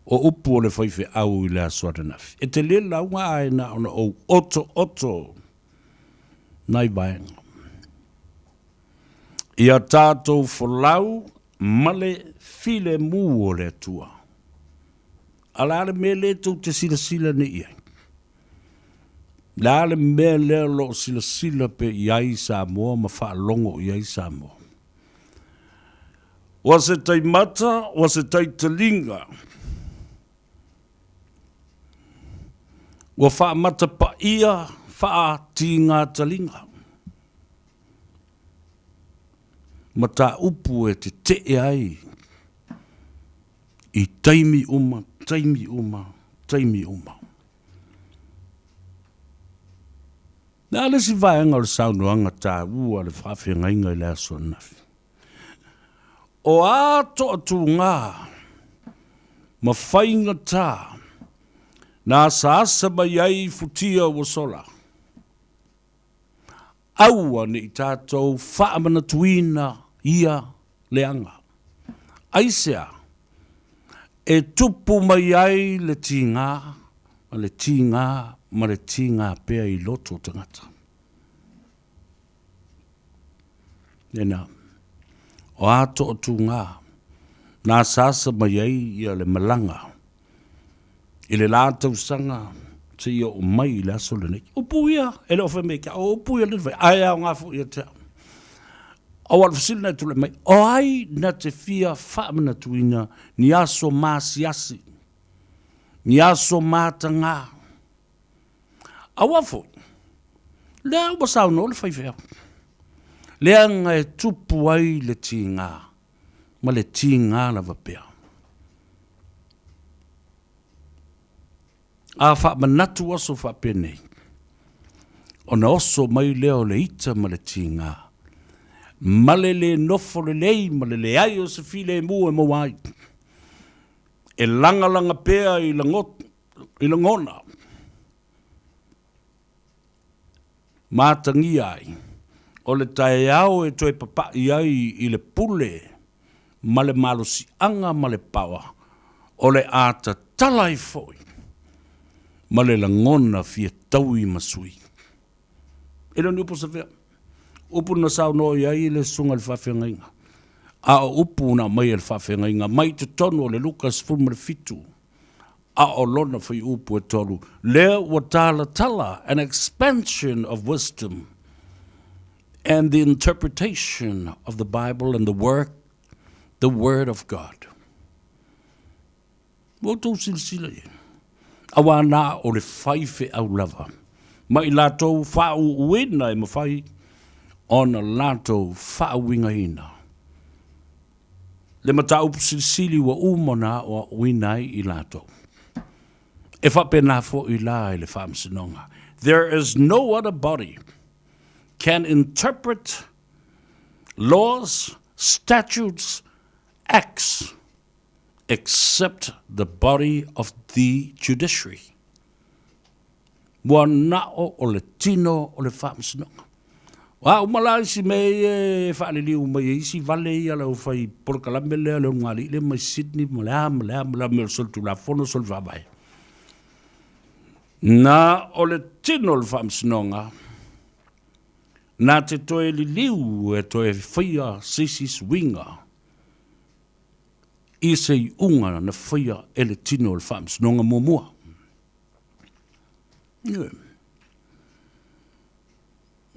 o upu o le faifeau i le aso ananafi. E tele le lauga ae na ona ou otooto nai vaega. Ia tatou folau ma le filemu o le Atua. A o le a le mea lea tou te silasila nei i ai? Le a le mea lea o lo o silasila pea i ai Samoa ma faalogo i ai Samoa? Ua se taimata, ua se taitaliga. Ua faamatapaia faatigātaliga. Mataupu e tetee ai i taimi uma, taimi uma, taimi uma. Le a le isi vaega o le saunoaga taua a le faafeagaiga i le aso ananafi? O a toatuga ma faigata na asaasa mai ai futia ua sola? Aua ne i tatou faamanatuina ia leaga. Aisea e tupu mai ai le tiga ma le tiga ma le tiga pea i loto o tagata? Lena, o a toatuga na asaasa mai ai ia le malaga i le la tausaga seia oo mai i le aso lenei. Upu ia, e le o fai mai ia te au, o upu ia lea na fai, ae aoga foi ia te au. Aua o le fesili na e tulai mai, o ai na te fia faamanatuina ni aso maasiasi, ni aso matagā? Aua foi, lea ua saunoa le faifeau, leaga e tupu ai le tiga ma le tiga lava pea. A faamanatu aso faapenei, ona oso mai lea o le ita ma le tiga, ma le le nofo lelei ma le leai o se filemu e maua ai, e lagalaga pea i lagona ma atagia ai, o le taeao e toe papaʻi ai i le pule ma le malosiaga ma le paoa, o le a tatala ai foi ma le lagona fia taui ma sui. E le o ni upu safea, upu na saunoa i ai le susuga i le faafeagaiga, a o upu na aumai e le faafeagaiga mai totonu o le Luka 17, a o lona fuaiupu e 3, lea ua talatala an expansion of wisdom and the interpretation of the Bible and the work, the Word of God. Ua outou silasila i ai, auā na o le faifeau lava ma i latou faauuina e mafai ona latou faauigaina le mataupu silisili ua uma ona aoaoina ai i latou. E faapena foi la i le Faamasinoga. There is no other body can interpret laws, statutes, acts except the body of the judiciary. Ua nao o le tino o le faamasinoga. O a uma la isi mea ia e faaliliu mai e isi vale ia le aufai polokalame lea le ulugalii lea mai Sydney ma le a ma le a ma le a mea o le solitulafono solifaavae. Na o le tino o le faamasinoga na te toe liliu e toe faia se isi suiga i se iuga na faia e le tino o le faamasinoga muamua. Ioe.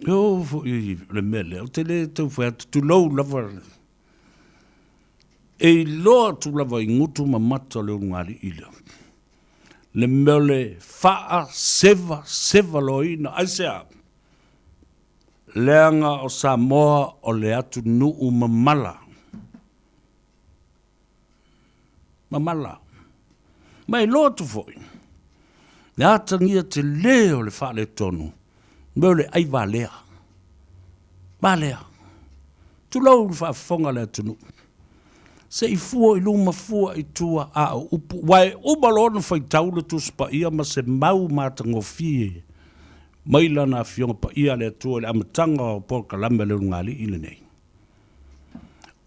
E oo foi i le mea lea, ou te le tau fai atu, tulou lava, e iloa atu lava i gutu ma mata o le ulugalii lea, le mea o le faasevaseva loaina. Aisea? Leaga o Samoa o le atunuu mamala. Mamala. Ma e iloa atu foi, le atagia tele o le faaletonu, mea o le ai valea. Valea. Tulou le faafofoga a le atunuu. Se i fua i luma, fua i tua, a o upu, aua e uma loa ona faitau le Tusi Paia ma se mau matagofie mai Lana Afioga Paia a le Atua i le amataga o polokalame a le ulugalii lenei.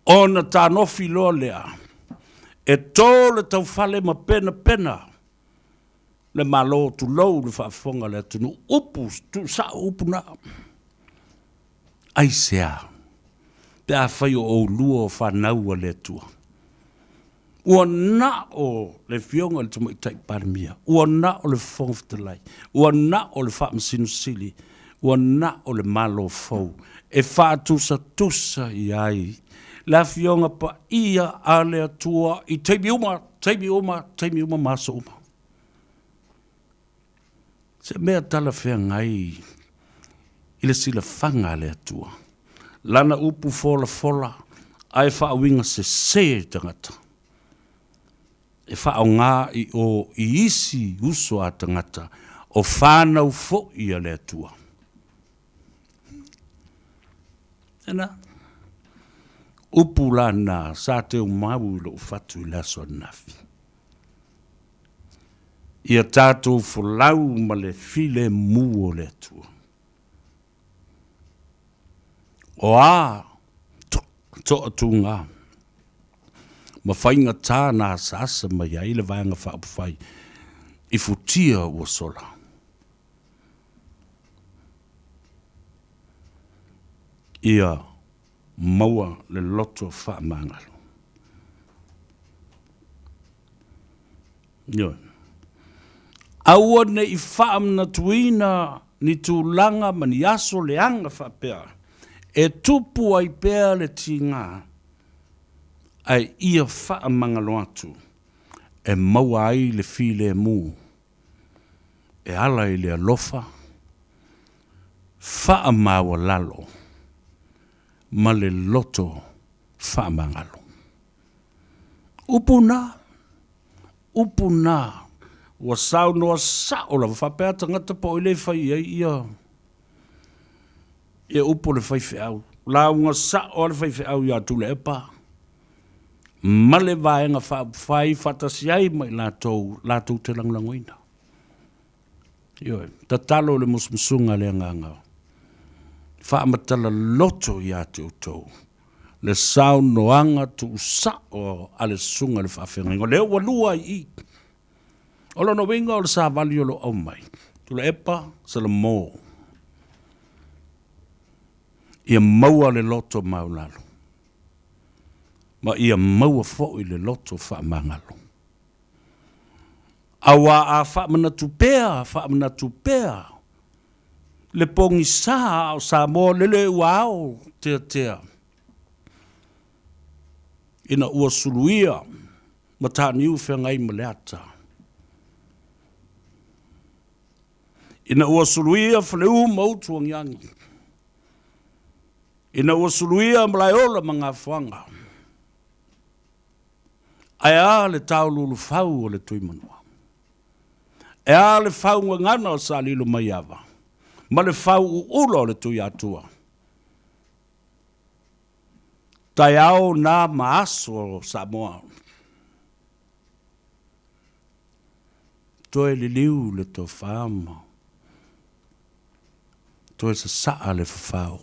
Ona tanofi loa lea e to le taufale ma penapena le Malo, tulou le faafofoga a le atunuu, upu tuusao upu na. Aisea? Pe afai o oulua o fanau a le Atua, Ua na o le Afioga i le Tamaitai Palemia, ua na o le Fofoga Fetalai, ua na o le Faamasino Sili, ua na o le Malo fou e faatusatusa i ai le Afioga Paia a le Atua i taimi uma, taimi uma, taimi uma ma aso uma. Se mea talafeagai i le silafaga a le Atua, Lana upu folafola ae faauiga sese i tagata, e faaaoga i o i isi uso a tagata o fanau foi a le Atua. Ena. Upu la na sa teumau i lou fatu i le aso ananafi. Ia tatou folau ma le filemu o le Atua. O a toatuga ma faigata na asaasa mai ai le Vaega Faaupufai i futia ua sola. Ia maua le loto faamagalo. Ioe. Aua ne i faamanatuina ni tulaga ma ni aso leaga faapea e tupu ai pea le tiga, ae ia faamagalo atu e maua ai le filemu e ala i le alofa faamaualalo ma le loto faamagalo. Upu na, upu na, ua saunoa sao lava faapea tagata po o i le fai i ai ia ia upu o le faifeau. Lauga sao a le faifeau ia Tuilaepa ma le Vaega Faaupufai faatasi ai ma i latou latou te lagolagoina. Ioe, tatalo le musumusuga a le Agaga, faamatala loto ia te outou le saunoaga tuusao a le susuga i le faafeagaiga, o lea ua lua ai i i. O lona uiga o le savali o lo o aumai, Tuilaepa Salamo, ia maua le loto maualalo, ma ia maua foi le loto faamagalo. Aua a faamanatu pea, faamanatu pea, le pogisa a o Samoa lele ua ao teatea ina ua suluia mataniu feagai ma le ata. Ina ua suluia Faleu ma Utuagiagi. Ina ua suluia Malaeola ma Gafoaga. Ae a le tauluulufau o le Tuimanua? E a le fau gagana o Salilomaiava ma le fau uula o le Tuiatua? Taeao na ma aso o Samoa. Toe liliu le tofa ma toe sasaa le fafao.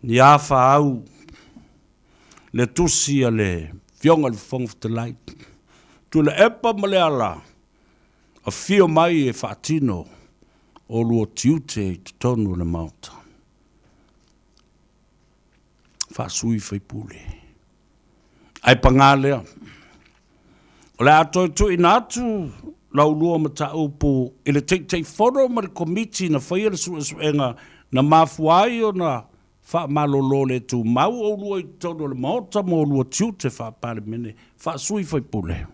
Ni afa au le tusi a le Afioga i le Fofoga Fetalai, Tuilaepa ma Leala, afio mai e faatino oulua tiute i totonu o le Maota. Faasui faipule. Ae paga lea, o le a toe tuuina atu la ulua mataupu i le Taitaifono ma le Komiti na faia le suesuega na mafua ai ona faamalolo le tumau oulua i totonu o le Maota mo oulua tiute faa-Palemene, faa-sui faipule,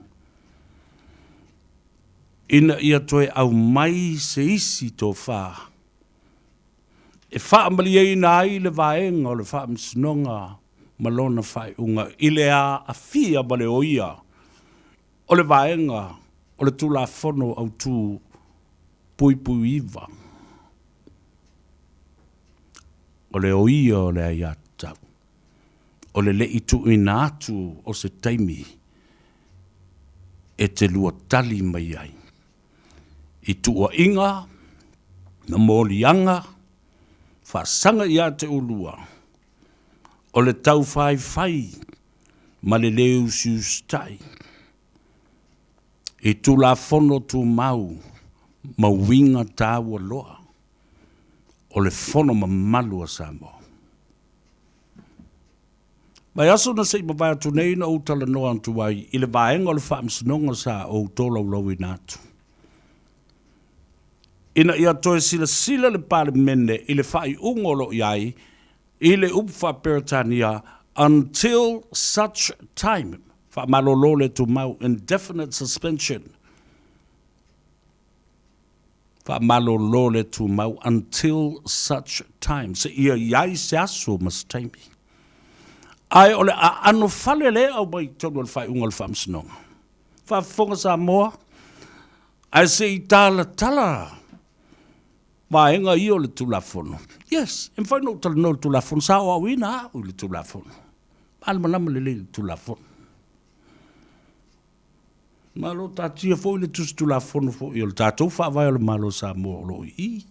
ina ia toe aumai se isi tofa e faamalieina ai le vaega o le Faamasinoga ma lona faaiuga i le aafia ma le oia o le vaega o le Tulafono Autu 09, o le oia o le aiatatau, o le le i tuuina atu o se taimi e te lua tali mai ai i tuuaiga ma moliaga faasaga ia te oulua, o le taufaifai ma le lē usiusitai i Tulafono Tumau ma uiga taua loa o le Fono mamalu a Samoa. Vaiaso na se i mavae atu nei na ou talanoa atu ai i le vaega o le Faamasinoga sa ou tolaulauina atu ina ia toe silasila le Palemene i le faaiuga o lo o i ai i le upu faa-Peretania until such time, faamalolo le tumau, indefinite suspension, faamalolo le tumau until such time, seia i ai se aso ma se taimi. Ae o le aano fale lea e aumai i totonu o le faaiuga o le Faamasinoga. Faafofoga Samoa, ae se i talatala. vaega ia o le Tulafono, yes, e mafai ona ou talanoa i le Tulafono, sa aoaoina au i le Tulafono, malamalama lelei i le Tulafono. Ma o lo o taatia foi le Tusi Tulafono foi o le tatou Faavae o le Malo o Samoa o lo o i i.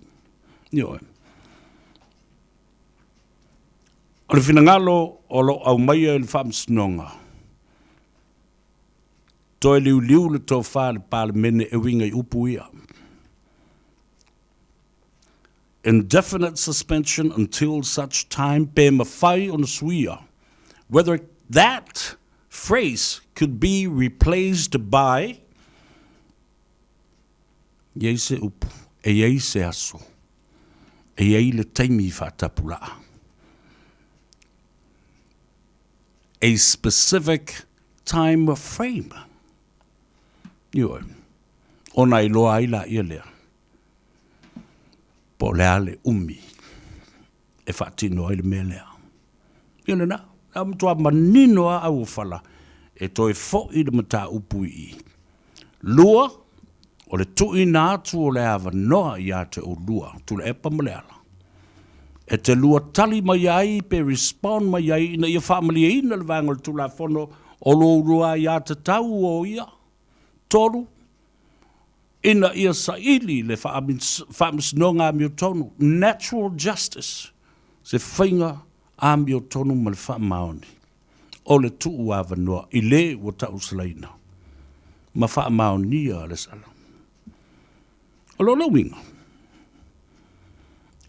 Ioe. O le finagalo o lo o aumaia i le Faamasinoga, toe liuliu le tofa a le Palemene e uiga i upu ia. Indefinite suspension until such time pe mafai ona suia, whether that phrase could be replaced by I ai se upu, e i ai se aso, e i ai le taimi faatapulaa. A specific time frame. Ioe. Ona iloa ai laia lea, po o le a le umi e faatino ai le mea lea. Ia lena, a matua manino lava auofala e toe foi le mataupu i i. Lua, o le tuuina atu o le avanoa ia te oulua, Tuilaepa ma Leala, e te lua tali mai ai pe respond mai ai ina ia faamalieina le vaega o le Tulafono o lo oulua aiatatau o ia. 3, ina ia saili le faamasinoga amiotonu, natural justice, se faiga amiotonu ma le faamaoni o le tuu avanoa i le ua tausalaina ma faamaonia le sala. O lona uiga,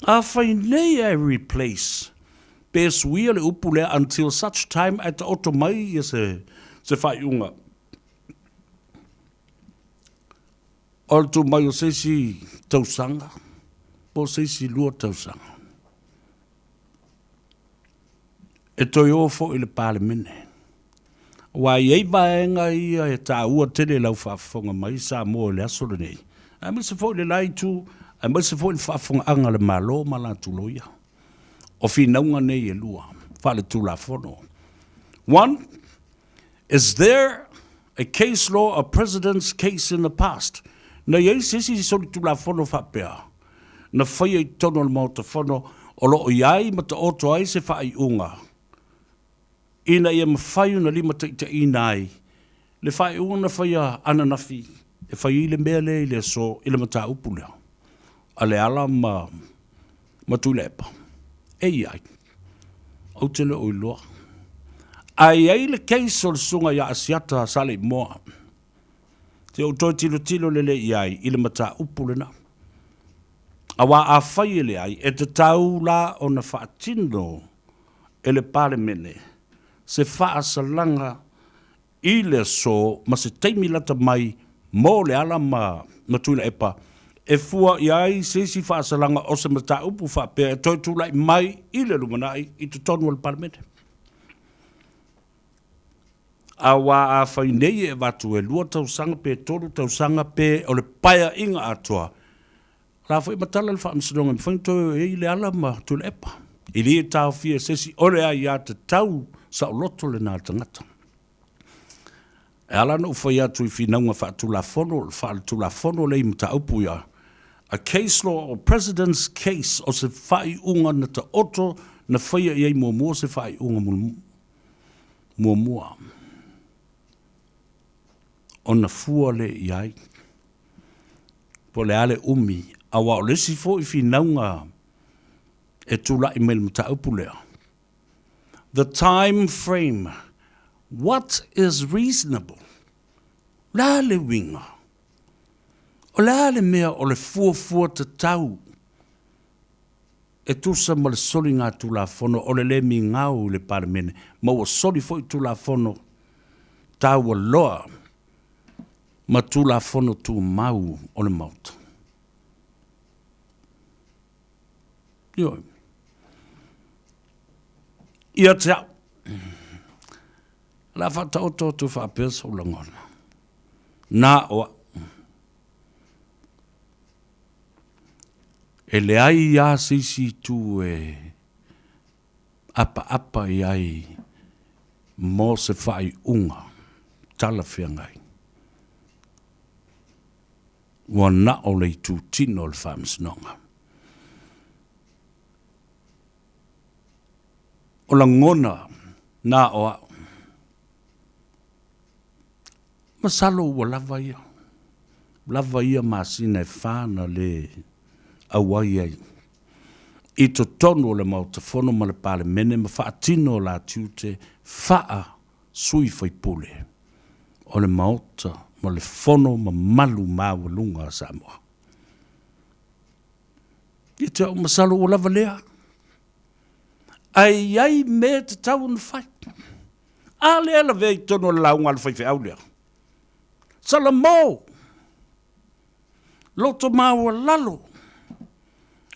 afai nei ae replace pe suia le upu lea until such time ae taoto mai ia se faaiuga O le tumai o se isi tausaga po o se isi 2 tausaga, e toe o foi i le Palemene. Aua e i ai vaega ia e taua tele i lau faafofoga mai Samoa i le aso lenei, aemaise foi le la itu, aemaise foi le faafofogaaga a le Malo ma latou loia. O finauga nei e lua faaletulafono. One, Is there a case law or precedence case in the past? Na i ai se isi solitulafono faapea na faia i totonu o le Maota Fono o lo o i ai ma taoto ai se faaiuga ina ia mafai ona limataitaiina ai le faaiuga na faia ananafi e fai ai le mea lea i le aso i le mataupu lea a Leala ma ma Tuilaepa? E i ai. Ou te le o iloa. Ae i ai le case o le susuga ia Asiata Saleimoa. Se i ou toe tilotilo lelei i ai i le mataupu lena. Aua afai e leai, e tatau la ona faatino e le Palemene se faasalaga i le aso ma se taimi lata mai mo Leala ma Tuilaepa e fua i ai se isi faasalaga o se mataupu faapea e toe tulai mai i le lumanai i totonu o le Palemene. Aua afai nei e avatu e 2 tausaga pe 3 tausaga pe o le paeaiga atoa, o la foi e matala le Faamasinoga e mafai ona toe o i ai Leala ma Tuilaepa. E le taofia e se isi o le aiatatau saoloto lena a le tagata. E ala ona ou fai atu i finauga faatulafono, faaletulafono lea i mataupu ia, a case law or President's case o se faaiuga na taoto na faia i ai muamua se faaiuga muamua ona fua lea i ai po o le a le umi, aua o le isi foi finauga e tulai mai i le mataupu lea, The time frame, what is reasonable? O le a le uiga? O le a le mea o le fuafua tatau e tusa ma le soligatulafono o le le migao i le Palemene, ma ua soli foi Tulafono taua loa ma Tulafono Tumau o le Maota? Ioe. Ia te au, o le a faataoto atu faapea sou lagona. Na o au. E leai lava se isi itu e apaapa i ai mo se faaiuga talafeagai. Ua na o le itutino o le Faamasinoga. O lagona na o a'u. Masalo ua lava ia, lava ia masina e fa na le auai ai i totonu o le Maota Fono ma le Palemene ma faatino o la tiute faa sui faipule o le Maota ma le Fono mamalu maualuga a Samoa. Ia te au masalo ua lava lea. Ae i ai mea e tatau ona fai. A lea e lavea i totonu o le lauga a le faifeau lea. Salamo! Loto maualalo!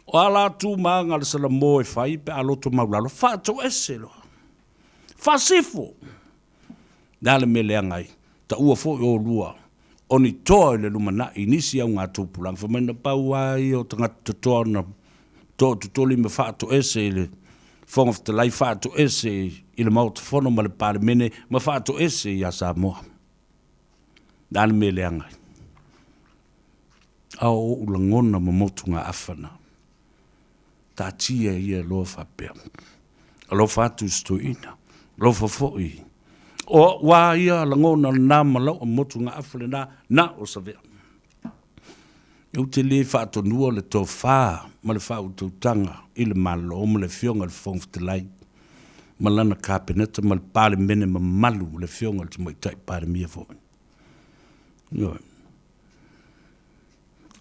O a la tumaga a le Salamo e fai pe a loto maulalo? Faatoese loa. Faasifo! Le a le mea leaga ai? Taua foi oulua o ni toa i le lumanai i nisi augatupulaga, fai mai na pau lava ia o tagata totoa na tootutoli ma faatoese i le Fofoga Fetalai, faatoese i le Maota Fono ma le Palemene ma faatoese ia Samoa. Le a le mea leaga ai? A o ou lagona ma motugaafa na. Taatia ia loa faapea. Alofa atu i si toeaina. Alofa foi. O au lava ia lagona lena ma lau motugaafa lena, na o Savea. Ou te le faatonua le tofa ma le faautautaga i le Malo ma le Afioga i le Fofoga Fetalai ma lana Kapeneta ma le Palemene mamalu ma le Afioga i le Tamaitai Palemia foi. Ioe.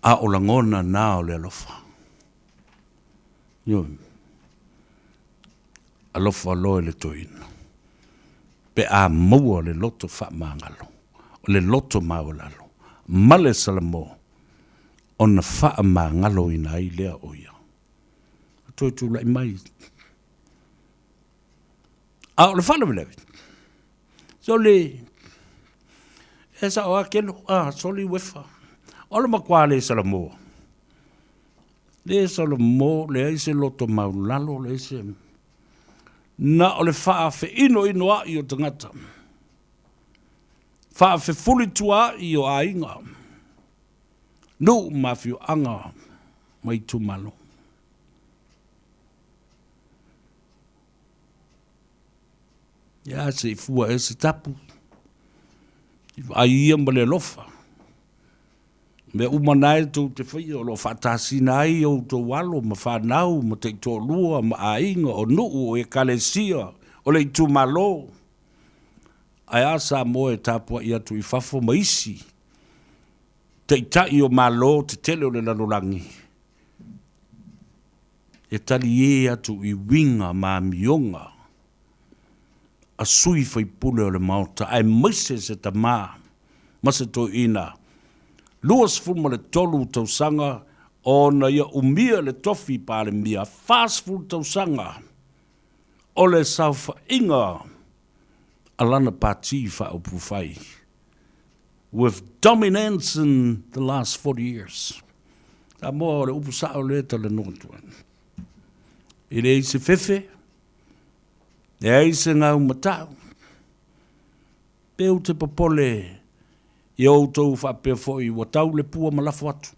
A o lagona na o le alofa. Ioe. Alofa loa i le toeaina pe a maua le loto faamagalo, o le loto maualalo, ma le Salamo, ona faamagaloina ai lea o ia. A toe tulai mai. A o le faalavelave, sole, e sao lava Kelo, a, soli uefa, o le matua le Salamo. Le Salamo, leai se loto maulalo, leai se... Na o le faafeinoinoa'i o tagata, faafefulituaa'i o aiga, nuu ma afioaga ma itumalo. Ia, se i fua ea se tapu, i vaai ia ma le alofa. Mea uma na e tou te faia o lo o faatasina ai outou alo ma fanau ma taitoalua ma aiga o nuu o ekalesia o le itumalo. Ae a Samoa e tapuai atu i fafo ma isi taitai o Malo tetele o le lalolagi e taliē atu i uiga ma amioga a sui faipule o le Maota aemaise se tama ma se toeaina 23 tausaga ona ia umia le tofi Palemia, 40 tausaga o le saofaiga a lana Pati Faaupufai with dominance in the last 40 years. Samoa o le upu sao lea e talanoa atu ai. E leai se fefe, leai se gau matau. Pe ou te popole i a outou faapea foi ua tau le pua ma lafo atu.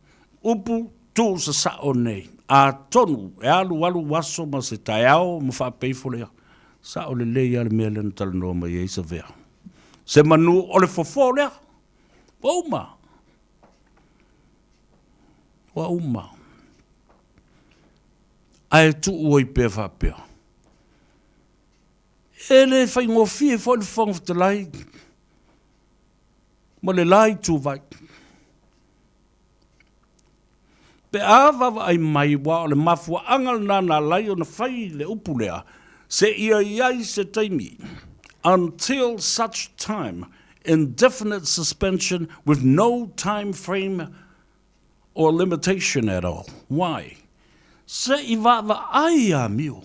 Upu tuusasao nei, atonu e alualu aso ma se taeao ma faapea ifo lea, sao lelei lava le mea lea na talanoa mai ai Savea. Se manu o le fofo lea, ua uma. Ua uma. Ae tuu ai pea faapea. E le faigofie foi le Fofoga Fetalai ma le la ituvai. Pe a vaavaai mai, aua o le mafuaaga lena na ala ai ona fai le upu lea, seia i ai se taimi, until such time, indefinite suspension with no time frame or limitation at all. Why? Se i vaavaai amio.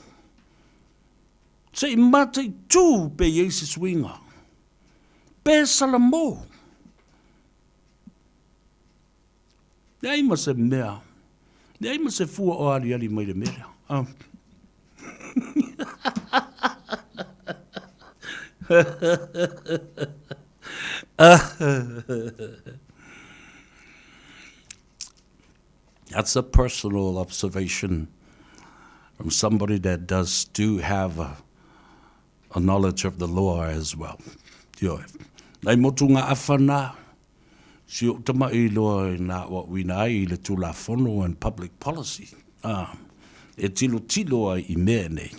Se i mataitū pe i ai se suiga. Pe salamo. Leai ma se mea, leai ma se fua o aliali mai le mea lea. Ah. That's a personal observation from somebody that does do have a, a knowledge of the law as well. Ioe. Nai motu ngā awha nā, si o tama'i loa i nā uauina ai i le Tulafono and public policy. Ā, e tilotilo ai i mea nei.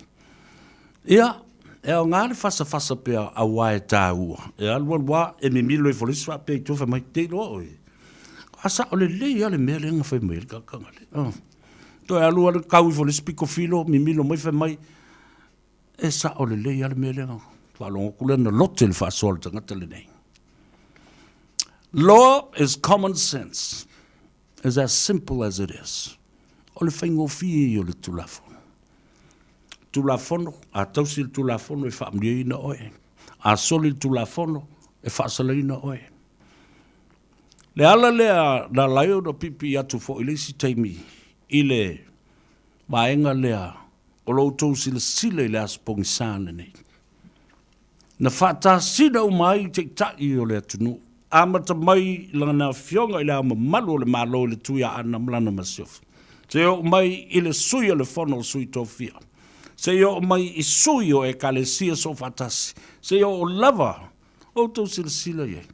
Ia, e aoga le fasafasa pea auā e tāua. E alualu a, e mimilo ifo le isi faapea i tua fai mai, te iloa oe. A sao lelei a le mea lea na fai mai ai le kakanga lea. Ā. Toe alu alu kau ifo le isi piko filo, mimilo mai fai mai, e sao lelei a le mea lea. Faalogo atu lea na lote le faasoa a le tagata lenei. Law is common sense. Is as simple as it is. O le faigofie ia o le Tulafono. Tulafono, a tausi le Tulafono e faamalieina oe. A soli le Tulafono, e faasalaina oe. Le ala lea na ala ai ona piipii atu foi i le isi taimi i le vaega lea o lo outou silasila i le Aso Pogisa lenei. Na faatasina uma ai taitai o le atunuu, amata mai i lana Afioga i Le Ao Mamalu o le Malo i le Tuiaana ma lana Masiofo, seia oo mai i le Sui o le Fono o Sui Tofia, seia oo mai i sui o Ekalesia Soofaatasi, seia oo lava outou silasila i ai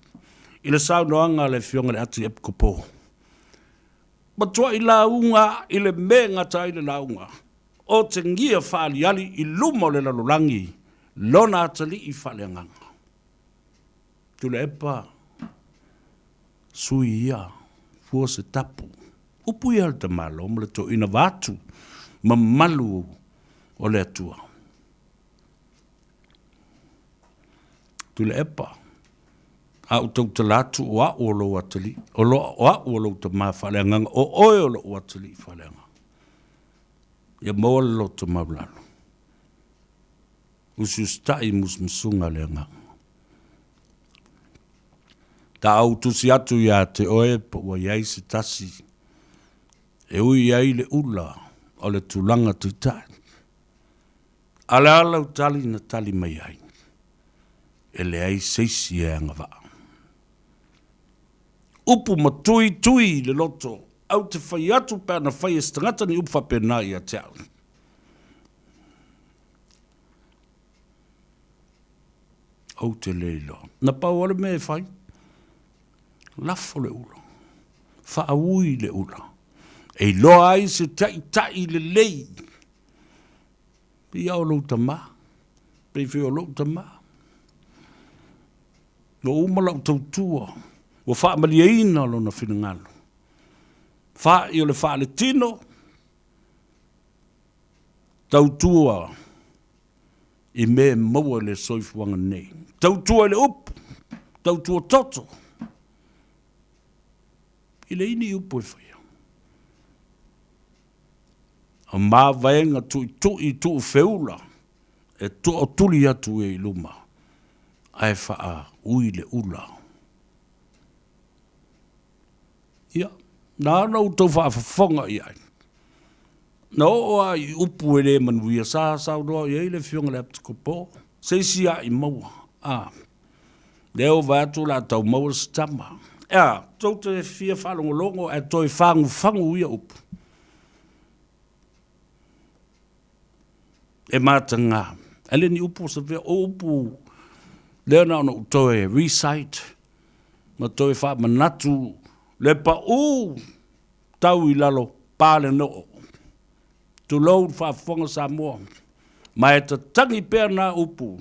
i le saunoaga a le Afioga i le Atiepikopo. Matuai lauga i le mea e gata ai le lauga, otegia faaaliali i luma o le lalolagi lona atalii faaleagaga. Tuilaepa, sui ia, fua se tapu, upu ia a le tamaloa ma le toeaina vaeatu mamalu o le Atua. Tuilaepa, a ou tautala atu o au o lou atalii, o au o lou tama faaleagaga, o oe o lou atalii faaleagaga. Ia maua le loto maualalo. Usiusitai i musumusuga a le Agaga. Ta ou tusi atu ia te oe po ua i ai se tasi e ui i ai le ula o le tulaga taitai. A o le a lau tali na tali mai ai? E leai se isi e agavaa. Upu matuitui i le loto, au te fai atu pe ana fai e se tagata ni upu faapena ia te au. Ou te le iloa. Na pau lava le mea e fai, lafo le ula, faaui le ula, e iloa ai se taitai lelei. Pei lava o lou tama, pei foi o lou tama. Ua uma lau tautua, ua faamalieina lona finagalo. Fa'i o le faaletino, tautua i mea e maua i le soifuaga nei. Tautua i le upu, tautua toto i le ini upu e faia. O mavaega tuitui tuufeula e tootuli atu ai i luma ae faaui le ula. Ia, na ona outou faafofoga i ai. Na oo lava i upu e le manuia, sa saunoa i ai le Afioga i le Epikopo, se isi a'i maua, a, lea ua vaai atu o le a tau maua se tama. Ea, tou te fia faalogologo ae toe fagufagu ia upu. E mataga. Ae le ni upu o se mea, o upu lea na ona ou toe recite ma toe faamanatu le pau tau i lalo pa le noo. Tulou le faafofoga Samoa, ma e tatagi pea na upu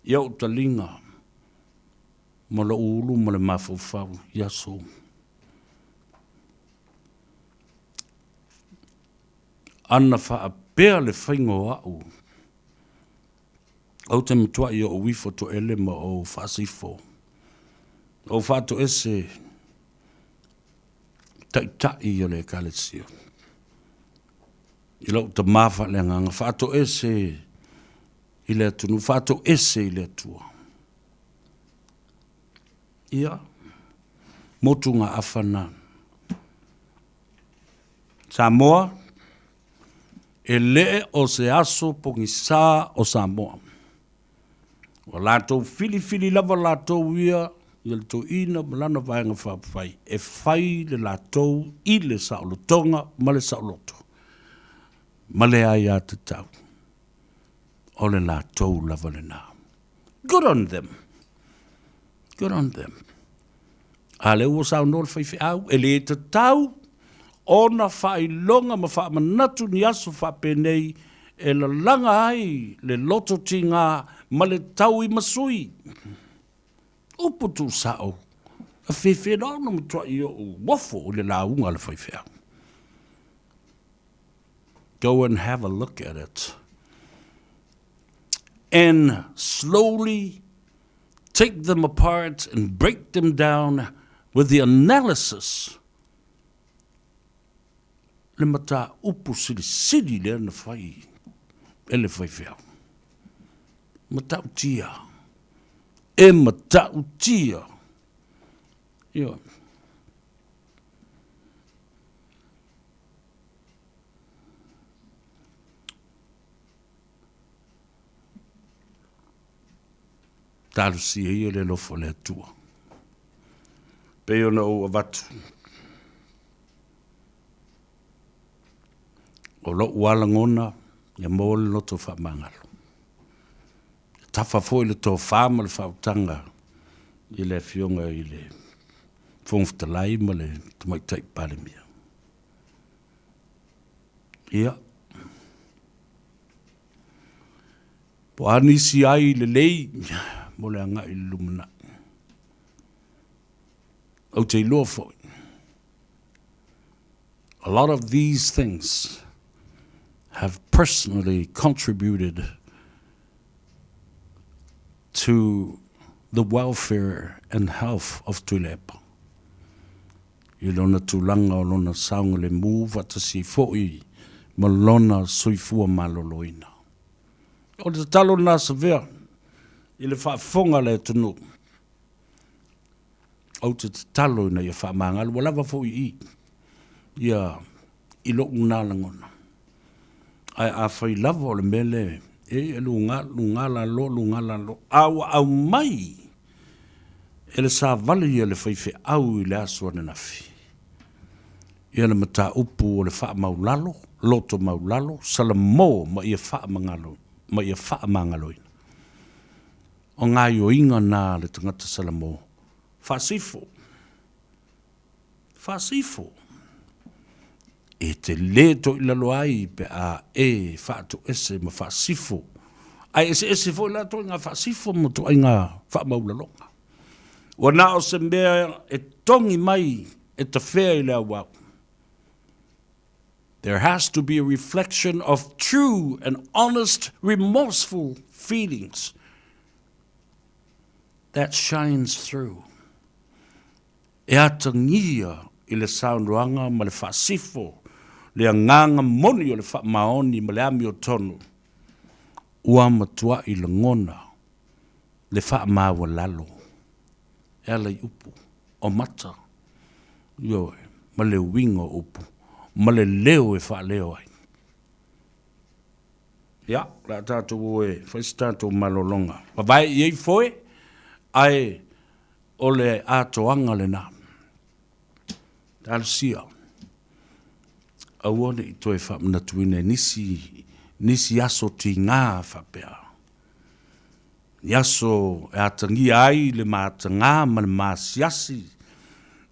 i ou taliga ma lou ulu ma le mafaufau i aso uma. Ana faapea le faiga o au, ou te matuai ou ifo toele ma ou faasifo, ou faatoese taitai o le Ekalesia. I lou tama faaleagaga, faatoese i le atunuu, faatoese i le Atua. Ia, motugaafa na. Samoa, e le o se aso pogisa o Samoa. Ua latou filifili lava latou ia i le toeaina ma lana vaega faaupufai e fai le latou i le saolotoga ma le saoloto ma le aiatatau. O le latou lava lena. Good on them. Good on them. A lea ua saunoa le faifeau, e le tatau ona faailoga ma faamanatu ni aso faapenei e lalaga ai le loto tiga ma le tauimasui. Upu tuusao, a fefe loa ona matuai ou ofo i le lauga a le faifeau. Go and have a look at it. And slowly take them apart and break them down with the analysis le mataupu silisili lea na fai e le faifeau. Matautia. E matautia. Ioe. Talosia ia le alofa o le Atua. Pei ona ou avatu. O lou lava lagona, ia maua le loto faamagalo. E tafa foi le tofa ma le faautaga i le Afioga i le Fofoga Fetalai ma le Tamaitai Palemia. Ia. Po o a nisi ai lelei mo le agai i le lumanai. Ou te iloa foi, a lot of these things have personally contributed to the welfare and health of Tuilaepa. I lona tulaga o lona saogalemu faatasi ai foi ma lona soifua maloloina. O le tatalo lena Savea i le faafofoga a le atunuu, ou te tatalo ina ia faamagalo, ua lava foi i i ia i lou na lagona. Ae afai lava o le mea lea e luga luga lalo luga lalo, a ua aumai e le savali a le faifeau i le aso ananafi ia le mataupu o le faamaulalo, loto maulalo, salamo ma ia faamagalo, ma ia faamagaloina. O gaoioiga na a le tagata salamo, faasifo. Faasifo. E te le toilalo ai pe a e faatoese ma faasifo. Ae eseese foi la ituaiga faasifo ma ituaiga faamaulaloga. Ua na o se mea e togi mai e tafea i le auau. There has to be a reflection of true and honest remorseful feelings that shines through. E atagia i le saunoaga ma le faasifo le agaga moni o le faamaoni ma le amiotonu, ua matuai lagona le faamaualalo e ala i upu o mata, ioe, ma le uiga o upu, ma le leo e faaleo ai. Ia, o le a tatou o e fai se tatou malologa. Vavae i ai foe, ae o le atoaga lena. Talosia, aua ne i toe faamanatuina e nisi, nisi aso tiga faapea. Ni aso e atagia ai le mataga ma le masiasi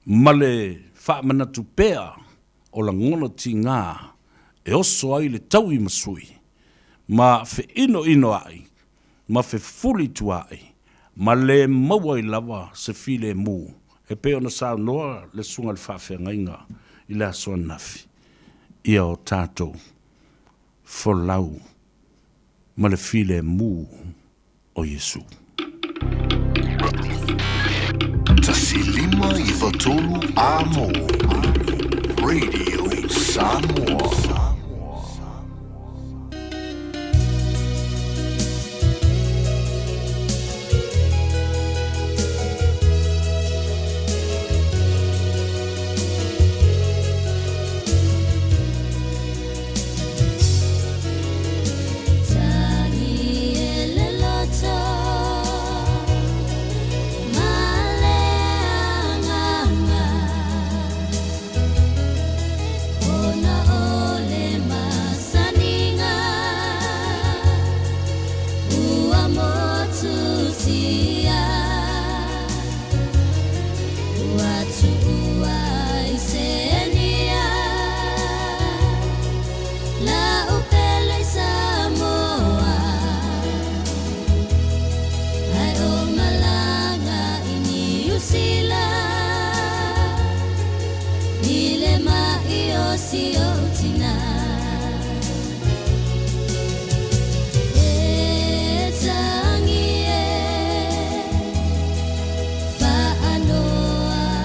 ma le faamanatu pea o lagona tiga e oso ai le tauimasui ma feinoinoai ma fefulituaai ma le maua ai lava se filemu e pei ona saunoa le Susuga i le Faafeagaiga i le aso ananafi, ia o tatou folau ma le filemu o Iesu. 1593 Amo Radio Samoa. ia Ua tuua i Senia Lau pele i Samoa Ae o malaga i Niu Sila I le mai o si ou tina E tangi e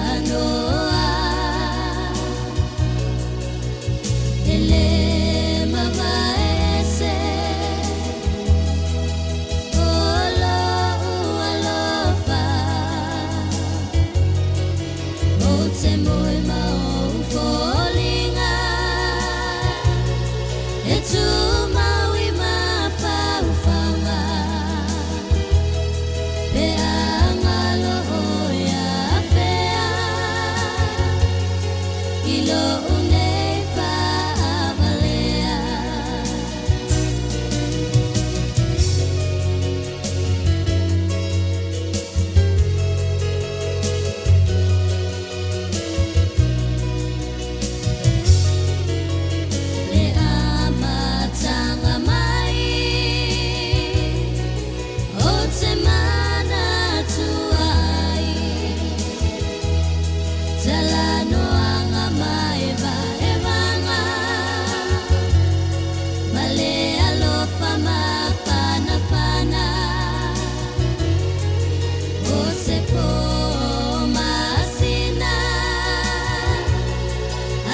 Faanoanoa E le mavaese O lou alofa Ou te moe ma ou foliga E tumau i mafaufauga Pe a galo oe afea I lou nei faavalea. Le amataga mai Ou te manatu ai Talanoaga maevaevaga Ma le alofa mafanafana O se pō masina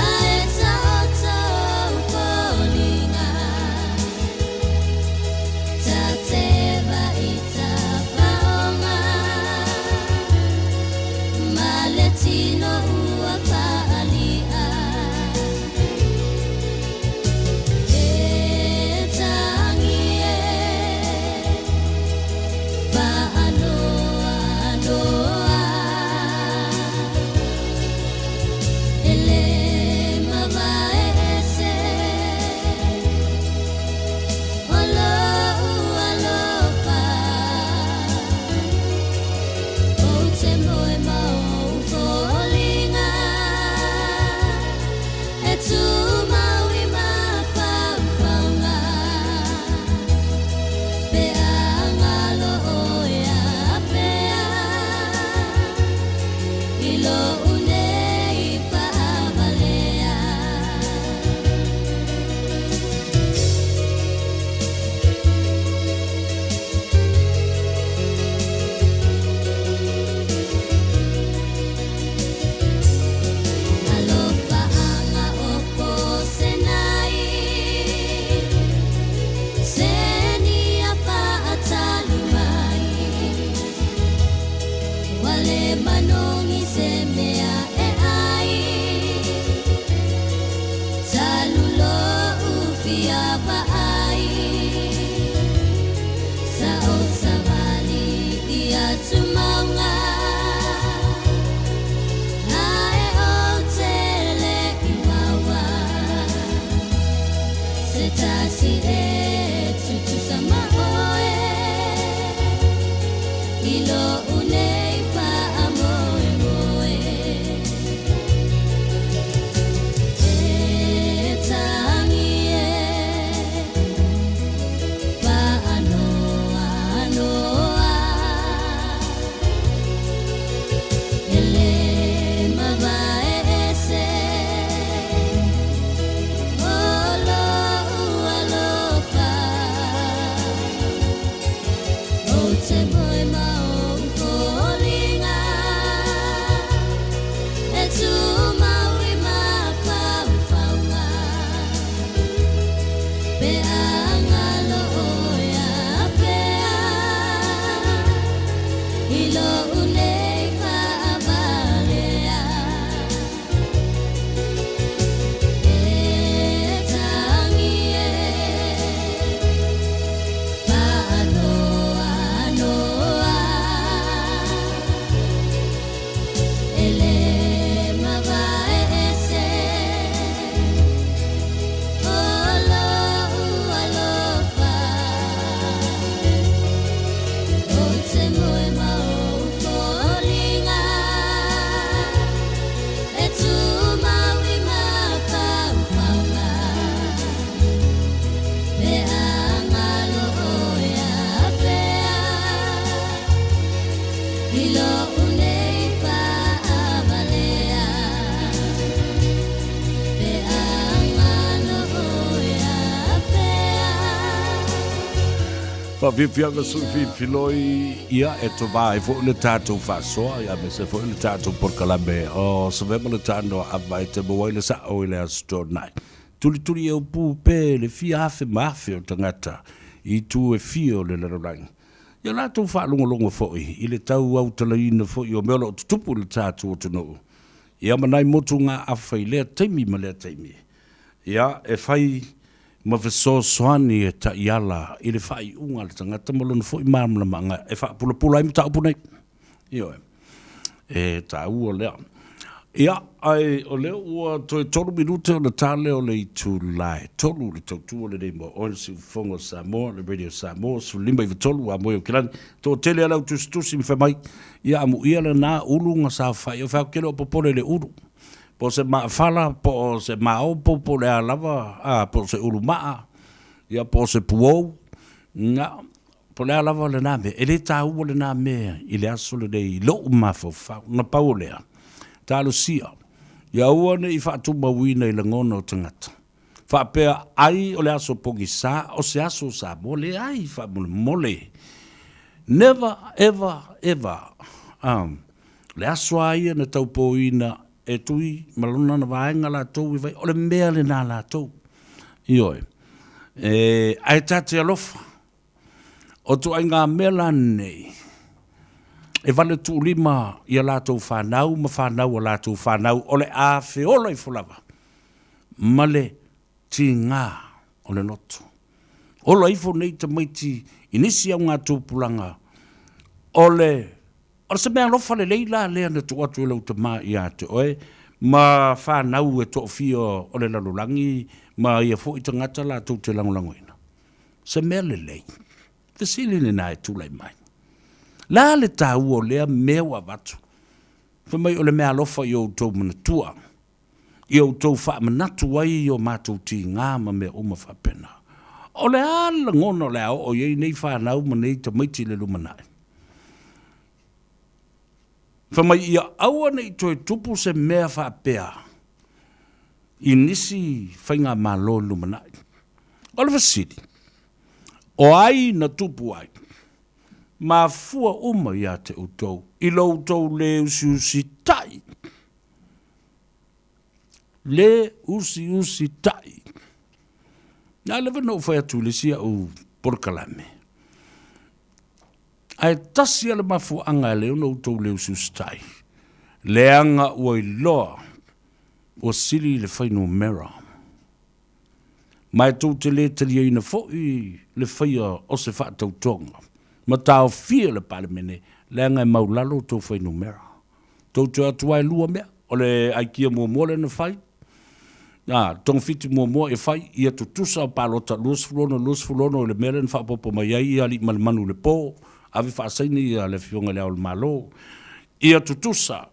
Ae taoto ou foliga Ta te vaai i tafaoga Ma le tino ua faali'a E tangi e Faanoanoa E le mavaese O lou alofa Ou te moe ma ou foliga E tumau i mafaufauga Pe a galo oe afea I lou nei faavalea. Alofaaga o po Senai Senia faatali mai Ua le manogi se mea e ai Talu lou fia vaai Sa ou savali i atumauga Ae ou te le i maua Se tasi e tutusa ma oe I lou nei faamoemoe E tangi e Faanoanoa E le mavaese O lou alofa Ou te moe ma ou foliga E tumau i mafaufauga Pe a galo oe afea I lou nei faavalea E tangi e Faanoanoa E le mavaese O lou alofa Ou te moe I loʻu nei faavalea Pe agano ʻoe afea. Faafiafiaga sui filifiloi ia e tovā ai foi le tatou faasoa ia aemaise foi le tatou polokalame o Savema le Tanoa Ava e te maua ai le sao i le Aso Toonai. Tulituli e upu pē le fia afe ma afe o tagata i itu e fia o le lalolagi. Ia latou faalogologo foi i le tau autalaina foi o mea o lo o tutupu i le tatou atunuu, ia ma nai motugaafa i lea taimi ma lea taimi, ia e fai ma fesoasoani e taiala i le faaiuga a le tagata ma lona foi malamalamaga e faapulapula ai mataupu nei. Ioe. E taua lea. Ia, ae o lea ua toe 3 minute ona ta lea o le itula e 3 le tautua lenei mo oe le siufofoga o Samoa, le Radio Samoa, 1593 ua moe o Kilani. Toatele a le au tusitusi ma fai mai, ia amuia lena ulu na saofai. O fai atu o popole le ulu. Po o se maafala, po o se maopo, po o le a lava, a, po o se ulu maa, ia, po o se puou. Na, Po o le a lava lena mea, e le taua lena mea i le aso lenei i lou mafaufau. Na pau o lea, talosia, ia aua ne i faatumauina i lagona o tagata, faapea ai o le aso pogisa o se aso o Samoa. Leai, faamolemole. Never, ever, ever. Um, le aso a ia na taupoina e Tui ma lona na vaega latou i vai, o le mea lena latou. Ioe. E, ae ta te alofa, O ituaiga mea la nei, e valetuulima i a latou fanau ma fanau a latou fanau, o le a feola ifo lava ma le tiga o le loto. Ola ifo nei tamaiti i nisi augatupulaga, o le O se mea alofa lelei la lea na tuu atu e lou tama ia te oe ma fanau e toafia o le lalolagi ma ia foi tagata latou te lagolagoina? Se mea lelei. Fesili lena e tulai mai. Le a le taua o lea mea ua avatu? Fai mai o le mea alofa i o outou manatua, i outou faamanatu ai i o matou tiga ma mea uma faapena. O le a le lagona o le a oo i ai nei fanau ma nei tamaiti i le lumanai? Fai mai ia aua ne i toe tupu se mea faapea i nisi faigamalo i le lumanai. O le fesili, o ai na tupu ai? Mafua uma ia te outou i lo outou le usiusitai. Le usiusitai. Na leva na ou fai atu i le isi au polokalame. Ae tasi lava le mafuaaga e ala ai ona outou le usiusitai, leaga ua iloa ua sili le fuainumera. Ma e tou te le taliaina foi le faia o se faatautoga ma taofia le Palemene, leaga e maulalo outou fuainumera. Tou te o atu lava e lua mea, o le aikia muamua lea na fai, a, togafiti muamua e fai, ia tutusa o palota 26, 26 i le mea lea na faaopoopo mai ai ia Aliimalemanu i le po, ave faasaini ia le Afioga i Le Ao o le Malo, ia tutusa,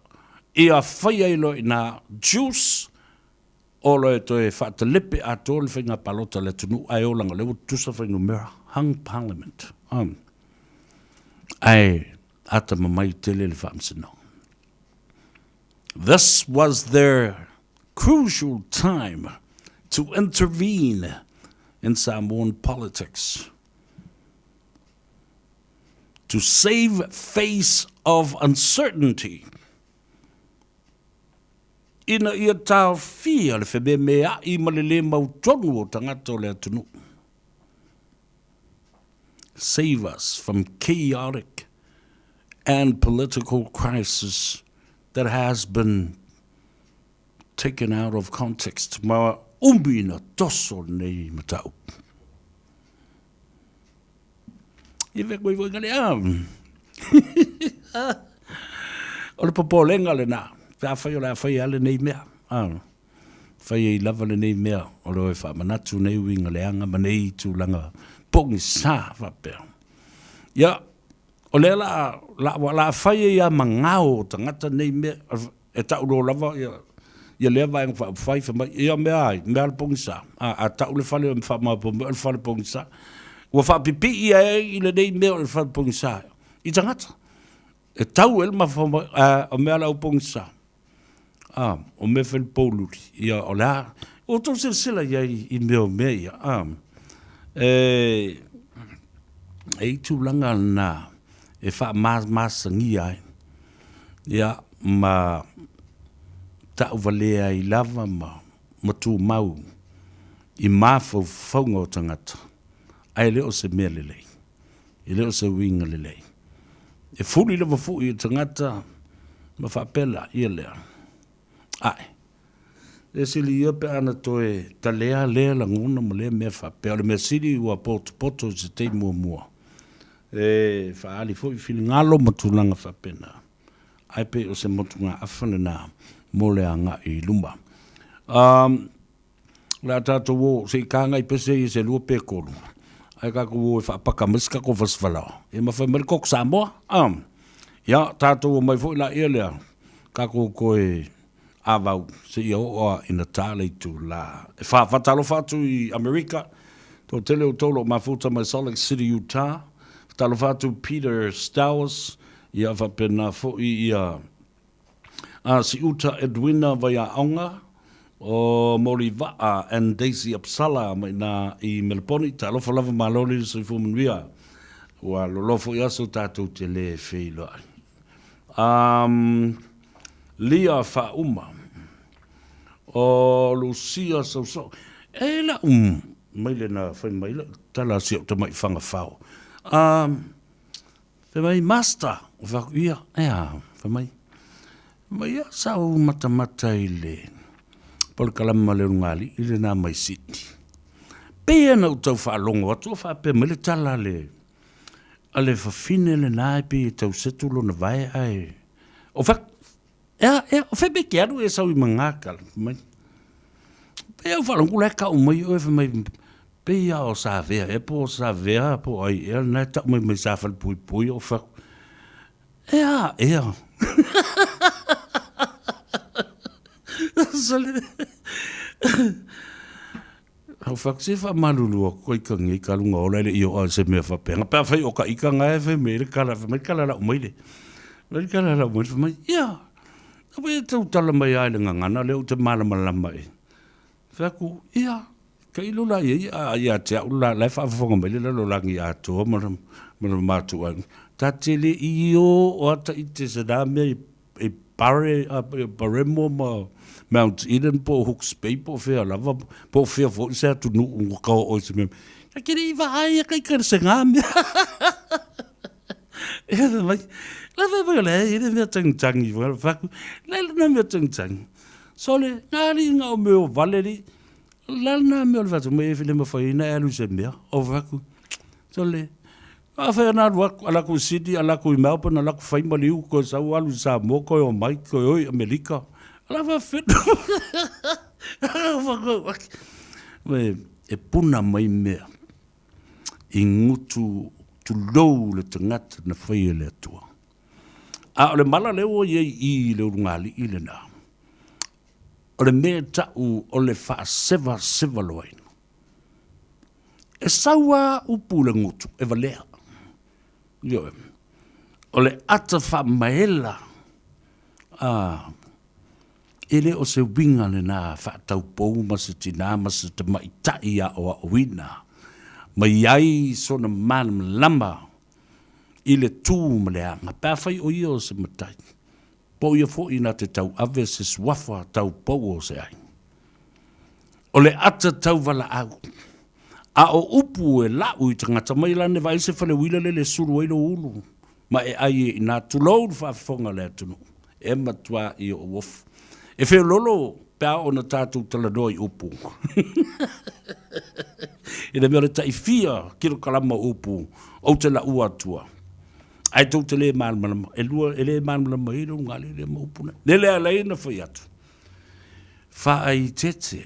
ia fai ai loa i ina juice, o loa e toe faatalepe atoa le faiga palota a le atunuu, ae o leaga o lea ua tutusa fuainumera, hung parliament. Ae atamamai tele le faamasinoga. This was their crucial time to intervene in Samoan politics to save face of uncertainty ina ia taofia le fememea'i ma le lē mautonu o tagata o le atunuu. Save us from chaotic and political crisis that has been taken out of context ma umi na toso lenei mataupu. I ve koe foi ngale a. O le popolega lena, pe afai o le a fai a lenei mea. Fai ai lava lenei mea o le oe faamanatu nei uiga leaga ma nei tulaga pogisa faapea. Ia, o lea la, la, la fai ai a magao o tagata nei mea, e tau loa lava ia, ia lea vaega faaupufai, fai mai, ia mea ai, mea le pogisa. A, a tau le fale faamaopoopo mai o le fale pogisa. Ua faapipii ai i lenei mea o le fale pogisa i tagata. E tau e le mafaufau, a, o mea a le aupogisa, a, o mea fai le poululi, ia, o le a, ua outou silasila i ai i mea o mea ia, a, e, e i tulaga lena e faamamasagia ai, ia, ma tauvalea ai lava ma, ma tumau i mafaufauga o tagata, ae le o se mea lelei. E le o se uiga lelei. E fuli lava foi i le tagata ma faapea la ia lea, Ae, e sili ia pe ana toe talea lea lagona ma lea mea faapea. O le mea sili ua potopoto i se taimi muamua e faaali foi finagalo ma tulaga faapena, ae pei o se motugaafa lena mo le agai i luma. Um, O le a tatou o se i kāngai pese ia se lua pe kolu, ae tatou o e faapaka mai se tatou fasifalaoa, ia ma fai mai le koko Samoa. Um, ia, tatou o mai foi laia lea, tatou toe avau seia oo a ina ta le itula e fa. Faatalofa atu i Amerika, toatele o outou o lo o mafuta mai Salt Lake City, Utah. Faatalofa atu Peter Stowers, ia faapena foi ia A Siuta Edwina Vaiaoga, o Molivaa and Daisy Apsala mai ina i Meleponi, talofa lava malo le soifua manuia. Ua loloa foi aso tatou te le feiloai. Um, Lia Faauma, o Lucia Sausau, e lau mai le na fai mai lau tala si au tamai whangawhao. Um, Fai mai, Master! Ou fai atu, Ia, e a? Fai mai, Fai mai, ia, sa ou matamata i le polokalame a le ulugalii lena mai Sydney. Pei lava na ou tau faalogo atu o faapea mai le tala a le, a le fafine lena e pei e tau setu lona vae ae, ou fai atu, E a, e a, o fea mea e te alu e sau i Magakala? Fai mai, pei au faalogo la e tau mai oe, fai mai, pei lava o Savea ea po o Savea po o ai ea lena e tau mai mai sa Falepuipui, ou fai atu, e a ea? Sole. Au fai atu, se faamalulu atu ai ka nei ka luga ola e le i oo se mea faapena. Pe afai o ka ika nga e fai mai le kala, fai mai le kala lau mai le. Mai le kala lau mai, fai mai, ia, a wai e tau tala mai ai le ngangana lea ou te malamalama i. Fai atu, ia, ka ilo la ia, ia, ia te au la, la e faafofoga mai le lalolagi atoa ma ma le matou aiga. Ta te le i o o ata i te se na mea i i Pare, Paremo ma Mount Eden po o Hooks Bay po o fea lava, po o fea foi se atunuu ua ka oo i se mea. Ta te le i vaai a kai ka se ngā mea. E fai mai, la fai mai o le e le mea tangitangi, fai atu, la le na mea tangitangi. Sole, ngā li ngā o mea o vale li, la le na mea o le fai atu mai e le mawhai ina e alu i se mea, o fai atu, sole, Afai ana alu atu, ala atu i Sydney, ala atu i Melbourne, ala atu fai maliu, koe sau alu i Samoa, koe omai, koe o i Amerika. Ala faafetu. E puna mai mea i gutu tulou le tagata na faia e le Atua. A o le mala lea ua i ai i le ulugalii lena, o le mea e tau o le faasevaseva loaina. E sau a upu i le gutu, e valea. Ioe. O le ata faamaela, a, e le o se uiga lena faataupou ma se tinā ma se tamaitai aoaoina ma i ai sona malamalama i le tu ma le aga, pe afai o ia o se matai, po o ia foi na te tauave se suafa taupou o se ai. O le ata tauvalaau, a o upu e lau i tagata mai lana e vaai se fale uila lele e sulu ai lou ulu ma e ai e ina, tulou le faafofoga a le atunuu, e matua i ou ofu. E feololo pe a oo ina tatou talanoa i upu. I le mea o le taifia kilokalama o upu, ou te laua atua. Ae tou te le malamalama, e lua, e le malamalama ai le ulugalii ma upu nei. Lele ala ai na fai atu, faaitete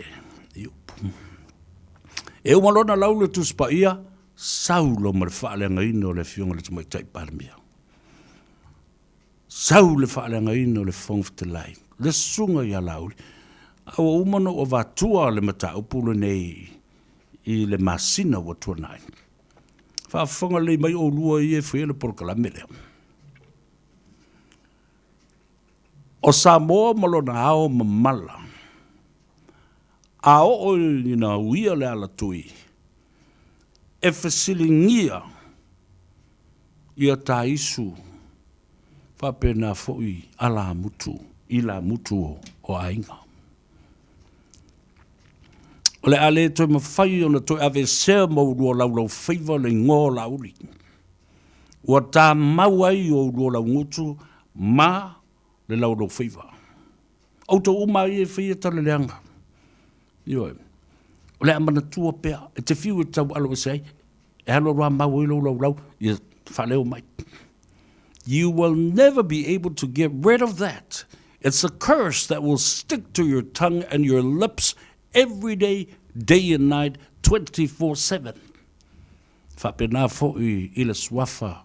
i upu. E uma loa ona lau le Tusi Paia, sau loa ma le faaleagaina o le Afioga i le Tamaitai Palemia. Sau le faaleagaina o le Fofoga Fetalai, le Susuga ia Laauli, a ua uma ona ou avatua le mataupu lenei i le masina ua tuanai. Faafofoga lelei mai oulua ia e faia le polokalame lea. O Samoa ma lona ao mamala, a oo ina uia le alatui, e fesiligia ia Taisu faapena foi alamutu, ilamutu o aiga. O le a le toe mafai ona toe aveesea ma ulua laulaufaiva le igoa o Laauli. Ua tamau ai o ulua laugutu ma le laulaufaiva. Outou uma lava ia e faia tala leaga. Ioe. O le a manatua pea, e te fiu e taualo ese ai, e alu alu lava mau ai lou laulau, ia faaleo mai. You will never be able to get rid of that. It's a curse that will stick to your tongue and your lips every day, day and night, 24/7. Faapena foi i le suafa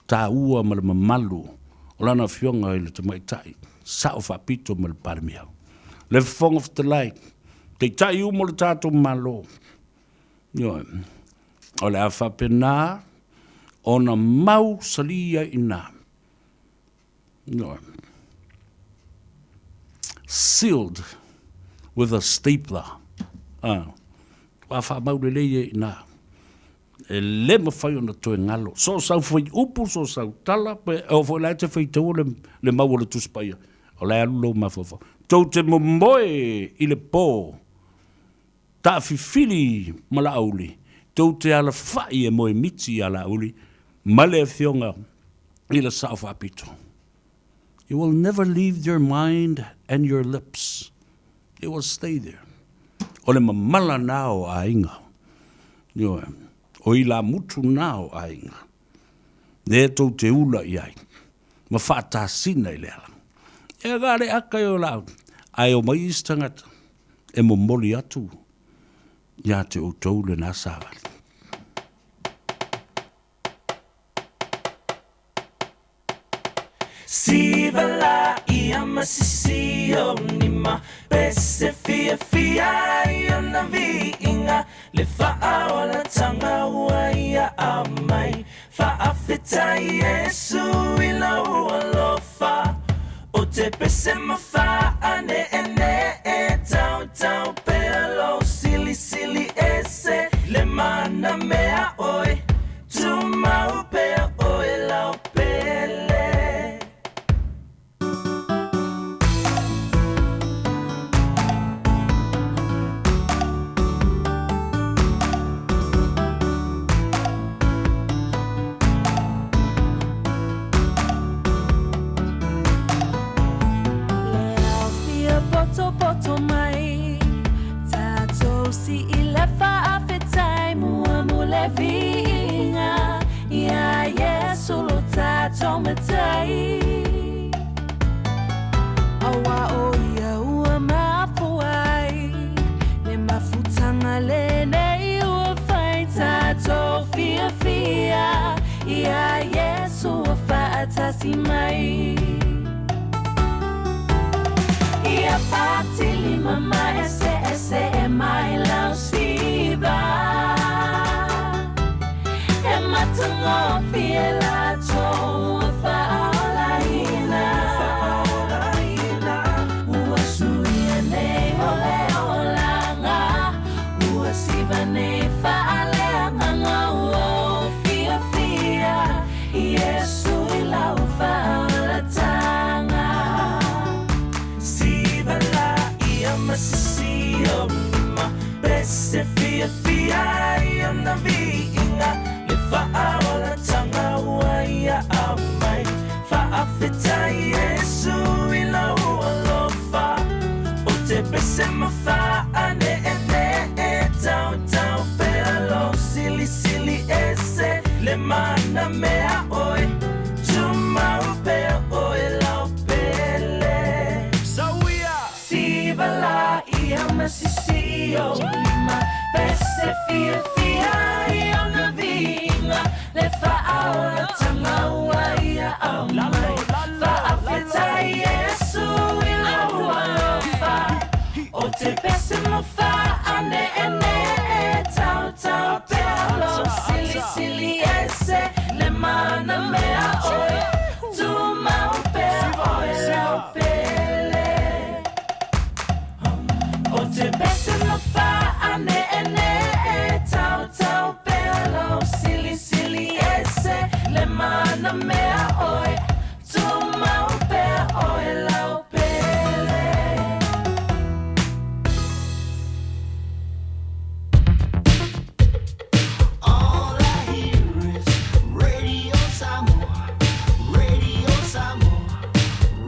taua ma le mamalu o Lana Afioga i le Tamaitai Sao Faapito ma le Palemia, le Fofoga Fetalai, Taitai uma o le tatou Malo. Ioe. O le a faapena ona mau salī ai i ina. Ioe. Sealed with a stapler. Ah. Ua faamau lelei ai i ina. E le mafai ona toe galo. So o sau fuaiupu, so o sau tala, pe oo foi la e te faitaua le, le mau o le Tusi Paia, o la e alu lou mafaufau. Tou te momoe i le pō, taafifili ma Laauli, tou te alafai e moemiti iā Laauli ma le Afioga i le Sao Faapito. It will never leave your mind and your lips. It will stay there. O le mamala na o aiga. Ioe. O ilamutu na o aiga. Lea tou te ula i ai. Ma faatasina i le ala. E ga le aka i o lau. Ae o mai isi tagata e momoli atu ia te outou lena savali. Siva la ia ma sisi o ni ma pese fiafia ai ona viiga le faaolatanga ua ia aumai Faafetai Iesu i lou alofa O te pese ma faaneenee Tautau pea lou silisili ese Le mana mea oe Tumau pea oe lau pele. Le ao fia potopoto mai Tatou si i le faafetai Mua mo le viiga Iā Iesu lo tatou Matai Aua o ia ua mafua ai Le mafutanga lenei ua whai Tatou fiafia Iā Iesu ua faatasi mai Ia patilima ma eseese e mai lau siva E matagofie latou ua faaolaina Ua suia nei mo le olaga Ua siva nei faaleagaga Ua ou fiafia Iesu i lau faaolatanga Siva la ia ma sisi o ma pese fiafia ai ona viiga le faaolatanga ua ia aumai Faafetai Iesu i lou alofa O te pese ma faaneenee Tautau pea lou silisili ese Le mana mea oe Tumau pea oe lau pele Sauia! Siva la ia ma sisi o lima Pese fiafia ai ona viiga Le faaolatanga ua ia aumai Faafetai Iesu i lou alofa O te pese mo faaneenee Tautau pea lou silisili ese Le mana mea oe Tumau pea oe lau pele.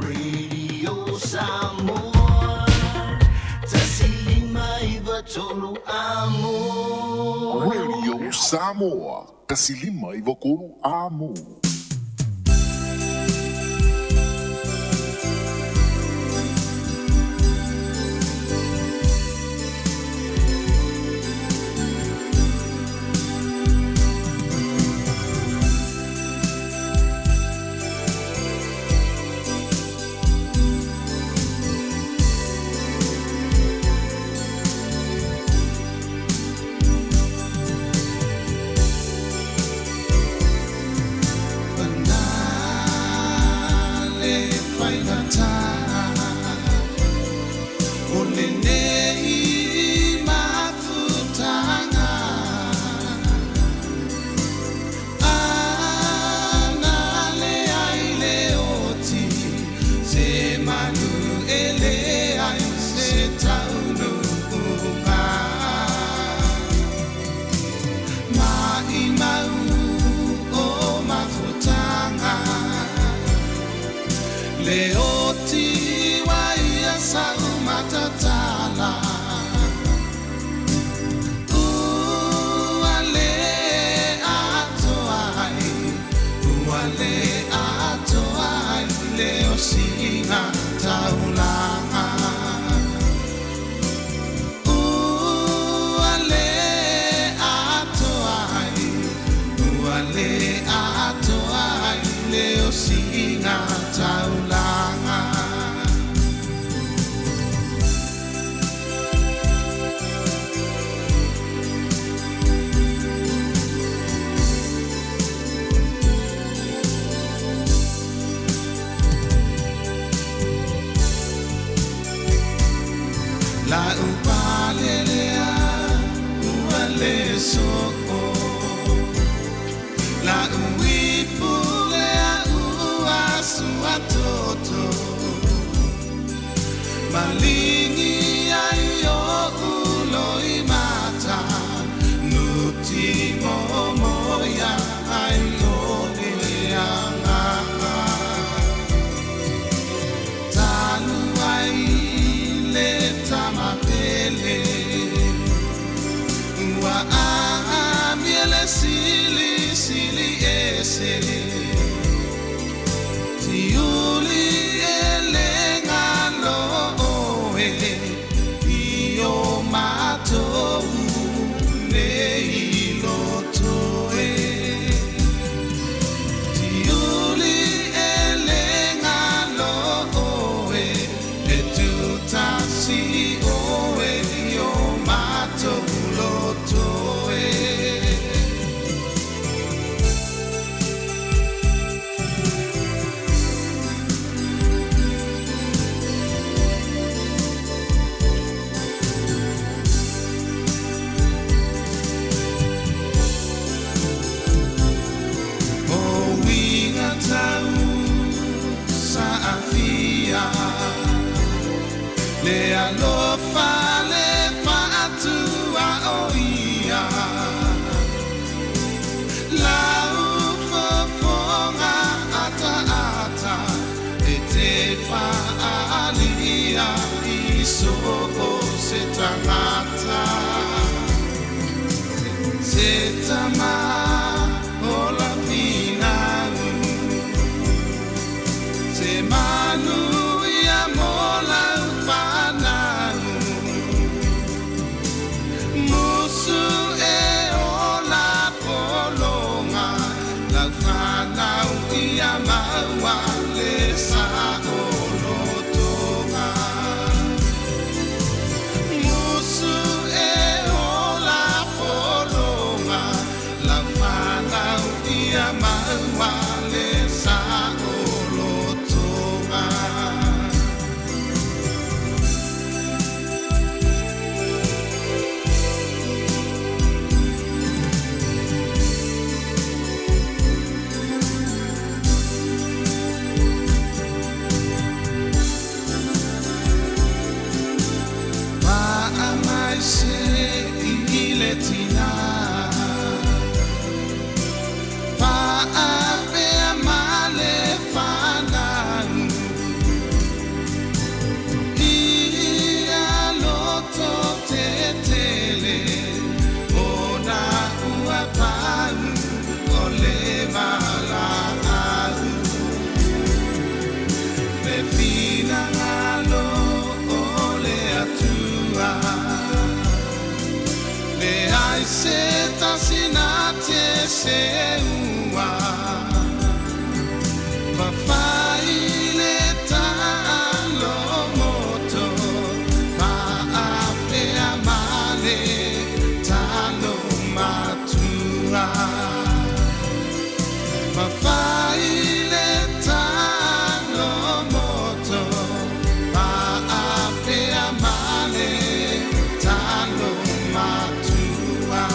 Radio Samoa 1593 Amo. Radio Samoa, 1593 Amo. Ia maua le sa o lotoga. le finagalo o le Atua. Leai se tasi na te seua. Fafai le taalo moto, faapea ma le taalo matua. Fafai le taalo moto, faapea ma le taalo matua.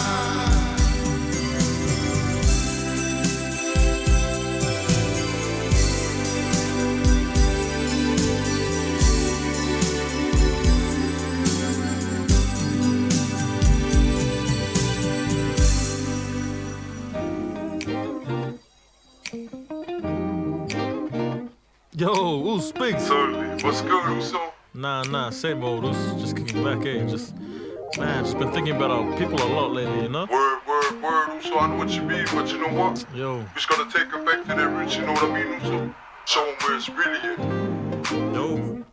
Yo, Oos Biggs. Totally. What's good, Uso? Nah, same old Oos. Just kicking back, eh? Just, man, just been thinking about our people a lot lately, you know? Word, word, word, Uso. I know what you mean, but you know what? Yo. We just gotta take it back to their roots, you know what I mean, Uso? Show 'em where it's really at. Yo.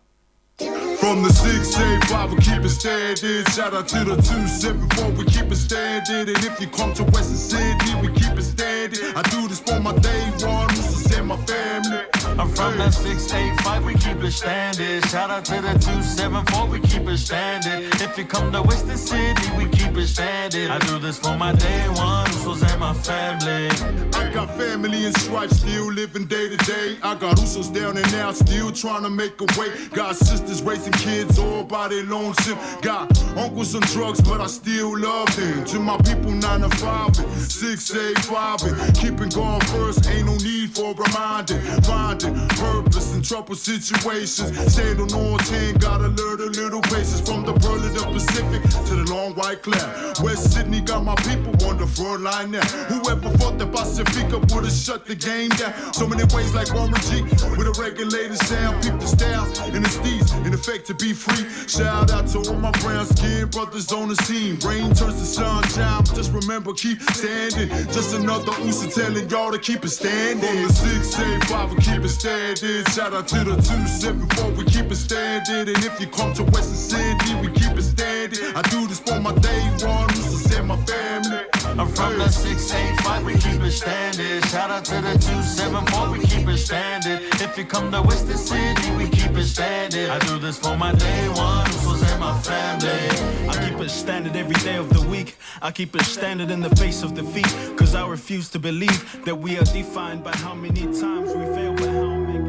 From the 685, we keep it standing. Shout out to the 274, we keep it standing. And if you come to Western Sydney, we keep it standing. I do this for my day one, Usos and my family. I'm from that 685, we keep it standing. Shout out to the 274, we keep it standing. If you come to Western Sydney, we keep it standing. I do this for my day one, Usos and my family. I got family in stripes, still living day to day. I got Usos down and out, still trying to make a way. Got sisters raising kids all by their lonesome. Got uncles on drugs, but I still love them. To my people, 9 to 5 and 6 8 5 and keeping going first, ain't no need for reminding. Finding purpose in trouble situations. Stand on all 10, gotta learn a little patience. From the pearl of the Pacific to the long white cloud. West Sydney got my people on the front line now. Whoever thought that Pacifica would've shut the game down? So many ways like Warren G with a regulated sound. Peep the style and the steez in effect to be free. Shout out to all my brown skin brothers on the scene. Rain turns to sunshine, but just remember keep standing. Just another Usa telling y'all to keep it standing. From the 685, we keep it standing. Shout out to the 274, we keep it standing. And if you come to Western Sydney, we keep it standing. I do this for my day one, Usas and my family. I'm from the 685, we keep it standing. Shout out to the 274, we keep it standing. If you come to Western Sydney, we keep it standing. I do this for my day one, Usos and my family. I keep it standard every day of the week. I keep it standard in the face of defeat. Cause I refuse to believe that we are defined by how many times we fail, but how many.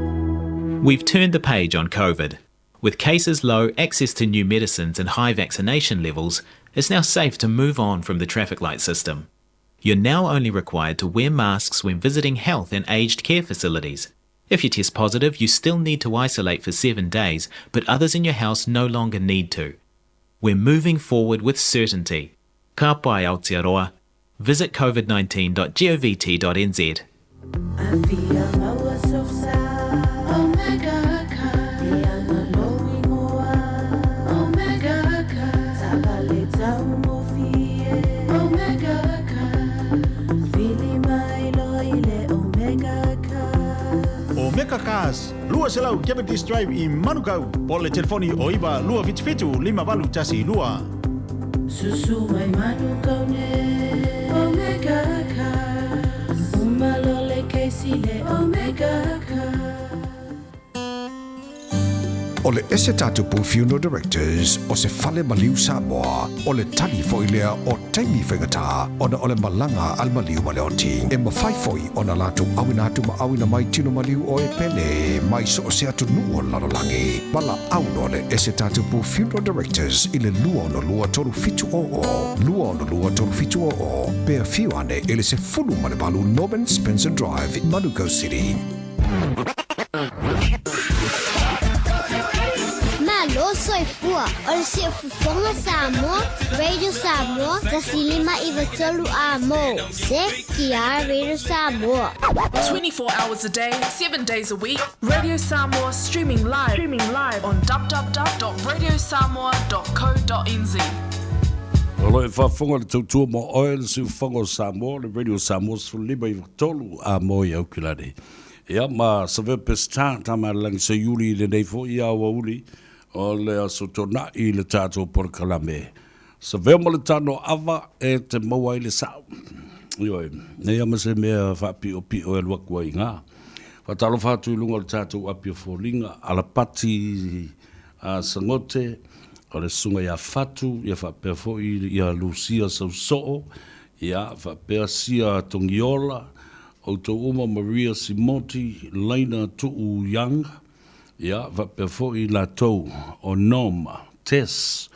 We've turned the page on COVID. With cases low, access to new medicines, and high vaccination levels, it's now safe to move on from the traffic light system. You're now only required to wear masks when visiting health and aged care facilities. If you test positive, you still need to isolate for 7 days, but others in your house no longer need to. We're moving forward with certainty. Ka pai Aotearoa. Visit covid19.govt.nz. Omega Cars, 200 Cavendish Drive i Manukau, po o le telefoni o 9 277 5812. Susu mai Manukau ne Omega Cars Uma lo le keisi le Omega Cars. O le ese tatou pou Funeral Directors o se fale maliu Samoa, o le tali foi lea o taimi faigata ona o le malaga a le maliu ma le oti. E mafai foi ona latou auina atu ma auina mai tino maliu o e pele mai so o se atunuu o le lalolagi. Valaau loa le ese tatou pou Funeral Directors i le 262 3700, 262 3700, pe afio ane i le 18 Norman Spencer Drive, Manukau City. Malo soifua, o le Siufofoga Samoa, Radio Samoa, 105 93 A mo, CKR Radio Samoa. 24 hours a day, 7 days a week, Radio Samoa streaming live, streaming live on www.radiosamoa.co.nz. O lo o faafofoga le tautua mo oe le siufofoga o Samoa, le Radio Samoa 15 i 3 a mo i Aukilani. Ia, ma Savea Peseta, Tamaalelagi Seiuli i lenei foi aoauli o le Aso Toonai i le tatou polokalame. Savea ma le tano ava e te maua ai le sao. Ioe, nei lava ma se mea faapiopio e alu atu ai i ina. Faatalofa atu i luga o le tatou api o foliga, Alapati a Sagote, o le Susuga ia Fatu, ia faapea foi ia Lusia Sausoo, ia faapea Sia Togiola, outou uma Maria Simoti, Laina Tuu Young, ia faapea foi i latou o Norma, Tess,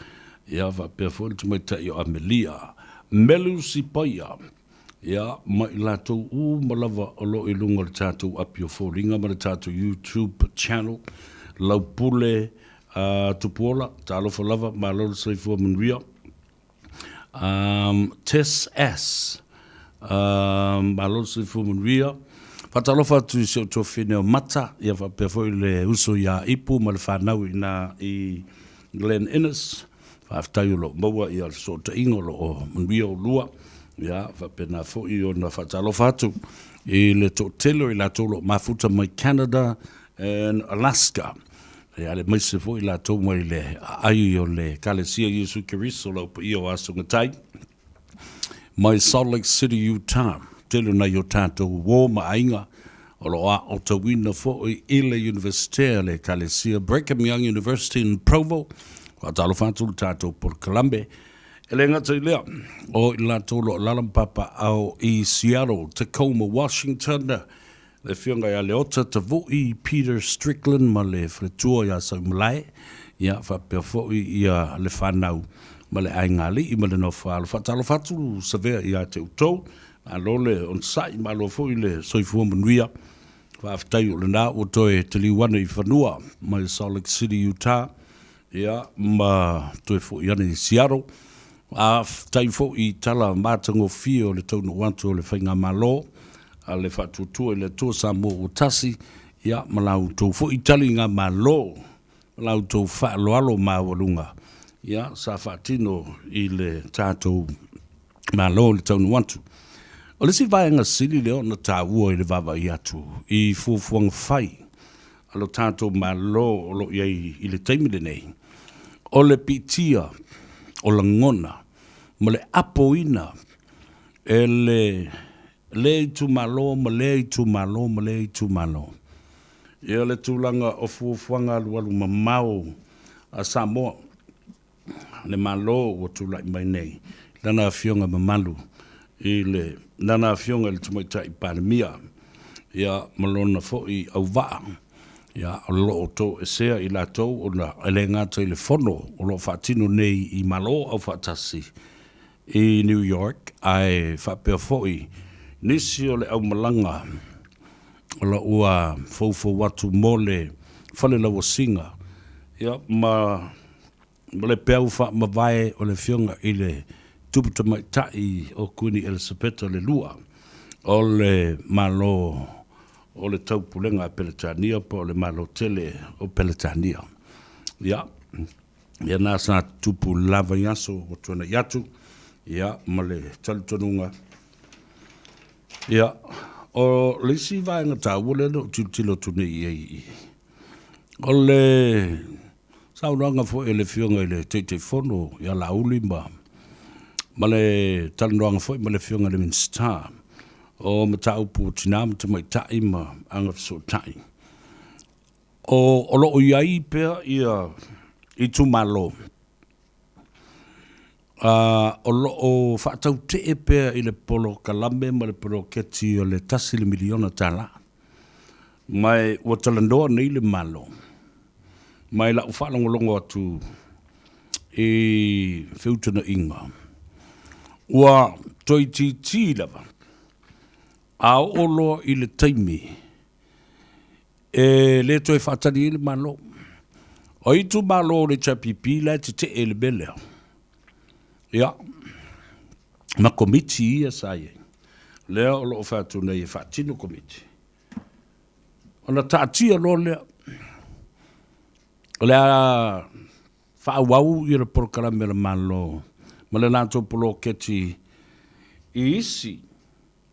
ia faapea foi le tamaitai o Amelia, Melu Sipaia, ia ma i latou uma lava o lo o i luga o le tatou api o foliga ma le tatou YouTube channel, Laupule uh, Tupuola, talofa lava, malo le soifua manuia. Um, Tess S. Um, malo le soifua manuia. Faatalofa atu i si ou tuafafine o Mata, ia faapea foi le uso ia Ipu ma le fanau i na i Glen Innes. Faafetai o lo o maua ia le fesootaiga o lo o manuia oulua. Ia faapena foi ona faatalofa atu i le toatele o i latou o lo o mafuta mai Canada and Alaska. Ia aemaise foi i latou mai le aai o le Ekalesia Iesu Keriso lau paia o Aso Gatai mai Salt Lake City, Utah. Tele o nai o tatou uo ma aiga o lo o aotauina foi i le Universite a le Ekalesia Brigham Young University in Provo. Faatalofa atu le tatou polokalame. E le gata i lea, o i latou o lo o alaala ma papaaao i Seattle, Tacoma, Washington, Le Afioga ia Leota Tavui Peter Strickland ma le faletua ia Saumalae, ia faapea foi ia le fanau ma le aiga-alii ma le nofo-a-alo. Faatalofa atu Savea ia te outou, malo le onosai, malo foi le soifua manuia. Faafetai o lena ua toe taliu ane i fanua mai Salt Lake City, Utah, ia ma toe foi ane i Seattle. Faafetai foi i tala matagofie o le taunuu atu o le Faigamalo a le Faatuatua i le Atua Samoa ua Tasi, ia ma la outou foi taligamalo ma la outou faaaloalo maualuga, ia sa faatino i le tatou Malo i le taunuu atu. O le isi vaega sili lea ona taua i le vaavaai atu i fuafuaga fai a lo tatou Malo o lo o i ai i le taimi lenei, o le piitia o lagona ma le apoina e le lea itumalo ma lea itumalo ma lea itumalo. Ia le tulaga o fuafuaga alualu mamao a Samoa, le Malo ua tulai mai nei, Lana Afioga mamalu i le Lana Afioga i le Tamaitai Palemia, ia ma lona foi auvaa, ia o lo o toesea i latou ona e le gata i le fono o lo o faatino nei i Malo Aufaatasi i New York, ae faapea foi nisi o le aumalaga o lo ua foufou atu mo le fale lauasiga, ia ma le peau faamavae o le Afioga i le Tupu Tamaitai o Kuini Elisapeta le Lua o le Malo o le Taupulega a Peretania po o le Malo tele o Peretania. Ia, ia na sa tupu lava i aso ua tuanai atu, ia, ma le talitonuga, ia, o le isi vaega taua lea na ou tilotilo atu nei i ai i i, o le saunoaga foi a le Afioga i le Taitaifono ia Laauli ma, ma le talanoaga foi ma le Afioga i le Minisita o Mataupu o Tina ma Tamaitai ma Agafesootai. O, o lo o i ai pea ia itumalo a, o lo o faatautee pea i le polokalame ma le poloketi o le $1 miliona. Ma e ua talanoa nei le Malo, ma i lau faalogologo atu i feutanaiga, ua toeitiiti lava a oo loa i le taimi e le toe faatali ai le Malo. O itumalo o le HRPP la e tetee i le mea lea, ia, ma komiti ia sa i ai, lea o lo o fai atu nei e faatino komiti, ona taatia loa lea, o le a faaauau ia le polokalame a le Malo ma le latou poloketi i isi.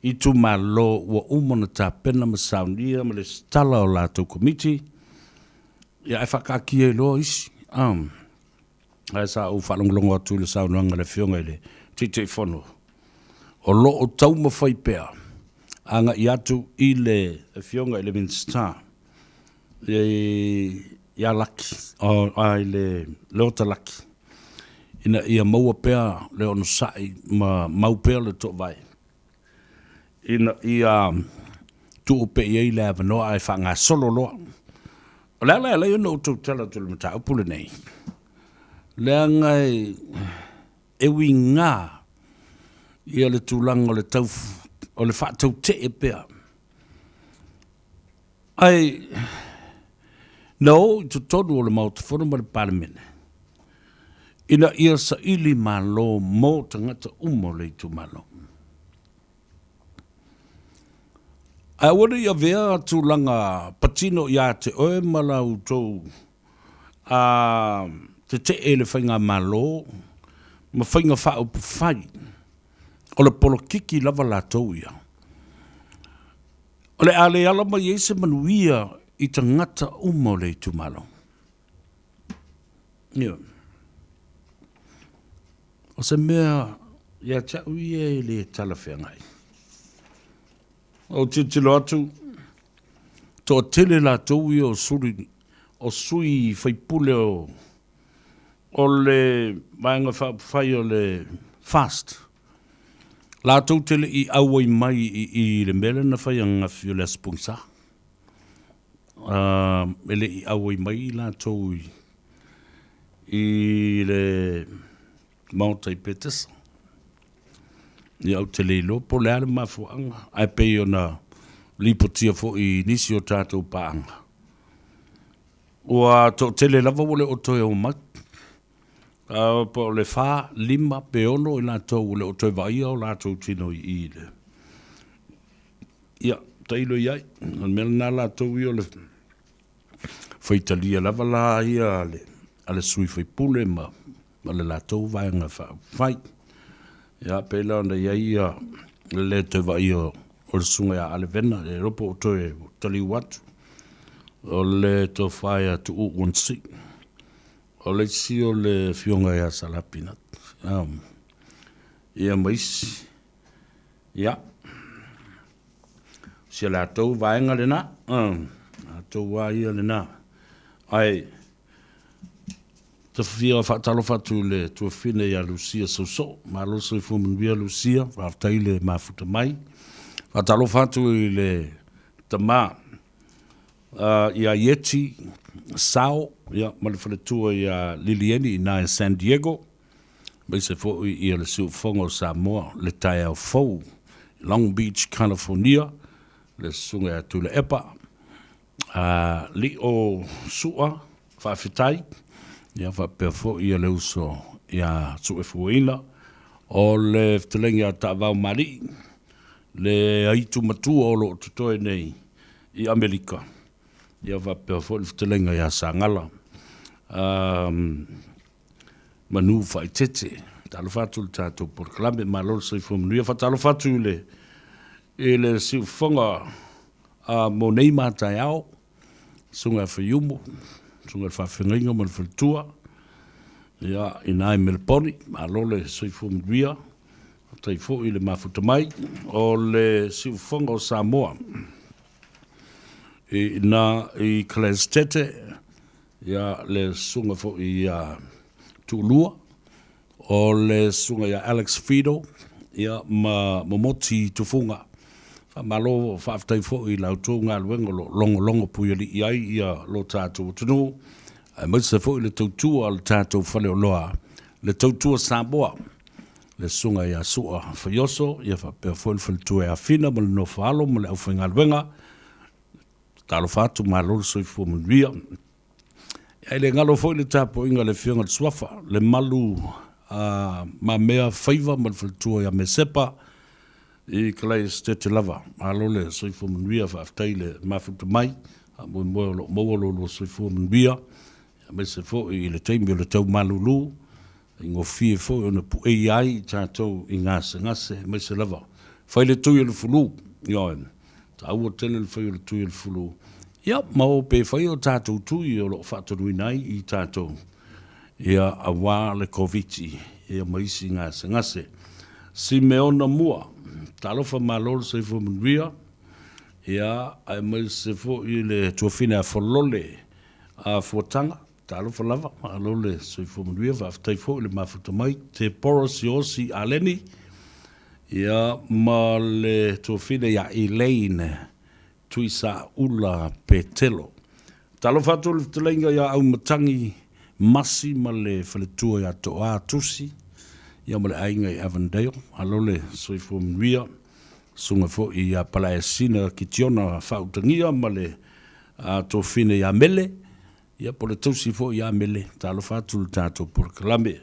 itumalo ua uma ona tapena ma saunia ma lesitala o latou komiti, ia ae faakaatia ai loa isi. Ae sa ou faalogologo atu i le saunoaga a le Afioga i le Taitaifono, o lo o taumafai pea agai atu i le Afioga i le Minisita ia Laki, i le Leota Laki, ina ia maua pea le onosai ma mau pea le toovae ina ia tuu pea i ai le avanoa ae faagasolo loa. O le ala e ala ai ona ou tautala atu i le mataupu lenei, leaga e uiga ia le tulaga o le tau o le faatautee pea. Ae na o i totonu o le Maota Fono ma le Palemene ina ia saili malo mo tagata uma o le itumalo. Ae aua ne i avea tulaga patino ia te oe ma la outou tetee i le faigamalo ma faiga faaupufai, o le polokiki lava latou ia. O le a le ala mai ai se manuia i tagata uma o le itumalo. Ioe. O se mea ia te au ia e le talafeagai. Ou tilotilo atu, toatele latou ia o suli, o sui faipule o, o le Vaega Faaupufai o le FAST, latou te le i auai mai i i le mea lea na fai ananafi o le Aso Pogisa. E le i auai mai latou i le Maota i Petesa. Ia ou te le iloa po o le a le mafuaaga, ae pei ona lipotia foi i nisi o tatou paaga, ua toatele lava ua le o toe omai. Po o le fa, lima pe ono i latou ua le o toe vaaia o latou tino i i le. Ia, tailo i ai. O le mea lena latou ia o le faitalia lava la ia a le sui faipule ma le latou vaega faaupufai. Ia, pei la ona i ai ia le le toe vaaia o le susuga ia Ale Vena, le iloa po o toe taliu atu, o le tofa ia Tuuu Wonsii. O le isi o le afioga ia Salapina, ia ma isi. Ia, si a latou vaega lena, latou lava ia lena. Ae fia faatalofa atu i le tuafafine ia Lucia Sousou. Malo le soifua manuia Lucia, faafetai le mafuta mai. Faatalofa atu i le tama ia Ieti Sao ia, ma le faletua ia Lilieni i ina i San Diego, aemaise foi ia le Siufofoga o Samoa, le taeao fou i Long Beach, California, le Susuga ia Tuilaepa, Lio Sua, faafetai, ia faapea foi ia le uso ia Suefuaina, o le fetalaiga ia Taavao Malii, le aitu matua o lo o totoe nei i Amerika, ia faapea foi le fetalaiga ia Sagala Manu Faaeteete. Talofa atu i le tatou polokalame, malo le soifua manuia. Faatalofa atu i le i le siufofoga mo nei ma taeao, Susuga ia Faiumu, Susuga i le Faafeagaiga ma le Faletua, ia, i ina i Meleponi, malo le soifua manuia. Faafetai foi i le mafuta mai o le siufofoga o Samoa i ina i Kalaestete, ia le susuga foi ia Tuulua, o le susuga ia Alex Fido, ia ma Momoti Tufuga. Faamalo faafetai foi i la outou galuega o lo o logologo puialii ai ia lo tatou atunuu, aemaise foi le tautua a le tatou faleoloa, le tautua Samoa. le Susuga ia Sua Faioso, ia faapea foi le faletua ia Fina ma le nofo a alo ma le aufaigaluega. Talofa atu, malo le soifua manuia. Ia, e le galo foi le tapuaiga a le Afioga i le Suafa, le malu mamea faiva ma le faletua ia Mesepa i Kalaesetete lava. Malo le soifua manuia, faafetai le mafuta mai. Faamoemoe o lo o maua lo oulua soifua manuia, aemaise foi i le taimi o le tau malulu Faigofie foi ona pueia ai i tatou i gasegase aemaise lava. Fai le tui o le fulu, ioe, taua tele le fai o le tui o le fulu. Ia, ma o pe fai o tatou tui o lo o faatonuina ai i tatou, ia, aua le Koviti, ia ma isi gasegase. Simeona Mua, talofa malo le soifua manuia, ia, aemaise foi le tuafine a Folole a Fuataga, Talofa lava, malo le soifua manuia, faafetai foi le mafuta mai. Tepora Siaosi Aleni, ia, ma le tuafine ia Elaine Tuisaula Petelo. Talofa atu le fetalaiga ia Aumatangi Masi ma le faletua ia Toa Tusi, ia ma le aiga i Avondale. Malo le soifua manuia. Susuga foi ia Palaesina Kitiona Faautagia ma le tofine ia Mele, Ia po o le tausi foi ia Mele, talofa atu i le tatou polokalame.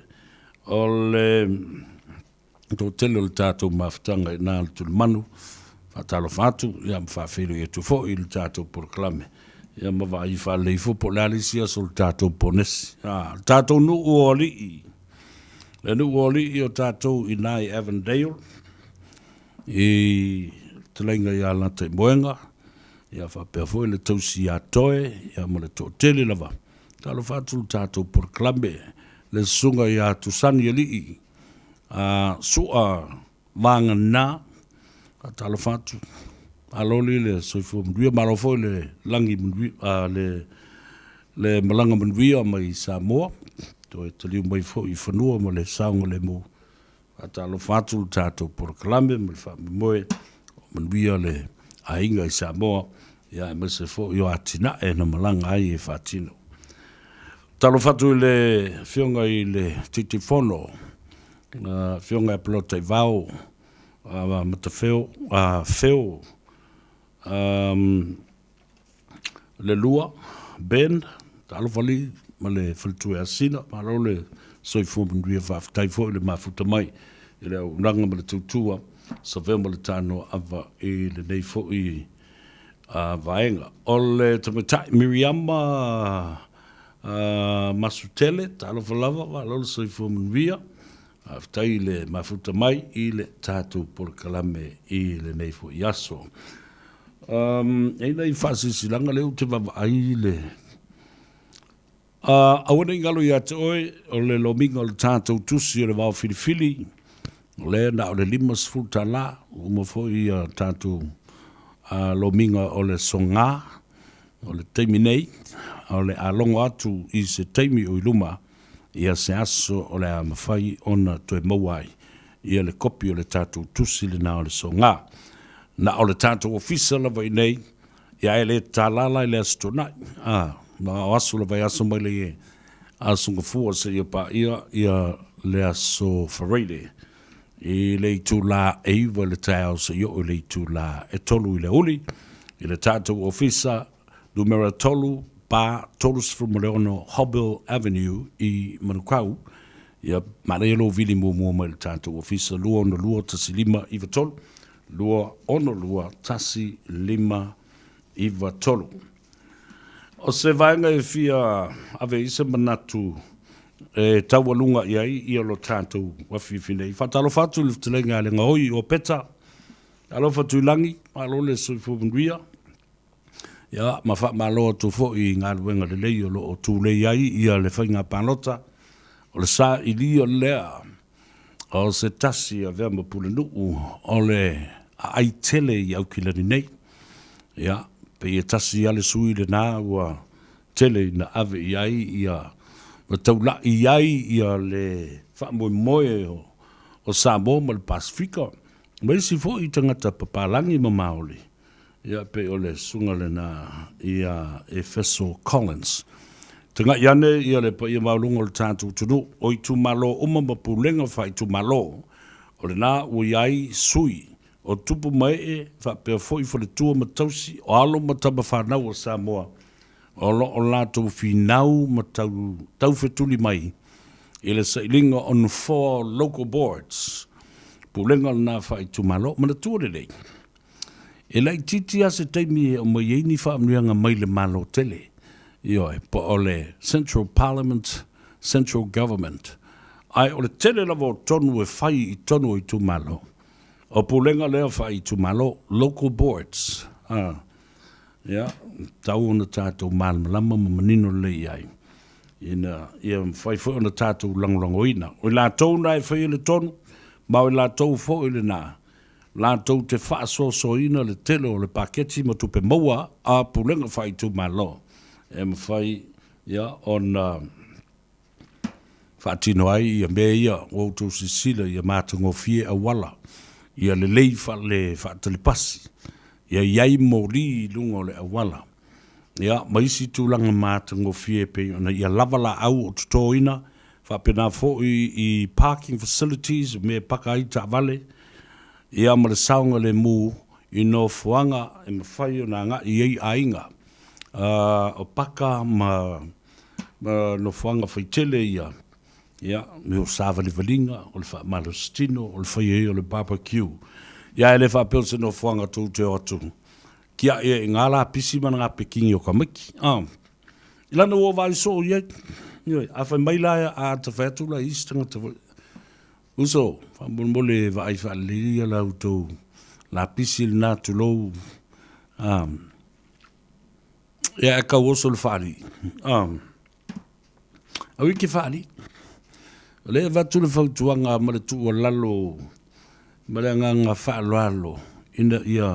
O le toatele o le tatou mafutaga i ina le tulimanu, faatalofa atu ia ma faafeiloai atu foi i le tatou polokalame. Ia ma vaai faalelei foi po o le a le isi aso o le tatou ponesi. A, le tatou nuu o alii, le nuu o alii o tatou i ina i Avondale, i fetalaiga ia Lataimoega, ia faapea foi le tausi ia Toe, ia ma le toatele lava. Talofa atu le tatou polokalame, le susuga ia Tusani Alii, a Sua Vagana, faatalofa atu. Malo li le soifua manuia, malo foi le lagi manuia, a, le, le malaga manuia mai Samoa, toe taliu mai foi i fanua ma le saogalemu. Faatalofa atu le tatou polokalame ma le faamoemoe o manuia le aiga i Samoa, ia aemaise foi o atinae na malaga ai e faatino. Talofa atu i le Afioga i le Taitaifono, Afioga ia Polotaivao Matafeo, Feo Le lua, Ben, talofa alii ma le faletua ia Sina, malo le soifua manuia, faafetai foi le mafuta mai i le auaunaga ma le tautua, savea ma le tanoa ava i lenei foi vaega. O le tamaitai Miriama Masutele, talofa lava, malo le soifua manuia, faafetai i le mafuta mai i le tatou polokalame i lenei foi aso. E i ai nai faasilasilaga lea ou te vaavaai i le aua ne i galo ia te oe o le lomiga o le tatou tusi o le vao filifili, o lea na o le $50, ua uma foi ia tatou lomiga o le soga o le taimi nei, o le a logo atu i se taimi o i luma ia se aso o le a mafai ona toe maua ai ia le kopi o le tatou tusi lena o le soga. Na o le tatou ofisa lava i nei, ia e le tatala la i le Aso Toonai, a, na o aso lava e aso mai le Aso Gafua seia paia ia le Aso Faraile i le itula e 9 i le taeao seia oo i le itula e 3 i le aoauli i le tatou ofisa numera 3 pa 36 Hobbill Avenue i Manukau. Ia, manaia lou vili muamua mai le tatou ofisa 262 1593, 262 1593. O se vaega e fia ave ai se manatu e taualuga i ai ia lo tatou afiafi nei. Faatalofa atu i le fetalaiga a le Gaoi o Peta, alofa Tuilagi, malo le soifua manuia. Ia, ma faamalo atu foi i galuega lelei o lo o tulei ai ia le faiga palota. O le sailia lea o se tasi avea ma pulenuu o le aai tele i Aukilani nei. Ia, pei e tasi lava le sui lena ua tele ina ave i ai ia ma taulai i ai ia le faamoemoe o Samoa ma le Pasefika ma isi foi tagata papalagi ma Maoli. Ia, pei o le susuga lena ia Efeso Collins. Tagai ane ia le paia maualuga o le tatou atunuu, o itumalo uma ma pulega faaitumalo, o lena ua i ai sui o tupu ma ee faapea foi faletua ma tausi o alo ma tama fanau a Samoa o lo o latou finau ma tau taufetuli mai i le sailiga o nofoa o local boards, pulega lena faaitumalo. Manatua lelei, E laitiiti lava se taimi e aumai ai ni faamanuiaga mai le Malo tele, ioe, po o le Central Parliament, Central Government, ae o le tele lava o tonu e fai i totonu o itumalo. O pulega lea faaitumalo, local boards, a, ia, tatau ona tatou malamalama ma manino lelei i ai, ina ia mafai foi ona tatou lagolagoina. O i latou na e faia le tonu, ma o i latou foi lena latou te faasoasoaina le tele o le paketi ma tupe maua a pulega faaitumalo e mafai ia ona faatino ai ia mea ia ua outou silasila ia matagofie auala, ia lelei le faatalipasi, ia i ai moli i luga o le auala, ia ma isi tulaga matagofie e pei ona ia lava laau o totoina, faapena foi i parking facilities, mea e paka ai taavale, ia ma le saogalemu i nofoaga e mafai ona agai i ai aiga o paka ma nofoaga faitele ia, ia, mea o savalivaliga, o le faamalositino, o le fai ai o le barbecue. Ia, e le faapea o se nofoaga tou te o atu kiaʻi ai i ngā lapisi ma ngā pekini o ka maiki. A, i lana ua vaai soo i ai. Ioe, a fai mai la, a ta fai atu la i isi tagata foi, Uso, faamolemole e vaai faalelei ia la outou lapisi lena tulou, a, ia e kau oso le faalii. A, au i ke faalii. O lea e avatu le fautuaga ma le tuualalo ma le agaga faaaloalo ina ia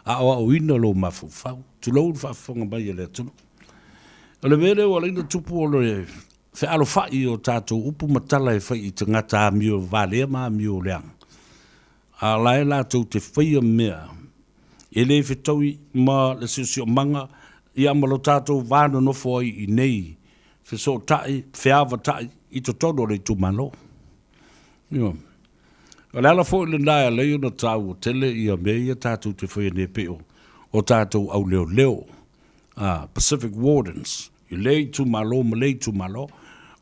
aoaoina lou mafaufau, tulou le faafofoga mai a le atunuu. O le mea lea ua ala ai ona tupu o le fealofai o tatou upu ma tala e fai i tagata amio valea ma amio leaga, a o la e latou te faia mea e le fetaui ma le siosiomaga ia ma lo tatou va nonofo ai i nei fesootai, feavatai i totonu o le itumalo. Ioe. O le ala foi lena e ala ai ona taua tele ia mea ia tatou te faia nei e pei o tatou auleoleo, Pacific Wardens, i lea itumalo ma lea itumalo.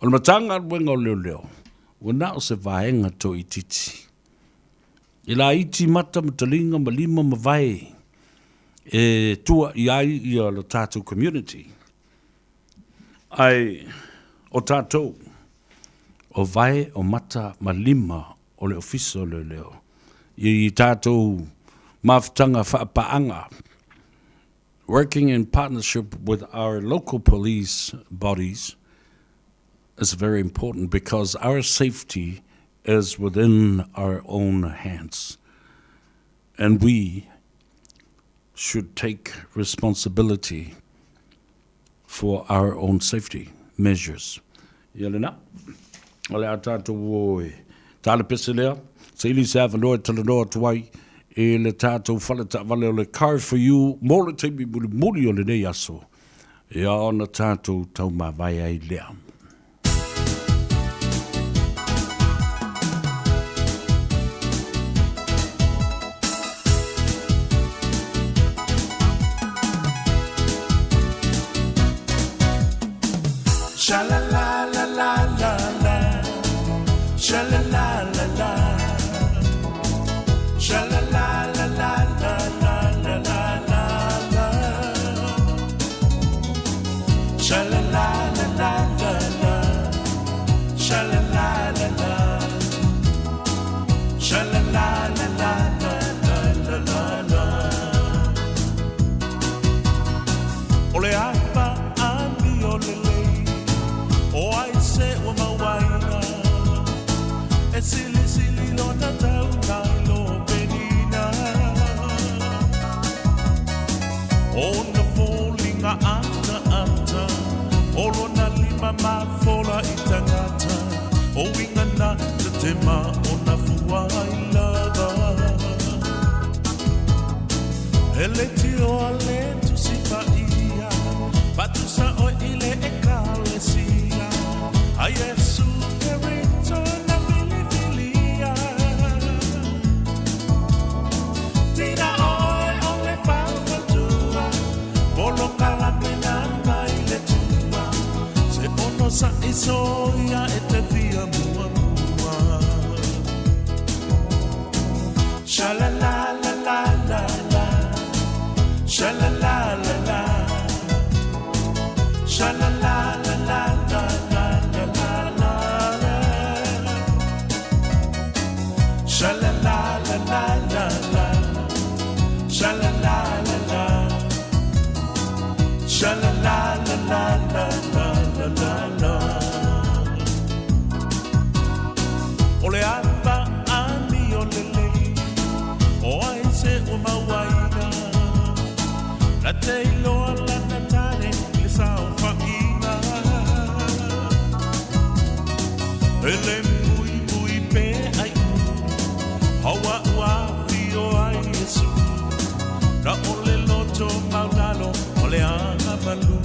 O le Matagaluega o Leoleo, ua na o se vaega toaitiiti. E laiti mata ma taliga ma lima ma vae e tua i ai ia lo tatou community. Ae o tatou, o vae, o mata ma lima o le Ofisa o Leoleo i tatou mafutaga faapaaga, working in partnership with our local police bodies is very important because our safety is within our own hands and we should take responsibility for our own safety measures. Ia lena, o le a tatou o e talepese lea, saili se avanoa e talanoa atu ai i le tatou fale taavale o le Car for You mo le taimi mulimuli o lenei aso, ia ona tatou taumavae ai lea. Sha la la la la la la. Sha la la la la. Sha la la la la la la la la la la. Sha la la la la la la. Sha la la la la. Sha la la la la la la la la la. O le apa amio lelei o ai se ua mauaina e silisili lona tauna i lo penina. Ona foliga ataata o lona lima mafola i tagata o uiga na tetema ona fua ai lava. He leitioa le Tusi Paia, faatusa oe i le Ekalesia a Iesu Kerito na filifilia. Tira oe o le faufautua, polokalame na mai le tua, se ono sa'i soia e te fia muamua. Sha la la la la la la, sha la la la la, sha la la la la la la la la la la, sha la la la la. Ele pui pui pe ai Haua ua fio ai Yesu Na ole loto maulalo O le anga malu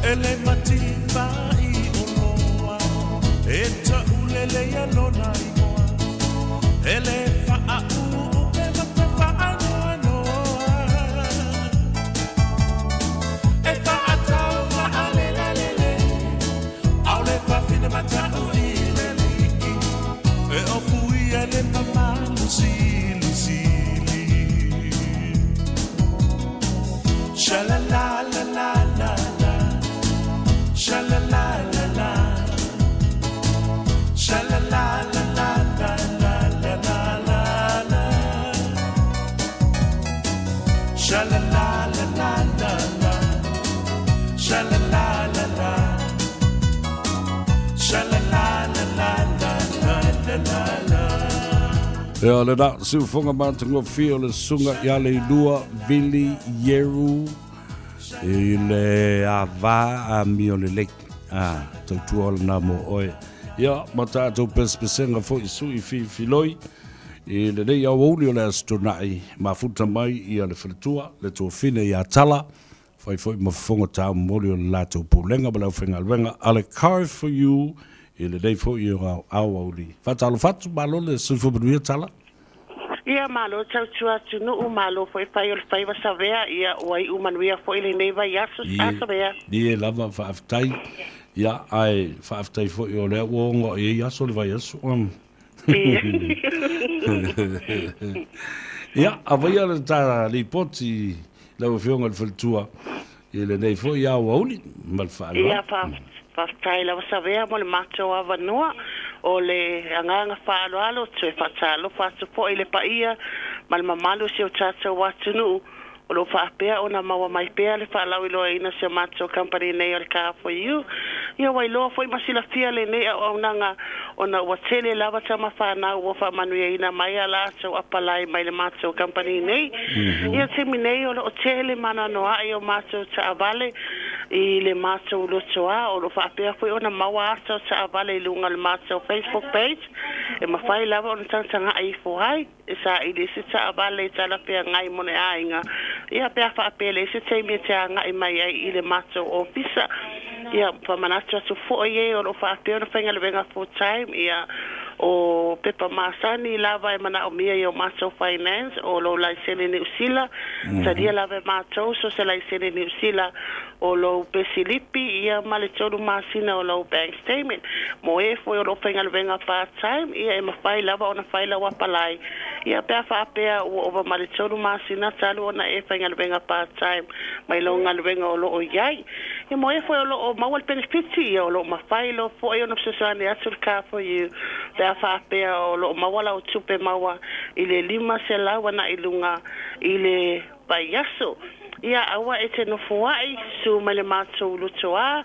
Ele mati i oloa E ta ulele ia lona imoa Ele faa uu pe mate faa noa noa E faa tau maa le la le le Au le fafine mata'u i le li'i E ofu ia le mamalu silisili Sha la la la la la la Sha la la la la Sha la la la la la la la la la la Sha la la la la la la Sha la la la la Sha la la la la la la la la la Ia lena siufoga matagofie o le Susuga ia Leilua Vili Ieru i le ava amio lelei. A, tautua o lena mo oe. Ia, ma tatou pesepesega foi sui filifiloi i lenei aoauli o le Aso Toonai, mafuta mai ia le faletua, le tuafine ia Tala, fai foi ma fofoga taumoli o le latou pulega ma le aufaigaluega a le Car for You i lenei foi aoauli. Faatalofa atu, malo le soifua manuia Tala. Ia, malo tautua atunuu, malo foi fai o le faiva Savea, ia ua iu manuia foi lenei vaiaso a Savea. Ie lava, faafetai. Ia, ae faafetai foi o lea ua ogaoga i ai aso o le vaiaso. Ia, avaia le ta lipoti lau Afioga i le Faletua i lenei foi aoauli ma le faaaloalo. Ia, faafetai lava Savea mo le matou avanoa. O le agaga faaaloalo, toe faatalofa atu foi i le paia ma le mamalu o si o tatou atunuu o lo o faapea ona maua mai pea le faalauiloaina o si a matou kamupani nei o le Car For You. Ia ua iloa foi ma silafia lenei auaunaga ona ua tele lava tama fanau ua faamanuiaina mai a latou apalai mai le matou kamupani nei. Ia taimi nei o lo o tele ma anoanoai o matou taavale i le matou lotoa, o lo o faapea foi ona maua ata o taavale i luga o le matou Facebook page e mafai lava ona tagatagai ifo ai. E saili i se taavale i talafeagai mo le aiga, ia pe a faapea e leai se taimi e te agai mai ai i le matou ofisa. Ia, faamanatu atu foi e o lo o faapea ona faigaluega full time, ia, o pepa masani lava e manaomia i o matou finance, o lou laisene Niu Sila, talia lava e matou so se laisene Niu Sila, o lou pesilipi, ia, ma le tolu masina o lou bank statement. Mo e foi o lo o faigaluega part time, ia e mafai lava ona fai lau apalai, ia pe a faapea ua ova ma le tolu masina talu ona e faigaluega part time mai lou galuega o lo o i ai. Ia mo e foi o lo o maua le penefiti, ia o lo o mafai loa foi ona fesoasoani atu le Car for You pe a faapea o lo o maua lau tupe maua i le 500 ana'i luga i le vaiaso. Ia aua e te nofoaʻi, su mai le matou lotoā,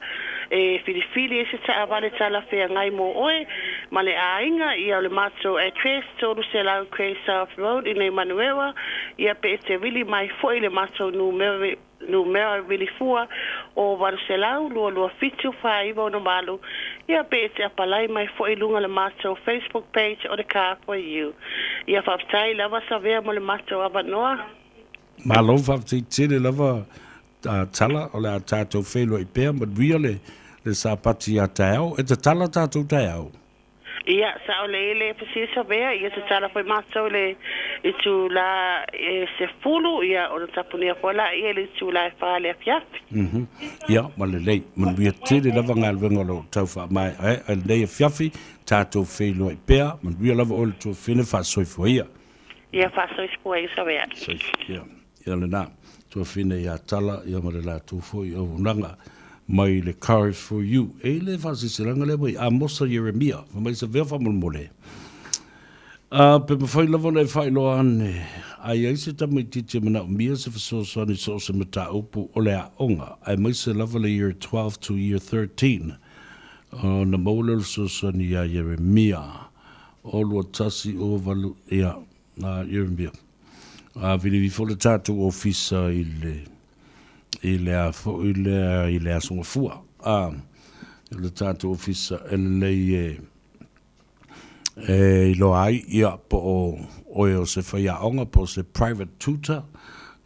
e filifili ai se taavale talafeagai mo oe ma le aiga. Ia o le matou address, 300 Grey South Road i nei Manuewa. Ia pe e te vili mai foi i le matou numera, numera vili fua o 800 227 4968. Ia pe e te apalai mai foi i luga o le matou Facebook page o le Car For You. Ia faafetai lava Savea mo le matou avanoa. Malo faafetai tele lava Tala, o le a tatou feiloai pea, manuia le le Sapati a taeao, e tatala tatou taeao. Ia, sao lelei le fesili Savea, ia tatala foi matou i le itula e 10, ia ona tapunia foi laia i le itula e fa i le afiafi. Mhm. Ia, ma lelei, manuia tele lava galuega o lo o tau faamaeaea i lenei afiafi, tatou feiloai pea, manuia lava oe le tuafafine, faasoifua ia. Ia faasoifua ia Savea. Soifua ia. Ia lena, tuafafine ia Tala, ia ma le latou foi auaunaga mai le Car for You. E i le faasilasilaga lea mai Amosa Ieremia, fai mai Savea faamolemole. A, pe mafai lava ona e faailoa ane, a i ai se tamaitiiti e manaomia se fesoasoani i so o se mataupu o le aoga, aemaise lava le Year 12 to Year 13, ona maua lea o le fesoasoani iā Ieremia. O 2108, ia, a Ieremia. A vilivi foi le tatou ofisa i le, i le a foi lea, i le Aso Gafua. A, le tatou ofisa e lelei e e iloa ai ia po o oe o se faiaoga po o se private tutor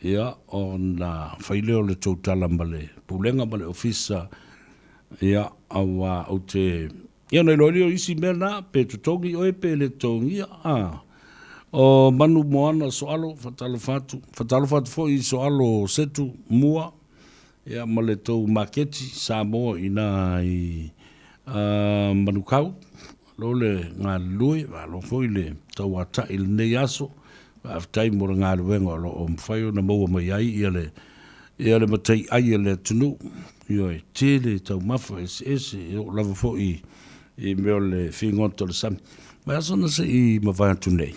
ia ona fai lea o le tou tala ma le pulega ma le ofisa ia aua ou te ia ona iloa ai lea o isi mea na pe totogi oe pe le totogia a o Manu Moana Soalo faatalofa atu faatalofa atu foi i Soalo Setu Mua Ia ma le tou maketi Samoa i ina i Manukau, malo le galulue, malo foi le tauatai i lenei aso. Faafetai mo le galuega o lo o mafai ona maua mai ai ia le ia le mataiai a le atunuu. Ioe, tele taumafa eseese e oo lava foi i mea o le figota o le sami. Vaiaso na se i mavae atu nei,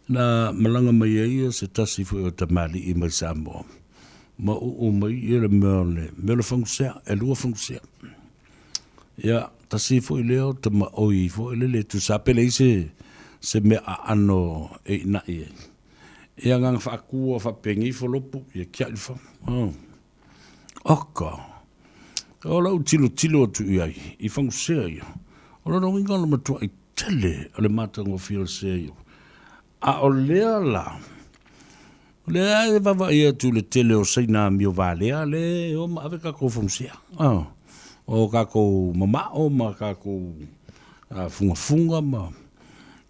Na malaga mai ai se tasi foi o tamalii mai Samoa ma uu mai ia le mea o le mea o le fagusea, e lua fagusea. Ia, tasi foi lea o tamaoi foi lele e tusa pe leai se se mea aano e inai ai. Ia agaga faakua faapenei folopu, ia tiai le fagu. Oh. Oka! O lau tilotilo atu i ai i fagusea ia, o lona uiga o le matuai tele o le matagofie o le sea ia. A o lea la, o lea e vaavaai atu i le tele o Saina amio valea lea e o ma ave tatou fagusea, o tatou mamao ma tatou fugafuga ma,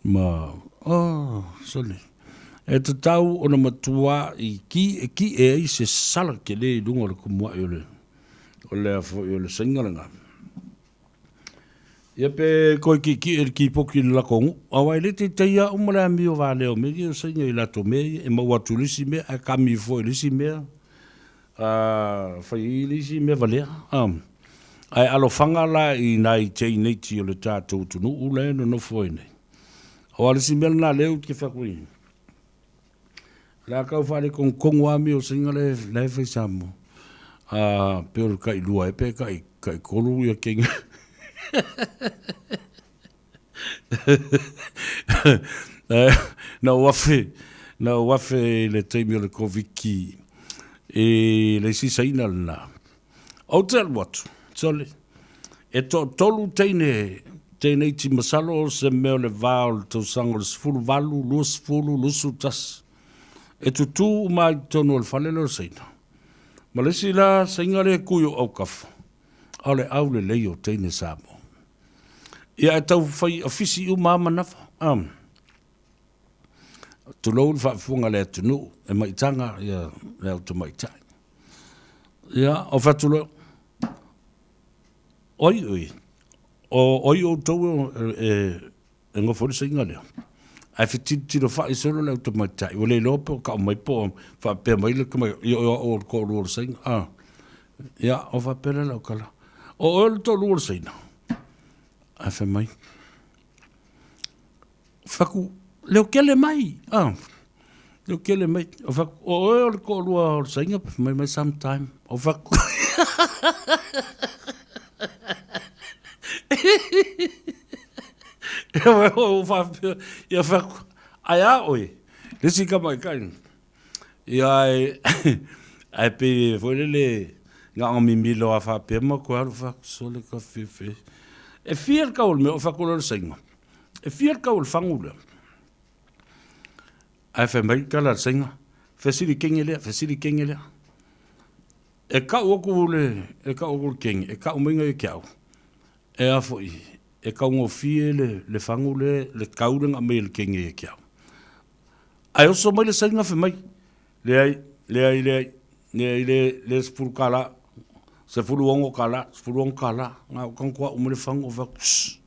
ma, oh, sole. E tatau ona matua i kiʻekiʻe ai se sala tele i luga o le tumuaʻi o le, o le foi o le Saina lena. Ia pe toe kiʻekiʻe le kipoti i le latou nuu, aua e le teitei lava uma le amio valea o mea ia o Saina i latou mea ia, e maua atu i le isi mea ae kami foi i le isi mea, a fai ai le isi mea valea. Ae alofaga la i nai teineiti o le tatou atunuu la e nonofo ai nei. Aua o le isi mea lena lea ou te fai atu ai, o le a tau faaletonutonu lava amio o Saina la e fai Samoa. A pe o le tailua ea pe taitolu ia teine. Na ou afe, na ou afe i le taimi o le Koviti i le isi Saina lena. Ou te alu atu, sole, e toatolu teine, teineiti masalo o se mea o le va o le tausaga o le 18, 20, 21, e tutū uma ai i totonu o le fale lea o le Saina. Ma le isi la Saina lea e tui o autafa, a o le aulelei o teine Samoa. Ia e tau fai afisi uma lava manava. Um. Tulou le faafofoga a le atunuu, e maitaga ia le au tamaitai. Ia, o fatu loa, oi oi, o oi outou e, e, e nofo ai le saiga lea. Ae fetilotilo fai solo le au tamaitai, ua le iloa po o kau mai po o faapea mai le tamaitai, ia o au o le toalua o le saiga. Ah. Ia, o faapea lea lau tala, o oe o le toalua o le Saina? Ae fai mai, fai atu, leo kele mai, ah, leo kele mai. O fai atu, o oe o le toalua o le Saina? Fai mai, mai sometime. O fai atu, Ia faapea, ia fai atu, ae a oe, le isi tamaitai, Ia ae, ae pei foi lele na ona mimilo lava faapea ma toe alu fai atu, sole ka fefe. E fia le tau o le mea o fai atu loa le Saina, e fia le tau o le fagu lea? Ae fai mai le tala a le Saina, fesili kenge lea, fesili kenge lea. E kau atu le, e kau atu le kenge, e kau mai ia te au, e a foi, e taugofie le, le fagu lea, le tau lea na aumai e le kenge ia te au. Ae oso mai le saina fai mai, leai, leai, leai, leai, le, le $10, $16, $16, na o kanto au ma le fagu, o fai atu, shh,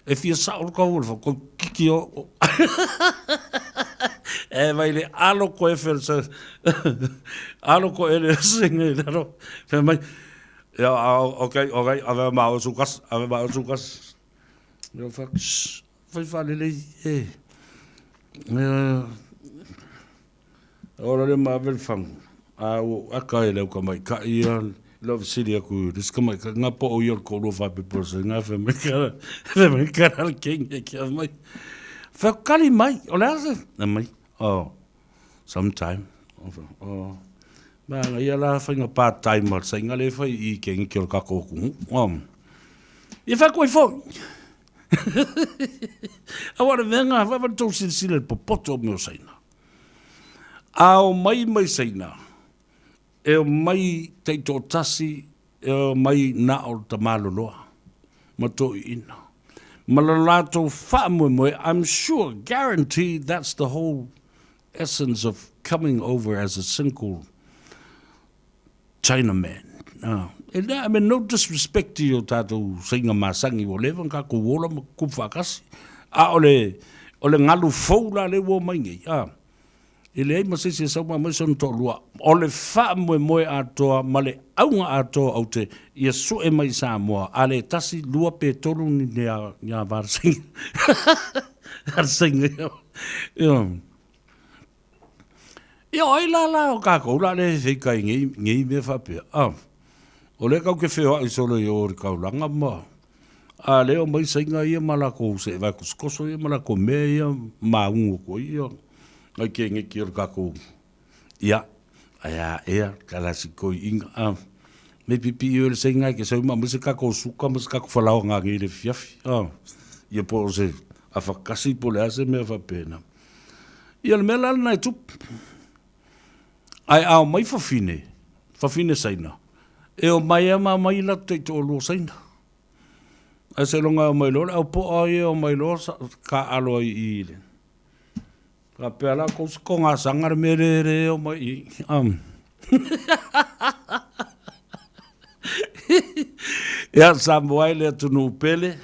e fia sao le tau o le fagu, koi kiki o, e vai le alo koe fe le sa, alo koe le saina i lalo, fai mai, ia, ok, ok, ave ma o sukas, ave ma o sukas, ia fai atu, shh, Fai faalelei e. Ola le ma ave le fagu. A ua ou aka e le au tamaitai ia lau fesili atu i le isi tamaitai nga po o ia o le toalua faapipoi o nga fai mai kala fai mai kala le kenge ke mai. Fai atu kali mai o le a se? Fai mai oh sometime. Oh. Manaia la faiga part time ma le saiga lea e fai i i kegeke o le tatou atunuu. Ia fai atu ai foi. Aua o le mea lena, vaai tou silasila i le popoto o mea o Saina. A omai mai Saina, e omai taitoatasi, e omai na o le tamaloloa ma toeaiina. Ma le latou faamoemoe, I'm sure, guaranteed that's the whole essence of coming over as a single Chinaman. E le, I mean, no disrespect i o tātou sainga masani ua leva ona tātou ola ma tutupu faatasi. A o le, o le galu fou la lea ua omai nei, a, e leai ma se isi e sau ma aumai sona toalua. O le faamoemoe atoa ma le auga atoa ou te ia sue mai i Samoa, a le tasi, lua pe tolu ni, ni a, ni a vala sainga. A sainga ia. Ia. Ia o ai la la o kākou la le feika i nei, nei mea faapea. Ah, o lea kau ke feoai solo i o le kaulanga ma a lea o mai sainga ia ma lākou se vai kosokoso ia ma lākou mea ia māungu ko ia ngai ke ngeki o le kākou ia ai a ea ka la si koi inga ah me pipi i o le sainga ke sau ma mai se kākou suka ma se kākou falaoa ngā ngei le fiafi ah ia po o se afakasi po le a se mea faapena. Ia le mea la lena e tupu. Ae a omai fafine, fafine Saina, e omai a ma mai latou taitoalua Saina. Ae seiloga e omai loa le au poa ia e omai loa taaalo ai i le faapea la kou se kogasaga le mea le le omai i. Ia Samoa e le atunuu pele.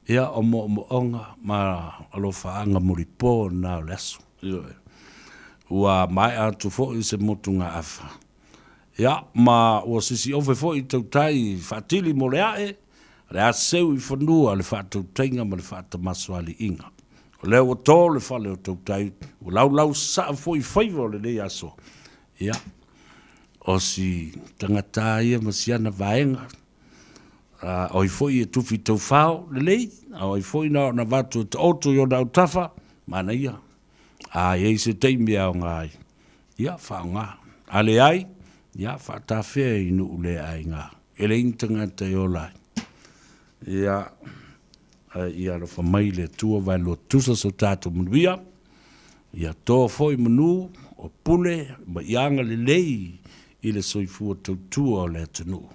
Ia, o moomooga ma alofaaga mulipo na o le aso. Ioe. Ua maea atu foi se motugaafa. Ia, ma ua sisiofe foi tautai faatili mo le ae, o le a seu i fanua le faatautaiga ma le faatamasoaliiga. O lea ua to le fale o tautai, ua laulau saa foi faiva o lenei aso. Ia, o si tagata ia ma si ana vaega, A o ai foi e tufi taufao lelei, a o ai foi na ona avatu e taoto i ona autafa, manaia. A i ai se taimi e aoga ai, ia, faaaoga. A leai, ia, faatafea i nuu le aiga. E leai ni tagata e ola ai. Ia, ae ia alofa mai le Atua vaelua tusa so tatou manuia, ia toa foi manu o pule ma ia agalelei i le soifua tautua o le atunuu.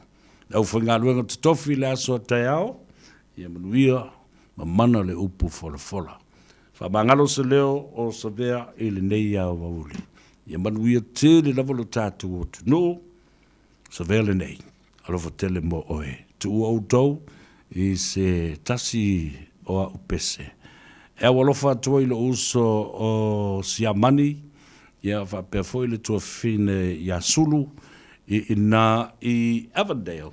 Le aufaigaluega totofi i le aso a taeao, ia manuia ma mana le upu folafola. Faamagalo se leo o Savea i lenei aoauli. Ia manuia tele lava lo tatou atunuu. Savea lenei, alofa tele mo oe. Tuua outou i se tasi o a'u pese. E au alofa atu ai lou uso o Siamani, ia faapea foi le tuafafine ia Sulu i ina i Avondale.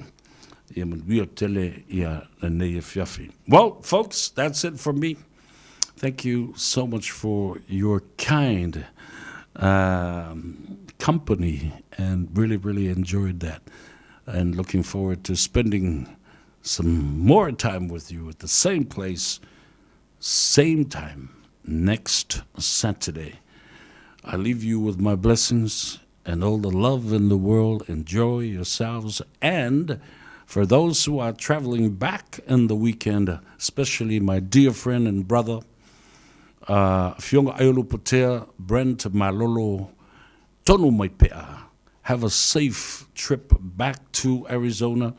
Ia manuia tele ia lenei afiafi. Well, folks, that's it from me. Thank you so much for your kind um, company and really, really enjoyed that. And looking forward to spending some more time with you at the same place, same time next Saturday. I leave you with my blessings and all the love in the world. Enjoy yourselves. And for those who are traveling back in the weekend, especially my dear friend and brother, uh, Fionga Aiolupotea, Brent Malolo, Tonu Maipea, have a safe trip back to Arizona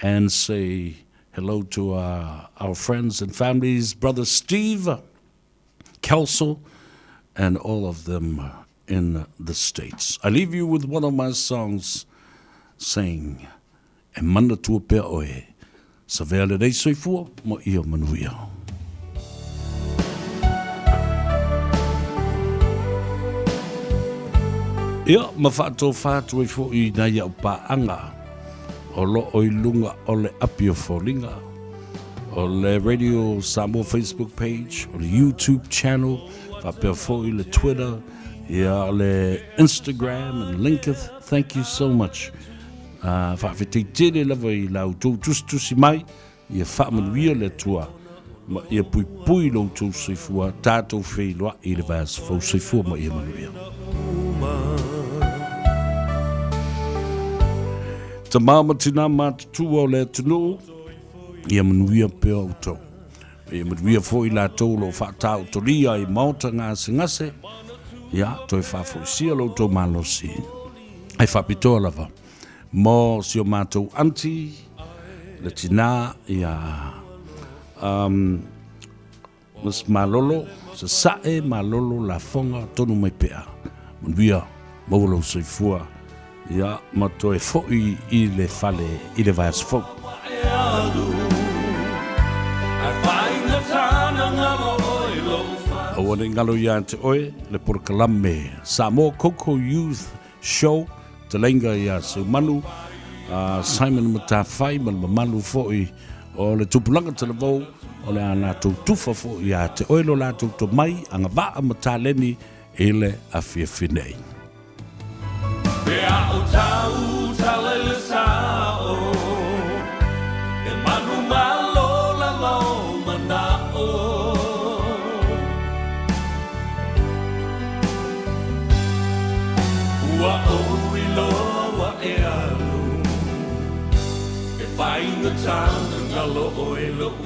and say hello to uh, our friends and families, Brother Steve Kelso, and all of them in the States. I leave you with one of my songs saying, E manatua pea oe, sawea lelei soifua ma ia manuia. Ia, ma faatofā atu ai foi i nai au paaga o loo i luga o le api o foliga, o le Radio Samoa Facebook page, o le YouTube channel, faapea foi le Twitter, ia, o le Instagram and LinkedIn. Thank you so much. Uh, faafetai tele lava i la outou tusitusi mai, ia faamanuia le Atua ma ia puipui lo outou soifua, tatou feiloai i le vaiaso fou. Soifua ma ia manuia. Tamā ma tinā matutua o le atunuu, ia manuia pea outou. Ia manuia foi latou o lo o faataotolia i maota gasegase, ia toe faafoisia lo outou malosi. Ae faapitoa lava mo si o matou aunty, le tinā, ia um, Mas Malolo, Sasae Malolo Lafoga tonu mai pea. Manuia, maua lou soifua, ia, ma toe foi i le fale i le vaiaso fou. Aua ne i galo ia te oe le polokalame Samoa Koko Youth Show, Talainga ia Seumanu, Simon Matafai ma le mamalu foi o le tupulaga talavou, o le a latou tufa foi ia te oe lo latou tomai, agavaa ma taleni i le afiafi nei. Pe a o tau tala i le sao, e manumalo lava o manao. Ua ou iloa ua e alu, e faigata ona galo oe lou.